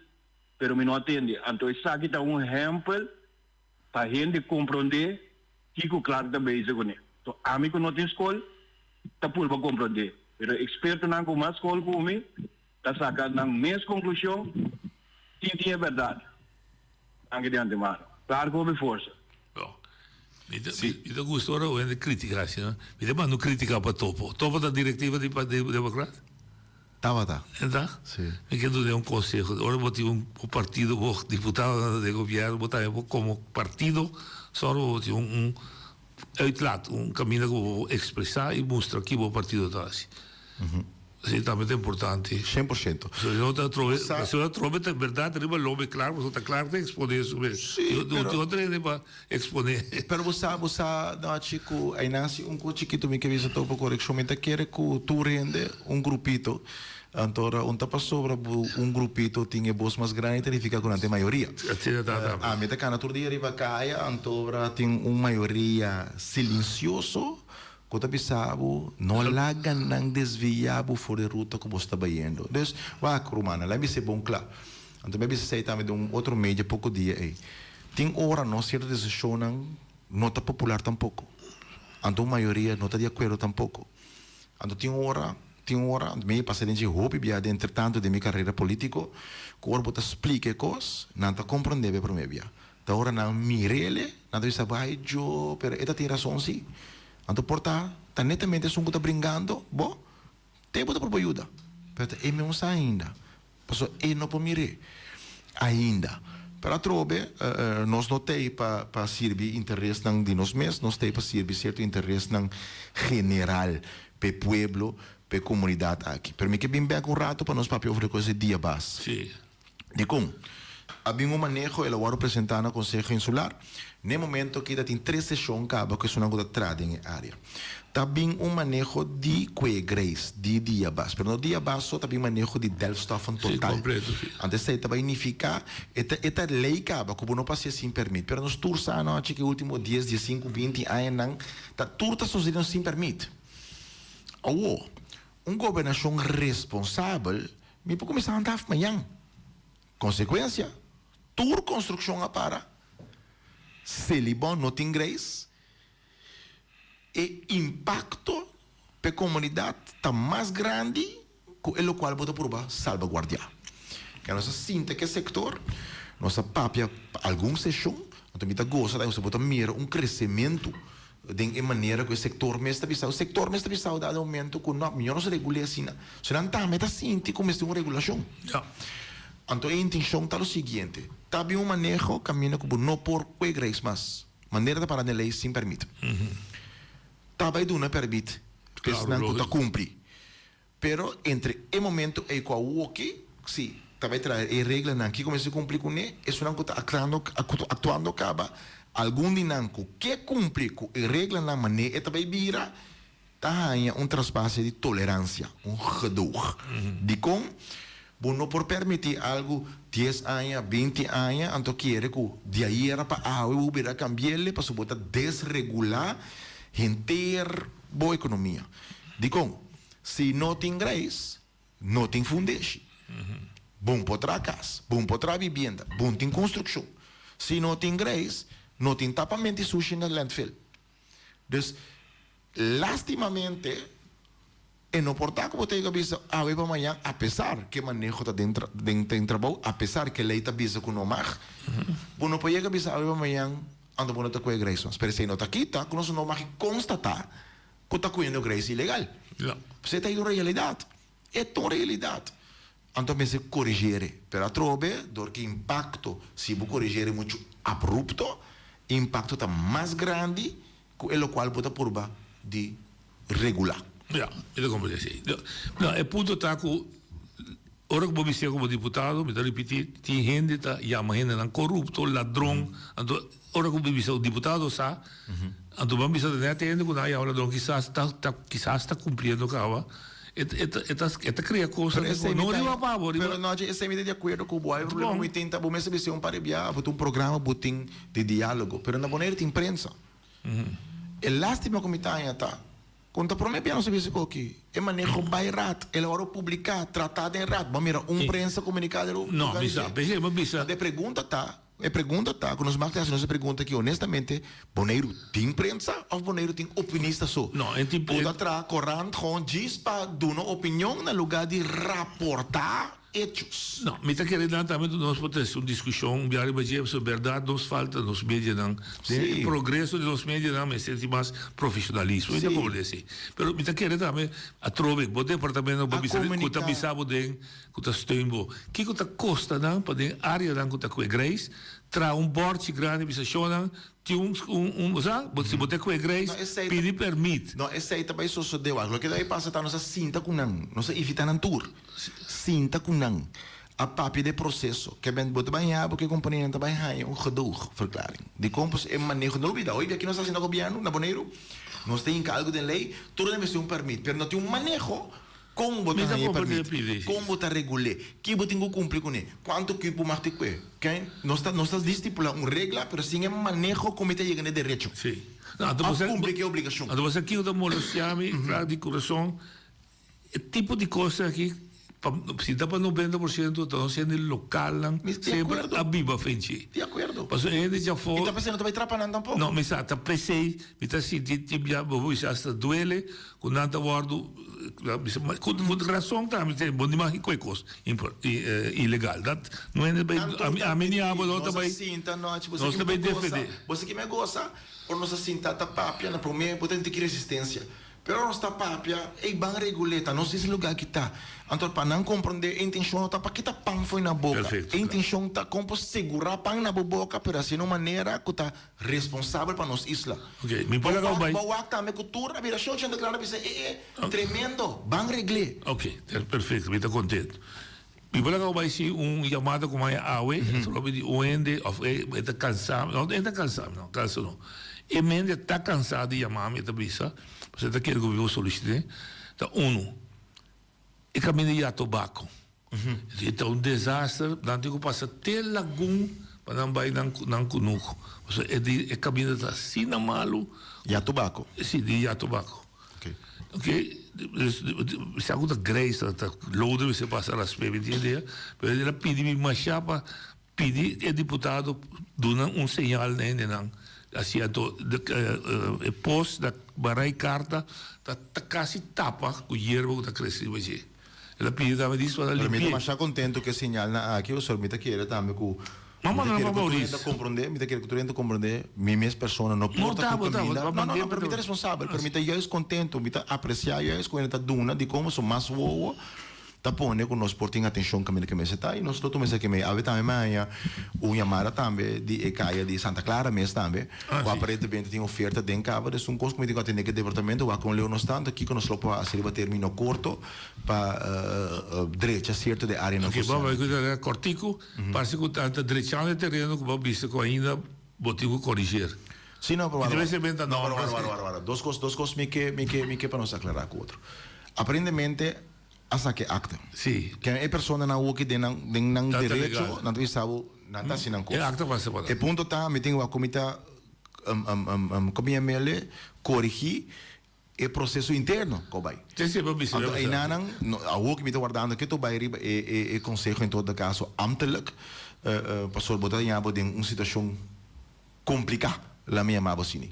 Pero mi no a tende. Anto esaki ta un ehempel pa hende comprende kico Clark ta bezig cune. So ami cu no tin scol ta purba comprende. Pero expertonan cu mas scol cu mi ta saca nan mes conclusion sin tin e berdad. Danki di antemano. Clark hopi forsa. Mi ta, mi ta gusta ora hende critica asina. Mi ta manda un critica pa Topo. Topo ta directiva di Partido Democrat? Tabata. Enta? Si. Mi ke duna un conseho. Ora bo tin un partido, bo diputadonan ta den gobierno, bo tambe bo como partido sòru bo tin un uitlaat, un caminda ku bo por expresa y mustra ki bo partido ta hasi. Esei tambe ta importante. 100%. Si no ta atrobe, si no atrobe ta berdad riba lobe klaar, pasobra ta klaar ta expone su mes. Sí, pero. Tin otro hende pa expone. Pero bo sa, bo sa, Nachi, ku einan si un kos chikitu mi ke bisa topo korekshon, mi ta kere ku tur hende, un grupito, anto ora un ta pasobra bo un grupito tin e bos mas grandi ta nifiká ku nan ta e mayoria. Asina ta tambe. Ami ta kana tur dia riba kaya, anto ora tin un mayoria silensioso Ku ta bisa bo, no laga nan desviá bo for di ruta ku bo sta bayendo. Dus, wak, rumannan, laga mi bis'é bon kla. Anto mi a bisa esei tambe den un otro media poko dia ei. Tin ora nos sierto desishonnan no ta popular tampoko. Anto un mayoria no ta di akuerdo tampoko. Anto tin ora, tin ora, mi a pasa den dje hopi bia den entretanto den mi karera polítiko, ku ora bo ta splika e kos, nan ta komprondé bo e promé bia. Ta ora nan mir'ele, nan ta bisa, Bai djo, pero e ta tin rason si. Anto por ta, ta netamente esun ku ta bringando bo, te bo ta por bo yuda. Pero ta e meun sa ainda, pasobra e no por mir'é ainda. Pero atrobe, nos no t'ei pa pa sirbi interesnan di nos mes, nos t'ei pa sirbi sierto interesnan general p'e pueblo, p'e komunidat aki. Pero mi ke bin bèk un rato pa nos papia over di kos di dia bas. Sí. Dikon? A bin un maneho, el a wòrdu presentá na Konseho Insular. N'e momento aki ta tin tres seshon kaba ku esunnan ku ta traha den e área. Ta bin un maneho di kue greis, di diabas. Pero no diabas so, ta bin maneho di delfstoffen total. Anto esei ta bai nifiká, e ta e ta lei kaba ku bo no por hasié sin pèrmit. Pero nos tur sa anochi ku e último dies, diesinku, binti añanan ta tur ta sosediendo sin pèrmit. Awor, un gobernashon responsabel mi por kuminsá handhaf mañan. Konsekuensia, tur konstrukshon a para, Selibon no tin greis, e impakto p'e komunidat ta mas grandi ku e lokual bo ta purba salbaguardiá. Ke nos a sinta ku e sektor, nos a papia pa algun seshon, anto mi ta gosa ta bo ta mira un kresementu den e manera ku e sektor mes ta bisa. E sektor mes ta bisa dado momento ku no, mihor nos regul'é asina. So nan tambe ta sinti ku mester un regulashon. Anto e intenshon ta lo siguiente, ta bin un maneho kaminda ku bo no por kue greis mas. Manera ta para den lei sin pèrmit. Ta bai duna pèrmit pa esnan ku ta kumpli. Pero entre e momento ei ku awoki, si, ta bai traha e reglanan kiko mester kumpli kuné, esunnan ku ta aktuando aktuando kaba, algun di nan ku ke kumpli ku e reglanan manera e ta bai bira, ta haña un traspase di toleransia, un gedoog. Dikon? Bo no por permití algu dies aña, binti aña, anto kere ku di ayera pa awe bo bira kambi'el pasobra bo ta desregulá henter bo ekonomia. Dikon? Si no tin grijs, no tin fundeshi. Bon por traha kas, bon por traha bibienda, bon tin konstrukshon. Si no tin grijs, no tin tapamento di sushi na landfill. Dus, lastimamente, e no por ta ku bo ta yega bisa awe pa mañan, apesar ku e maneho ta den den trabou, apesar ku e lei ta bisa ku no mag, bo no por yega bisa awe pa mañan anto bo no ta kohe grijs mas. Pero esei no ta kita ku nos no mag konstatá ku ta kohiendo grijs ilegal. Esei ta un realidat. E ta un realidat. Anto mester korigere. Pero atrobe, dor ku impakto, si bo korigere muchu abrupto, e impakto ta mas grandi ku e lokual bo ta purba di regulá. Ya, mi ta komprendé esei. No, e punto ta ku ora ku bo bistia komo diputado, mi ta ripití, tin hende ta yama hendenan korupto, ladron, anto ora ku bo bisa un diputado sa, anto bo a bisa ta nèt hende ku nan a yama ladron kisas ta ta kisas ta kumpliendo kaba, e ta e ta e ta e ta krea kosnan Pero esei mi no ta riba pa bo, riba. Pero nochi esei mi ta di akuerdo ku bo. Ai problema ku mi tin ta bo mester bisa un par di biaha bo tin un programa bo tin di diálogo, pero na Bonaire tin prensa. E lástima ku mi ta haña ta ku no ta promé bia nos a bisa ku oki e maneho bai rat, el a wòrdu publiká, tratá den rat. Bo a mira un prensa komuniká den No, lugar mi di sa, dje. p'esei mi a bisa. Anto e pregunta ta, e pregunta ta ku nos mag ta hasi nos e pregunta aki honestamente, Boneiru tin prensa òf Boneiru tin opinista so? No, e tin. Ku ta traha korant gewoon djis pa duna opinion na lugá di raportá hechos. No, mi ta kere nan tambe nos por trese un diskushon un bia riba dje, pasobra bèrdat nos falta nos medianan. Den e progreso di nos medianan mester tin mas profeshonalismo, mi ta komprende esei. Pero mi ta kere tambe atrobe bo departamento bo bisa ku ta bisa bo den ku ta steun bo. Kiko ta kosta nan pa den areanan ku ta kue greis traha un bòrchi grandi bisa shonnan Tin un, un, un, bo sa, bo, si bo ta kue greis, No, esei ta, pidi permit. no, esei ta bai sosodé wak. Loke ta bai pasa ta nos a sinta ku nan, nos a invitá nan tur, sinta ku nan, a papia di e proseso. Ke ben bo ta bai haña bo ku e kompanianan ta bai haña un gedoogverklaring. Dikon? Pasobra e maneho, no lubida, hoy di aki nos ta hasi na gobièrnu, na Boneiru, nos ta hinka algu den lei, tur nan mester un permit, pero no tin un maneho Kon bo Mi ta ta haña e komprendé permit? pidi. Kon bo ta regul'é? Ki bo tin ku kumpli kuné? Kuantu kuip bo mag tin kué? Oké? Nos ta nos ta distipulá un regla, pero sin e maneho kon mi ta yega na e derecho. Sí. No, anto Òf bo sa, kumpli ku e obligashon. anto bo sa kiko ta molestiá mi, kla di kurason? E tipo di kos aki, pa, si ta pa 90% ta nos hende lokalnan Mi di semper akuerdo. a biba fenchi. Di akuerdo. Pasobra e hende djafó. I ta p'esei no ta bai trapa nan tampoko. No, mi sa, ta p'esei mi ta sinti tin bia bo por bisa hasta duele Ku nan ta wòrdu ku rason tambe te bo no imagina ku e kos ilegal dat no hende bai ami ni abo no ta bai nos ta bai defende. Bo sa ki mi a gosa ora nos a sinta ta papia na prome bo ta sinti ki resistencia pero ora nos ta papia ey ban regul'e ta nos es lugar ki ta anto pa nan comprende e intencion no ta pa kita pan fo'i nan boca e intencion ta kon por segura pan na bo boca pero haciendo un manera ku ta Responsabel pa nos isla. Ok, mi por laga bo bai. Bo wak tambe ku tur a bira show shanta grandi a bisa e e tremendo, ban regl'é. Ok, perfecto, mi ta contento. Mi por laga bai si un yamada ku maya awe, atrobe di un hende of e ta kansa, no e ta kansa, no kansa no. E mende ta kansa di yama mi, e ta bisa, pasobra e ta kere ku mi por solisit'é, ta unu, e kaminda ya tobako. E ta un desaster, nan tin ku pasa te lagun pa nan bai nan nan kunuku. Pasobra e di e kaminda ta asina malu. Ya tobako? Si, di ya tobako. Ok, dus sa ku ta grijs, ta lodo mester pasa rasp'é, mi tin idea, pero el a pidi mi mashá pa pidi e diputado duna un señal na hendenan. Asi anto e pos na barai karta ta kasi tapa ku yerba ku ta krese riba dje. El a pidi tambe dis pa nan Pero mi ta limpi'é. masha contento cu e señalnan aki, pasobra mi ta kere tambe cu Mama mi ta no kere pa cu tur Maurice. hende ta comprende, mi ta kere cu tur hende ta comprende mi mes persona no No por ta ta cu bo ta bo caminda. ta No, no, mand'é no, pero mi ta responsabel, pero mi ta juist contento, mi ta aprecia juist cu hende ta duna dicon pasobra mas wowo ta pone cu nos por tin atencion caminda cu mester ta y nos lo tuma esaki mee. Awe tambe mi a haña un yamada tambe di e caya di Santa Clara mes tambe cu aparentemente tin oferta den caba, dus un cos cu mi tin cu atende cu e departamento wak con leu nos ta, anto kico nos lo por haci riba termino corto pa drecha cierto de areanan Ok, cu bo bai cu ta cortico, parse cu ta drechando e tereno cu bo bisa cu ainda bo tin cu corriger. Si, no, pero Y wara, debe ser benta no, pero normas. wara, wara, wara, dos cos, dos cos mi ke, mi ke, mi ke pa nos aclara cu otro. Aparentemente a saca e acta. Si. Ken e personanan awoki den nan, den nan Ta ta derecho, legal. nan ta bisa bo, nan ta haci nan cos. E acta pasa pa nan. E punto ta, mi tin wak cu mi ta, como yam'ele, corigi e proceso interno cu a bay. Te siempre a bisa Anto mi a einanan, no, awor cu mi ta wardando ke to bay riba e, e, e conseho en todo caso ambtelijk, pasobra bo ta haña bo den un situacion complica, laat mi yama bo asini.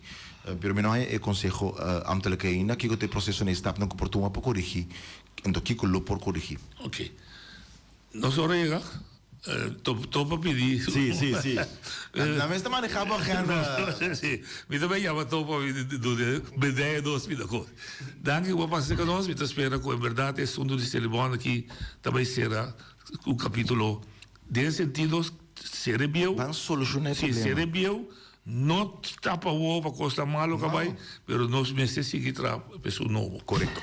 Pero mi no haña e conseho ambtelijk ainda, kico ta e proceso na e stapnan cu por tuma pa corigi, anto kico lo por corigi. Ok. Nos ora yega, Topo a pidi. Sí, sí, sí. Nan mes ta maneha bo agenda. Sí. Mi ta bay yama Topo pa duna medaya nos mi ta kos. Danki ku bo a pasa serka nos. Mi ta spera ku en bèrdat e asuntu di Selibon aki ta bay sera un kapitulo den sentido sera e bieu. Ban solushona e Sí, problema. sera e bieu. No tapa wowo pa kosnan malo ka bai, pero nos mester sigui traha pa esun nobo. Korekto.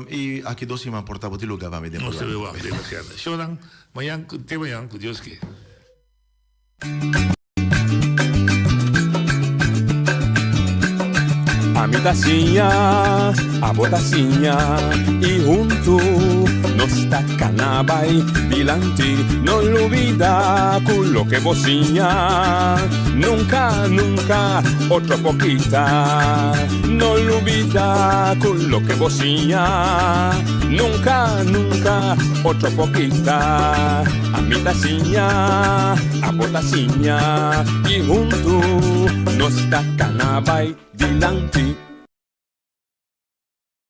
I aki dos siman por ta bo tin luga pa mi den Nos ta programa. wak den agenda. Shownan, mañan, te mañan ku Dios ke. Ami ta siña, abo ta siña i huntu nos ta kana bai dilanti. No lubida ku loke bo siña nunka, nunka otro por kita. No lubida ku loke bo siña nunka, nunka otro por kita. Ami ta siña, abo ta siña i huntu nos ta kana bai dilanti.